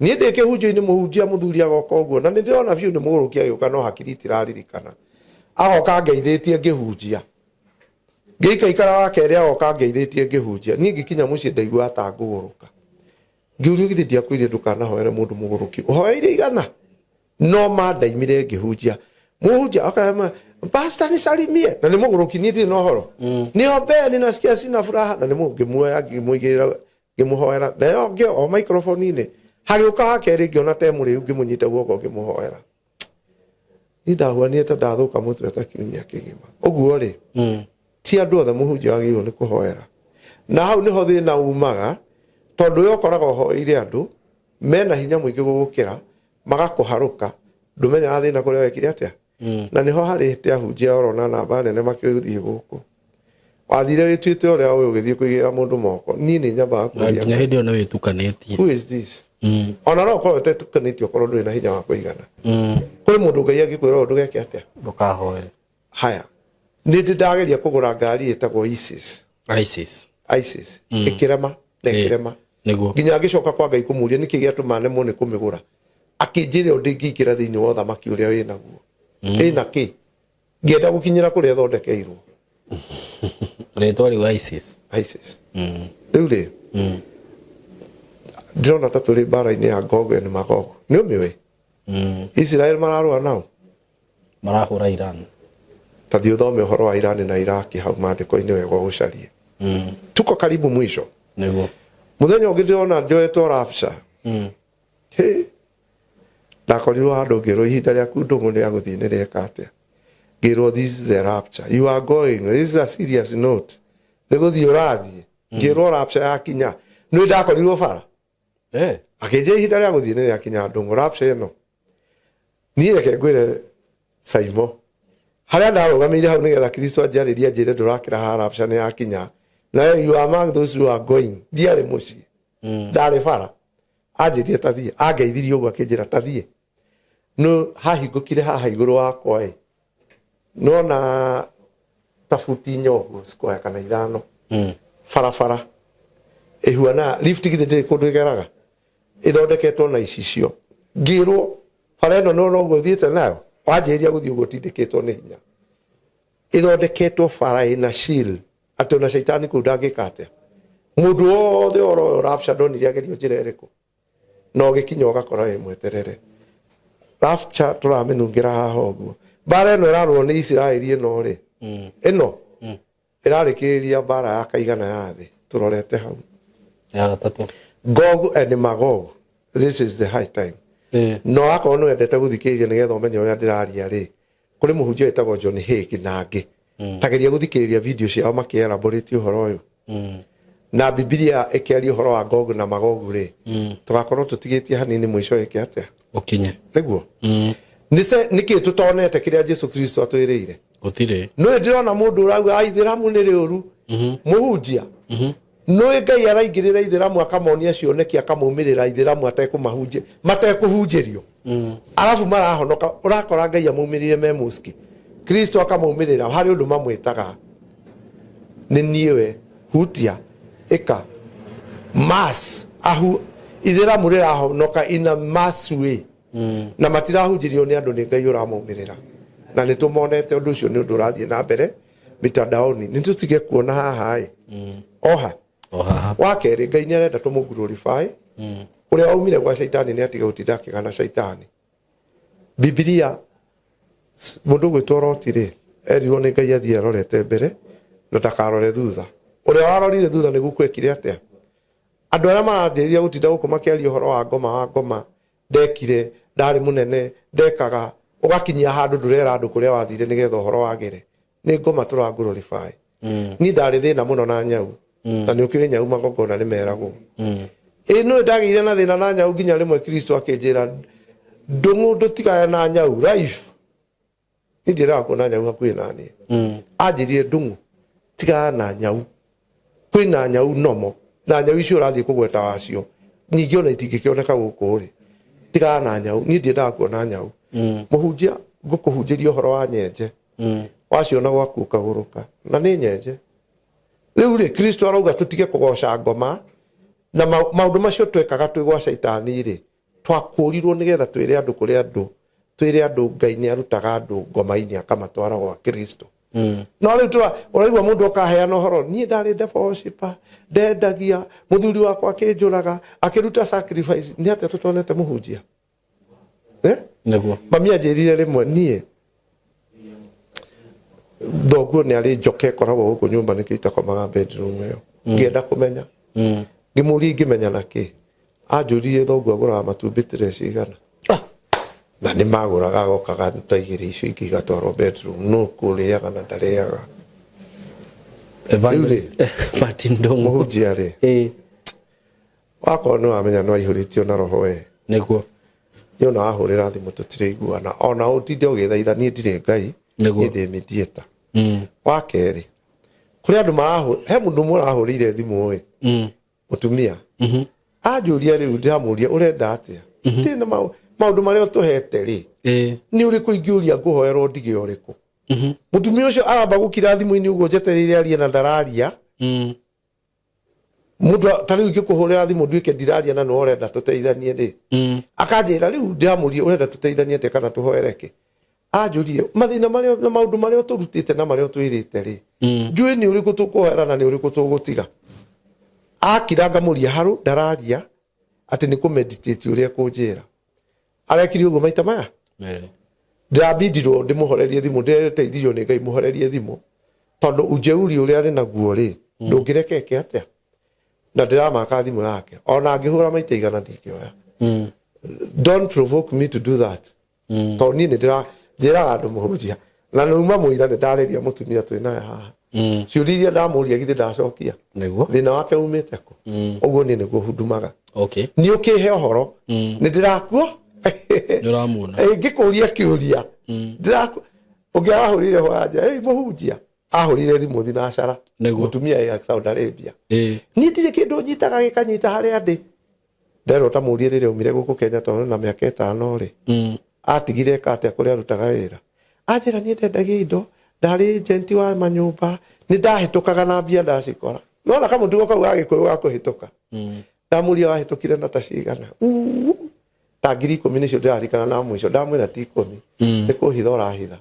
Niĩ ndĩ kĩhunjio-inĩ, mũhunjia mũthuri agoka ũguo na nĩ ndĩrona biũ nĩ mũgũrũki agĩũka, no hakiri itiraririkana. Agoka ngeithĩtie ngĩhunjia, ngĩikaikara wa kerĩ agoka ngeithĩtie ngĩhunjia. Niĩ ngĩkinya mũciĩ ndaigua ta ngũgũrũka, ngĩũrio, githĩ ndiakwĩrire ndũkanahoere mũndũ mũgũrũki? Ũhoeire igana no ma ndaimire ngĩhunjia. Mũhunjia akama, "Pastor, nisalimie," na nĩ mũgũrũki, niĩ ndirĩ na ũhoro, niombee, ninasikia sina furaha, na nĩ ngĩmuoya ngĩmũigĩrĩra ngĩmũhoera nayo ngĩ o microphone-inĩ. Hagĩũka wa kerĩ, ngĩona te mũrĩu, ngĩmũnyita guoko ngĩmũhoera. Niĩ ndahuanire ta ndathũka mũtwe ta kiumia kĩgima ũguo rĩ. Ti andũ othe mũhunjia wagĩrĩirwo nĩ kũhoera, na hau nĩho thĩna umaga, tondũ we ũkoraga ũhoeire andũ mena hinya mũingĩ gũgũkĩra, magakũharũka, ndũmenyaga thĩna kũrĩa wekire atĩa. Na nĩho harĩ ahunjia orona namba nene makĩthiĩ gũkũ wathire wĩtuĩte ũrĩa ũyũ ũgĩthiĩ kũigĩrĩra mũndũ moko. Niĩ nĩ nyambaga Na kũria, nginya hĩndĩ ĩyo nĩ wĩtukanĩtie. "Who is this?" Ona no ũkorwo ũtetukanĩtie, ũkorwo ndũrĩ na hinya wa kũigana. Kũrĩ mũndũ Ngai angĩkwĩra ũũ, ndũgeke atĩa? Ndũkahoere. Haya, nĩ ndĩ ndageria kũgũra ngari ĩtagwo ISIS. ISIS. ISIS ĩkĩrema na ĩkĩrema. Nginya ngĩcoka kwa Ngai kũmũria nĩkĩ gĩatũma nemwo nĩ kũmĩgũra, akĩnjĩra ũndũ ingĩingĩra thĩinĩ wa ũthamaki ũrĩa wĩ naguo ĩna kĩ ngĩenda gũkinyĩra kũrĩa ĩthondekeirwo. Rĩtwa rĩu ISIS. ISIS. Rĩu rĩ, ndĩrona ta tũrĩ mbara-inĩ ya Gog and Magog. Nĩ ũmĩũĩ? Israel mararũa nao. Marahũra Iran. Ta thiĩ ũthome ũhoro wa Iran na Iraki hau maandĩko-inĩ wega ũcarie. Tuko karibu mwisho. Mũthenya ũngĩ ndĩrona njoetwo rapture. Hĩ, ndakorirwo handũ ngĩrwo ihinda rĩaku ndũng'ũ nĩ agũthiĩ nĩ rĩeka atĩa. Ngĩrwo, "This is the rapture, you are going. This is a serious note, nĩ gũthiĩ ũrathiĩ." Ngĩrwo rapture yakinya nĩ ndakorirwo bara. Akĩnjĩra ihinda rĩa gũthiĩ nĩ rĩakinya, ndũng'ũ, rapture ĩno. Niĩ reke ngwĩre Saimo, harĩa ndarũgamĩire hau nĩgetha Kristo anjarĩrie anjĩre ndũrakĩra haha, rapture nĩ yakinya na you are among those who are going, ndiarĩ mũciĩ. Ndarĩ bara. Anjĩrire tathiĩ, angeithirie ũguo, akĩnjĩra tathiĩ. No hahingũkire haha igũrũ wakwa ĩ, nona ta buti 4 ũguo square kana 5. Barabara ĩhuana lift, githĩ ndĩrĩ kũndũ ĩgeraga, ĩthondeketwo na icicio. Ngĩrwo bara ĩno no noguo thiĩte nayo, wanjĩrĩria gũthiĩ ũguo ũtindĩkĩtwo nĩ hinya, ĩthondeketwo bara ĩna shield atĩ ona caitani kũu ndangĩka atĩa. Mũndũ wothe oroyo rapture ndonire agerio njĩra ĩrĩkũ, na ũgĩkinya ũgakora wĩ mweterere. Rapture tũramĩnungĩra haha ũguo. Mbara ĩno ĩrarũo nĩ Isiraeli ĩno rĩ, ĩno ĩrarĩkĩrĩria mbara ya kaigana ya thĩ tũrorete hau. Ya gatatũ. Gog and Magog, this is the high time. No akorwo nĩ wendete gũthikĩrĩria nĩgetha ũmenye ũrĩa ndĩraria rĩ, kũrĩ mũhunjia wĩtagwo John Hagee na angĩ. Tageria gũthikĩrĩria video ciao makĩelaborate ũhoro ũyũ na Bibilia ĩkĩaria ũhoro wa Gog na Magog rĩ. Tũgakorwo tũtigĩtie hanini mũico ĩke atĩa? Ũkinye. Nĩguo nĩkĩ tũtonete kĩrĩa Jesu Kristo atwĩrĩire? Gũtirĩ. Nĩ ndĩrona mũndũ ũrauga aithĩramu nĩ rĩũru, mũhunjia. Nĩ Ngai araingĩrĩra ithĩramu akamonia cioneki, akamaumĩrĩra ithĩramu atekũmahunjia, matekũhunjĩrio, arabu marahonoka. Ũrakora Ngai amaumĩrĩire me mũski, Kristo akamaumĩrĩra harĩ ũndũ mamwĩtaga nĩ niĩwe hutia ĩka mass ahu ithĩramu rĩrahonoka in a mass way na matirahunjĩrio nĩ andũ, nĩ Ngai ũramaumĩrĩra na nĩ tũmonete ũndũ ũcio. Nĩ ũndũ ũrathiĩ na mbere mitandaoni, nĩ tũtige kuona haha ĩ oha. O haha. Wa kerĩ, Ngai nĩ arenda tũmũ glorify. Ũrĩa waumire gwa caitani nĩ atige gũtinda akĩgana caitani. Bibilia mũndũ ũgwĩtwo Loti rĩ, erirwo nĩ Ngai athiĩ arorete mbere na ndakarore thutha. Ũrĩa warorire thutha nĩguo kwekire atĩa? Andũ arĩa maranjĩrĩria gũtinda gũkũ makĩaria ũhoro wa ngoma, wa ngoma ndekire Ndarĩ mũnene, ndekaga ũgakinyia handũ ndũrera andũ kũrĩa wathire nĩgetha ũhoro wagĩre. Nĩ ngoma tũra glorify. Niĩ ndarĩ thĩna mũno na nyau, na nĩ ũkĩũĩ nyau magongona nĩ meragwo. Ĩ nĩ ndagĩire na thĩna na nyau nginya rĩmwe Kristo akĩnjĩra, "Ndũng'ũ, ndũtigane na nyau life." Niĩ ndiendaga kuona nyau hakuhĩ na niĩ. Anjĩrire, "Ndũng'ũ, tigana na nyau, kwĩna nyau nomo, na nyau icio ũrathiĩ kũgweta wacio ningĩ ona itingĩkĩoneka gũkũ rĩ, tigana na nyau." Niĩ ndiendaga kuona nyau. Mũhunjia, ngũkũhunjĩria ũhoro wa nyenje. Waciona gwaku ũkagũrũka na nĩ nyenje. Rĩu rĩ, Kristo arauga tũtige kũgoca ngoma na maũndũ macio twekaga twĩ gwa caitani rĩ, twakũrirwo nĩgetha twĩre andũ kũrĩa andũ, twĩre andũ Ngai nĩ arutaga andũ ngoma-inĩ akamatwara gwa Kristo. No rĩu tũra ũraigua mũndũ okaheana ũhoro, "Niĩ ndarĩ devil worshiper, ndendagia, mũthuri wakwa akĩnjũraga, akĩruta sacrifice." Nĩ atĩa tũtonete mũhunjia, eh? Nĩguo. Mami anjĩrire rĩmwe, niĩ thoguo nĩ arĩ njoka ĩkoragwo gũkũ nyũmba, nĩkĩo itakomaga bedroom ĩyo. Ngĩenda kũmenya, ngĩmũria, "Ingĩmenya na kĩ?" Anjũririe, "Thoguo agũraga matumbĩ tray cigana?" Na nĩ magũraga, agokaga ta igĩrĩ, icio ingĩ igatwarwo bedroom, no kũrĩaga na ndarĩaga. Evangelist Martin Ndung'u. Mũhunjia rĩ, wakorwo nĩ wamenya nĩ waihũrĩtio na roho we, nĩ ona wahũrĩra thimũ tũtirĩiguana, ona ũtinde ũgĩthaitha, niĩ ndirĩ Ngai. Niĩ ndĩ mediator. Wa kerĩ, kũrĩ andũ marahũ, he mũndũ ũmwe ũrahũrĩire thimũ ĩ, mũtumia anjũria, rĩu ndĩramũria, "Ũrenda atĩa?" Ndĩ na maũndũ marĩa ũtũhete rĩ, nĩ ũrĩkũ ingĩũria ngũhoerwo ndige ũrĩkũ? Mũtumia ũcio aramba gũkira thimũ-inĩ ũguo njetereire arie na ndararia. Mũndũ ta rĩu ingĩkũhũrĩra thimũ nduĩke ndiraria na nĩwe ũrenda tũteithanie rĩ, akanjĩra, rĩu ndĩramũria, "Ũrenda tũteithanie atĩa kana tũhoere kĩ?" Anjũrie mathĩna marĩa na maũndũ marĩa ũtũrutĩte na marĩa ũtwĩrĩte rĩ, njũĩ nĩ ũrĩkũ tũkũhoera na nĩ ũrĩkũ tũgũtiga. Akira, ngamũria harũ ndararia atĩ nĩ kũmeditate ũrĩa kũnjĩra. Arekire ũguo maita maya. Merĩ. Ndĩrambindirwo ndĩmũhorerie thimũ, ndĩreteithirio nĩ Ngai mũhorerie thimũ, tondũ ujeuri ũrĩa arĩ naguo rĩ, ndũngĩreka eke atĩa. Na ndĩramaka thimũ yake, ona angĩhũra maita 100 ndingĩoya. Don't provoke me to do that, tondũ niĩ nĩ ndĩra njĩraga andũ mũhunjia na nĩuma mũira nĩ ndarĩria mũtumia twĩ naye haha ciũria iria ndamũria, githĩ ndacokia? Thĩna wake umĩte kũ? Ũguo niĩ nĩguo hundumaga. Nĩ ũkĩhe ũhoro, nĩ ndĩrakuo. Nĩ ũramuona. Ngĩkũria kĩũria ndĩraku, ũngĩ arahũrire hwanja, "Ĩ mũhunjia ahũrire thimũ thinacara." Mũtumia ya Saudi Arabia. Niĩ ndirĩ kĩndũ nyitaga gĩkanyita harĩa ndĩ. Nderwo ta mũrie rĩrĩa aumire gũkũ Kenya, tondũ na mĩaka 5 rĩ, atigire eka atĩa kũrĩa arutaga wĩra. Anjĩra, "Niĩ ndendagia indo, ndarĩ agent wa manyũmba, nĩ ndahĩtũkaga na mbia ndacikora." Nona kamũtugo kau ga Gĩkũyũ ga kũhĩtũka. Ndamũria, "Wahĩtũkire na ta cigana?" "Uu, ta 10,000 nĩcio ndĩrarikana." Na mũico ndamwĩra, "Ti 10, nĩ kũhitha ũrahitha.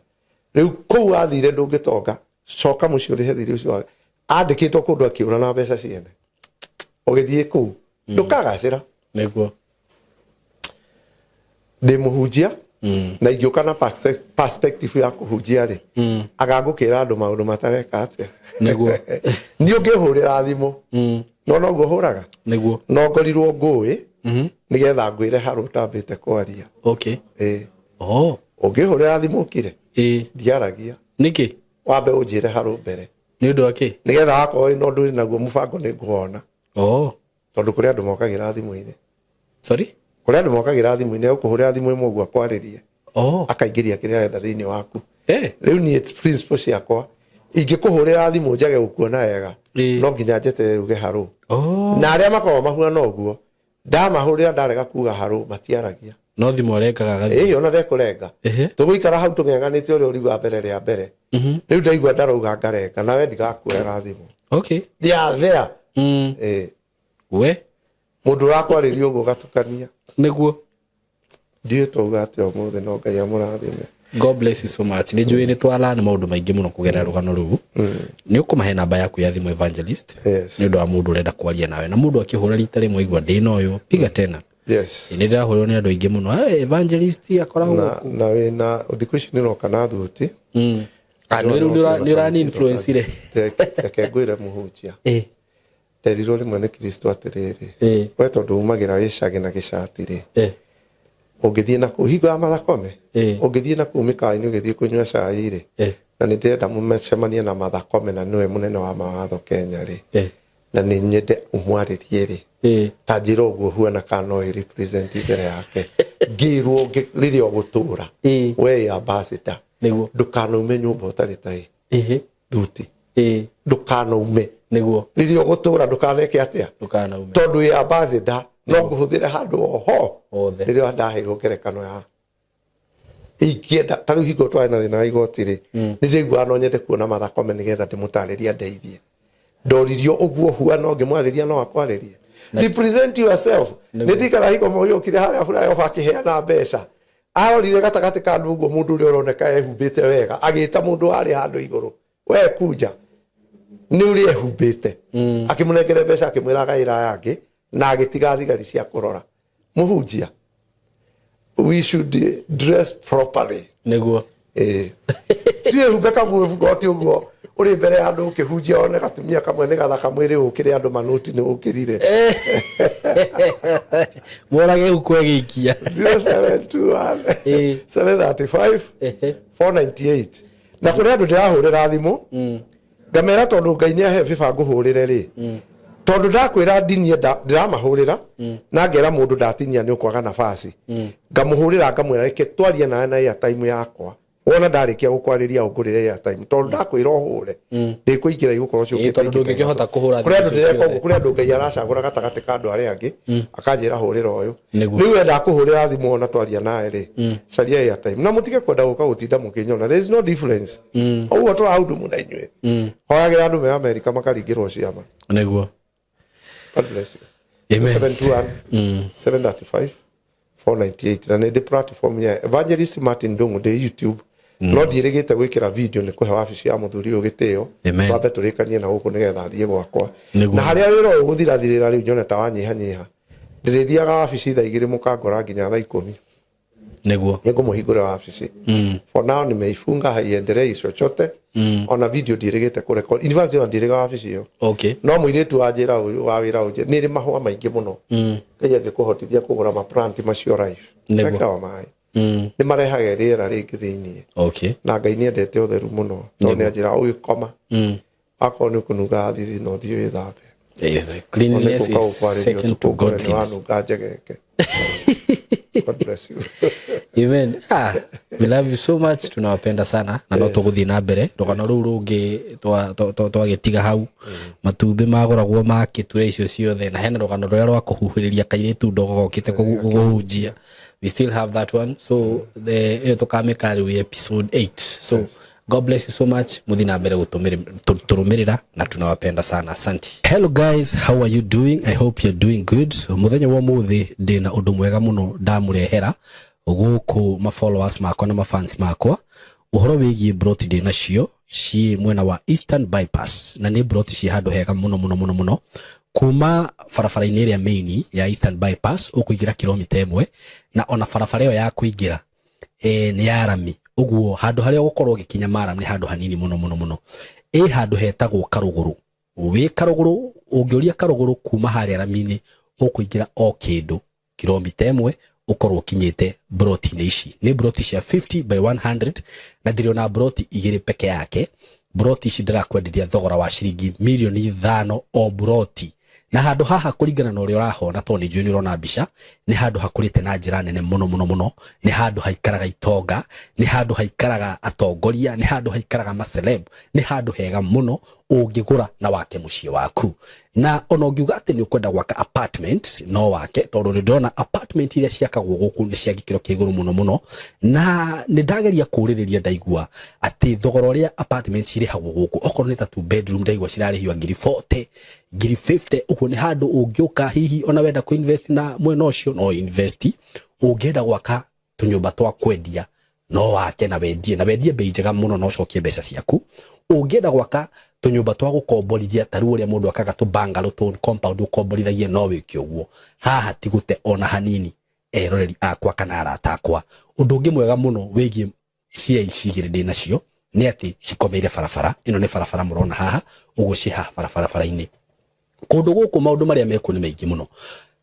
Rĩu kũu wathire ndũngĩtonga, coka mũciĩ ũrĩhe thirĩ ũcio andĩkĩtwo kũndũ akĩũra na mbeca ciene. Ũgĩthiĩ kũu ndũkagacĩra." Ndĩ mũhunjia na ingĩũka na perspective ya kũhunjia rĩ, anga ngũkĩra andũ maũndũ matareka atĩa? Niĩ ũngĩhũrĩra thimũ, no noguo hũraga. No ngorirwo ngũĩ nĩgetha ngwĩre harũ ũtambĩte kwaria. Ĩĩ. Ũngĩhũrĩra thimũ ũkire, ndiaragia. Nĩkĩ? Wambe ũnjĩre harũ mbere. Nĩ ũndũ wa kĩ? Nĩgetha wakorwo wĩna ũndũ wĩ naguo mũbango nĩ ngũwona. Tondũ kũrĩ andũ mokagĩra thimũ-inĩ. Sorry? Kũrĩ andũ mokagĩra thimũ-inĩ, ũkũhũrĩra thimũ ĩmwe ũguo akwarĩrie, akaingĩria kĩrĩa arenda thĩinĩ waku. Rĩu niĩ principle ciakwa, ingĩkũhũrĩra thimũ njage gũkuona wega, no nginya njeterere uge harũ. Na arĩa makoragwo mahuana ũguo, ndamahũrĩra ndarega kuga harũ, matiaragia. No thimũ arengaga agathiĩ. Ĩĩ, ona ndekũrenga. Tũgũikara hau tũng'eng'anĩte ũrĩa ũriuga mbere rĩa mbere. Rĩu ndaigua ndarauga ngarenga, nawe ndigakuoera thimũ. They are there. Ĩĩ. We. Mũndũ ũrakwarĩria ũguo ũgatukania. Ndiũĩ twauga atĩa ũmũthĩ, no Ngai amũrathime. God bless you so much. Nĩ njũĩ nĩ twala nĩ maũndũ maingĩ mũno kũgerera rũgano rũu. Nĩ ũkũmahe namba yaku ya thimũ, evangelist? Yes. Nĩ ũndũ wa mũndũ ũrenda kwaria nawe, na mũndũ akĩhũra rita rĩmwe aigua ndĩna ũyũ, piga tena. Nĩ ndĩrahũrĩrwo nĩ andũ aingĩ mũno. "Hey, evangelist akoragwo Na kũ?" Na wĩna thikũ ici nĩ ũroka na thuti. Ah, nĩ rĩu nĩ ũrani influence rĩ. Reke ngwĩre mũhunjia, nderirwo rĩmwe nĩ Kristo atĩrĩrĩ, "We tondũ umagĩra gĩcagi na gĩcati rĩ, Ũngĩthiĩ na kũu hingo ya Mathakome, Ĩĩ. ũngĩthiĩ na kũu mĩkawa-inĩ ũgĩthiĩ kũnyua cai rĩ, na nĩ ndĩrenda mũcemanie na Mathakome na nĩwe mũnene wa mawatho Kenya rĩ, na nĩ nyende ũmwarĩrie rĩ, ta njĩra ũguo huana kana no ĩ represent mbere yake, ngĩrwo rĩrĩa ũgũtũra we ambassador, Nĩguo. Ndũkanaume nyũmba ũtarĩ tai thuti. Ndũkanaume. Nĩguo. Rĩrĩa ũgũtũra ndũkaneke atĩa? Ndũkanaume. Tondũ wĩ ambassador no ngũhũthĩre handũ oho Hothe. Rĩrĩa ndaheirwo ngerekano ya ingĩenda ta rĩu hingo twarĩ na thĩna wa igoti rĩ, nĩ ndĩiguaga no nyende kuona Mathakome nĩgetha ndĩmũtarĩrie andeithie. Ndoririo ũguo huana ũngĩmwarĩria no akwarĩrie. Represent yourself. Nĩguo. Nĩ ndikara hingo moyũkire harĩa flyover akĩheana mbeca, arorire gatagatĩ ka andũ ũguo mũndũ ũrĩa ũroneka ehumbĩte wega, agĩta mũndũ warĩ handũ igũrũ, "We kunja nĩ ũrĩa ehumbĩte." Akĩmũnengere mbeca, akĩmwĩra agaĩra aya angĩ, na agĩtiga thigari cia kũrora. Mũhunjia, we should dress properly. Nĩguo. Ĩĩ, tiwĩhumbe kamũbugoti ũguo ũrĩ mbere ya andũ ũkĩhunjia, one gatumia kamwe nĩ gathaka mwĩrĩ ũkĩre andũ manũti nĩ ũkĩrire. Morage huko ĩgĩikia. 0721 735 498. Na kũrĩ andũ ndĩrahũrĩra thimũ ngamera tondũ Ngai nĩ ahe bĩba ngũhũrĩre rĩ, tondũ ndakwĩra ndinie ndĩramahũrĩra na ngera mũndũ ndatinia nĩ ũkwaga nabasi, ngamũhũrĩra ngamwĩra reke twarie nawe na airtime yakwa, wona ndarĩkia gũkwarĩria ũngũrĩre airtime, tondũ ndakwĩra ũhũre ndĩkũingĩra igũkorwo ciũkĩte. Tondũ ndũngĩkĩhota kũhũra Kũrĩ andũ thimũ ndĩreka ciothe. ũguo. Kũrĩ andũ Ngai aracagũra gatagatĩ ka andũ arĩa angĩ, akanjĩra hũrĩra ũyũ. Nĩguo. Rĩu wenda kũhũrĩra thimũ ona twaria nawe rĩ, caria airtime na mũtige kwenda gũka gũtinda mũkĩnyona. There is no difference, ũguo tũrahudumu na inyuĩ. Hoyagĩra andũ me Amerika makaringĩrwo ciama. Nĩguo. God bless you. Amen. 721 735 498. Na nĩ ndĩ platform ya Evangelist Martin Ndung'u, ndĩ YouTube, no ndiĩrĩgĩte gwĩkĩra video nĩ kũhe wabici ya mũthuri ũyũ gĩtĩo. Amen. Twambe tũrĩkanie na gũkũ nĩgetha thiĩ gwakwa. Nĩguo. Na harĩa wĩra ũyũ gũthirathirĩra rĩu nyone ta wanyihanyiha, ndĩrĩthiaga wabici thaa 2 mũkangora nginya thaa 10. Nĩguo. Nĩngũmũhingũrĩra wabici. For now nimeifunga, haiendelei chochote. Ona video ndiĩrĩgĩte kũrecord. In fact, ona ndiĩrĩga wabici ĩyo. No mũirĩtu wa njĩra ũyũ wa wĩra ũyũ nĩ ĩrĩ mahũa maingĩ mũno. Ngai angĩkũhotithia kũgũra maplant macio life, mekĩrawa maĩ, nĩ marehaga rĩera rĩngĩ thĩiniĩ. Na Ngai nĩ endete ũtheru mũno, tondũ nĩ anjĩra ũgĩkoma, akorwo nĩ ũkũnunga thithi, no ũthiĩ wĩthambe. Cleanliness Nĩ is second to nĩ godliness. Wanunga njegeke. God bless you. Amen. Ah, we love you so much. Tunawapenda sana na no tũgũthiĩ na mbere rũgano rũu rũngĩ twagĩtiga hau, matumbĩ magũragwo ma kĩture icio ciothe, na hena rũgano rũrĩa rwa kũhuhĩrĩria kairĩtu ndogo gokĩte kũhunjia. We still have that one, so the ĩyo tũkamĩka rĩu episode 8. So God bless you so much. Muthi na mbere gũtũrũmĩrĩra na tunawapenda sana. Asante. Hello guys, how are you doing? I hope you're doing good. Mũthenya wa ũmũthĩ ndĩna ũndũ mwega mũno ndamũrehera gũkũ ma followers makwa na mafans makwa, ũhoro wĩgiĩ broti ndĩ nacio ciĩ mwena wa Eastern Bypass, na nĩ broti ciĩ handũ hega mũno mũno mũno mũno. Kuma barabara-inĩ ĩrĩa main ya Eastern Bypass ũkũingĩra kilomita 1, na ona barabara ĩyo ya kũingĩra nĩ ya rami, ũguo handũ harĩa ũgũkorwo ũgĩkinya maram nĩ handũ hanini mũno mũno mũno. Ĩ handũ hetagwo Karũgũrũ. Wĩ Karũgũrũ, ũngĩũria Karũgũrũ kuma harĩa rami-inĩ, ũkũingĩra o kĩndũ kilomita 1 ũkorwo ũkinyĩte broti-inĩ ici. Nĩ broti cia 50 by 100, na ndĩrĩ broti igĩrĩ peke yake. Broti ici ndĩrakwenderia thogora wa ciringi mirioni 5 o broti. Na handũ haha, kũringana na ũrĩa ũrahona, tondũ nĩ njũĩ nĩ ũrona mbica, nĩ handũ hakũrĩte na njĩra nene mũno mũno mũno. Nĩ handũ haikaraga itonga, nĩ handũ haikaraga atongoria, nĩ handũ haikaraga maceleb. Nĩ handũ hega mũno ũngĩgũra na wake mũciĩ waku. Na ona ũngiuga atĩ nĩ ũkwenda gwaka apartment, no wake, tondũ nĩ ndĩrona apartment iria ciakagwo gũkũ nĩ cia gĩkĩro kĩa igũrũ mũno mũno. Na nĩ ndageria kũũrĩrĩria, ndaigua atĩ thogora ũrĩa apartment cirĩhagwo gũkũ, okorwo nĩ ta two bedroom, ndaigua cirarĩhio ngiri 40, ngiri 50. Ũguo nĩ handũ ũngĩũka hihi ona wenda kũ-invest na mwena ũcio no invest. Ũngĩenda gwaka tũnyũmba twa kwendia, no wake na wendie, na wendie bei njega mũno na ũcokie mbeca ciaku. Ũngĩenda gwaka tũnyũmba twa gũkomborithia, ta rĩu ũrĩa mũndũ akaga tũ bungalow, tũ compound ũkomborithagia, no wĩke ũguo. Haha ti gũte ona hanini, eroreri akwa kana arata akwa. Ũndũ ũngĩ mwega mũno wĩgiĩ cia ici igĩrĩ ndĩ nacio nĩ atĩ cikomeire barabara ĩno. Nĩ barabara mũrona haha ũguo, ciĩ haha barabara-inĩ. Kũndũ gũkũ maũndũ marĩa mekuo nĩ maingĩ mũno.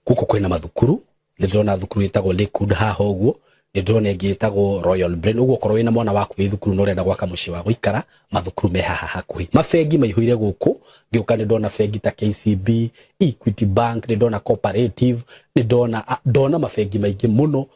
Gũkũ kwĩna mathukuru. Nĩ ndĩrona thukuru ĩtagwo Lakewood haha ũguo, nĩ ndĩrona ĩngĩ ĩtagwo Royal Brain. Ũguo okorwo wĩna mwana waku wĩ thukuru na ũrenda gwaka mũciĩ wa gũikara, mathukuru me haha hakuhĩ. Mabengi maihũire gũkũ, ngĩũka nĩ ndona bengi ta KCB, Equity Bank, nĩ ndona Cooperative, nĩ ndona ndona mabengi maingĩ mũno.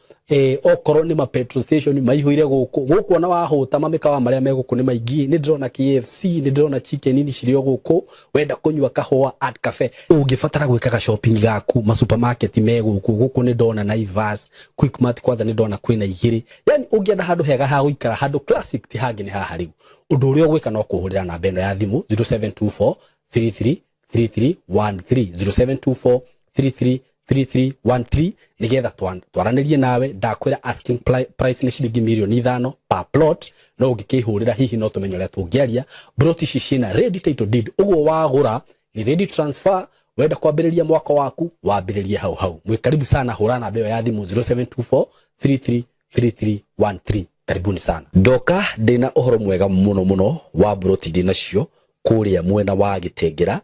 Okorwo nĩ ma petrol station maihũire gũkũ gũkũ, ona wahũta mamĩkawa marĩa me gũkũ nĩ maingĩ. Nĩ ndĩrona KFC, nĩ ndĩrona Chicken Inn cirĩ o gũkũ. Wenda kũnyua kahũa, Art Cafe. Ũngĩbatara gwĩkaga shopping gaku, ma supermarket me gũkũ. Gũkũ nĩ ndona Naivas, Quickmart, kwanza nĩ ndona kwĩna igĩrĩ. Yani ũngĩenda handũ hega ha gũikara, handũ classic, ti hangĩ nĩ haha. Rĩu ũndũ ũrĩa ũgwĩka no kũhũrĩra namba ĩno ya thimũ, 0724 33 3313, 0724 33 3313, nigetha twaranĩrie nawe. Ndakwĩra asking price nĩ ciringi 5 mirioni per plot, no ũngĩkĩhũrĩra hihi no tũmenye ũrĩa tũngĩaria. Plot ici ciĩna ready title deed, ũguo wagũra nĩ ready transfer. Wenda kwambĩrĩria mwaka waku, wambĩrĩrie hau hau. Mwĩ karibu sana, hũra namba ĩyo ya thimũ, 0724 33 3313. Karibuni sana. Ndoka ndĩna ũhoro mwega mũno mũno wa broti ndĩnacio kũrĩa mwena wa Gĩtengera.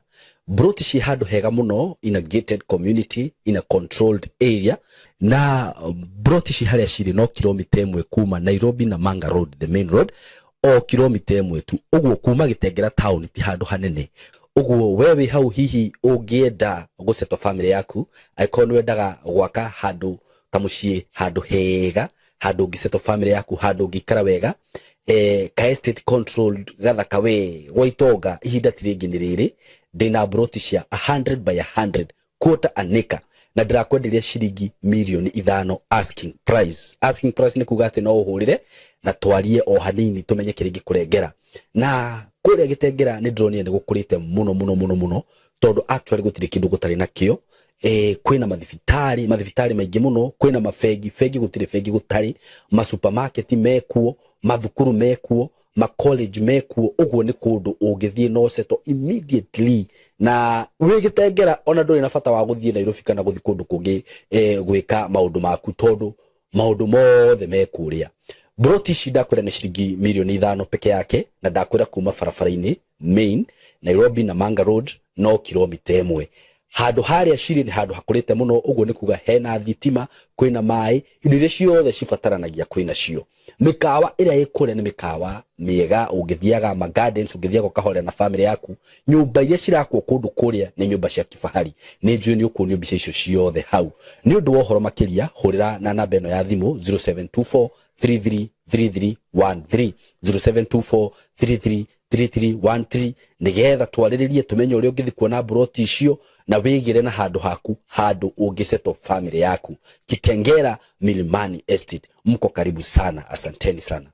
Broti ci handũ hega mũno, in a gated community, in a controlled area, na broti ci harĩa cirĩ no kilomita 1 kuma Nairobi na Manga Road, the main road, o kilomita 1 tu. Ũguo kuma Gĩtengera town ti handũ hanene. Ũguo we wĩ hau, hihi ũngĩenda gũsettle family yaku, angĩkorwo nĩ wendaga gwaka handũ kamũciĩ, handũ hega, handũ ũngĩsettle family yaku, handũ ũngĩikara wega, ka estate controlled gathaka we gwa itonga, ihinda ti rĩngĩ nĩ rĩrĩ. Ndĩna broti cia 100 by 100, quarter an acre, na ndĩrakwenderia ciringi 5 mirioni asking price. Asking price nĩ kuga atĩ no ũhũrĩre na twarie o hanini tũmenye kĩrĩa ingĩkũrengera. Na kũrĩa Gĩtengera nĩ ndĩronire nĩ gũkũrĩte mũno mũno mũno mũno, tondũ actually gũtirĩ kĩndũ gũtarĩ nakĩo. Kwĩna mathibitarĩ, mathibitarĩ maingĩ mũno, kwĩna mabengi, bengi gũtirĩ bengi gũtarĩ, masupermarket mekuo, mathukuru mekuo, macollege mekuo. Ũguo nĩ kũndũ ũngĩthiĩ no settle immediately na wĩ Gĩtengera, ona ndũrĩ na bata wa gũthiĩ Nairobi kana gũthiĩ kũndũ kũngĩ gwĩka maũndũ maku, tondũ maũndũ mothe me kũrĩa. Broti ici ndakwĩra nĩ ciringi 5 mirioni peke yake, na ndakwĩra kuma barabara-inĩ main Nairobi na Manga Road no kilomita 1. Handũ harĩa cirĩ nĩ handũ hakũrĩte mũno, ũguo nĩ kuga hena thitima, kwĩna maĩ, indo iria ciothe cibataranagia kwĩna cio. Mĩkawa ĩrĩa ĩ kũrĩa nĩ mĩkawa mĩega, ũngĩthiaga ma gardens, ũngĩthiaga ũkahorera na family yaku. Nyũmba iria cirakwo kũndũ kũrĩa nĩ nyũmba cia kifahari. Nĩ njũĩ nĩ ũkuonio mbica icio ciothe hau. Nĩ ũndũ wa ũhoro makĩria, hũrĩra na namba ĩno ya thimũ, 0724 333313, 0724 333313, nigetha twarĩrĩrie tũmenye ũrĩa ũngĩthiĩ kuona broti icio na wĩgĩre na handũ haku, handũ ũngĩsettle family yaku. Kitengera Milimani Estate, mko karibu sana. Asanteni sana.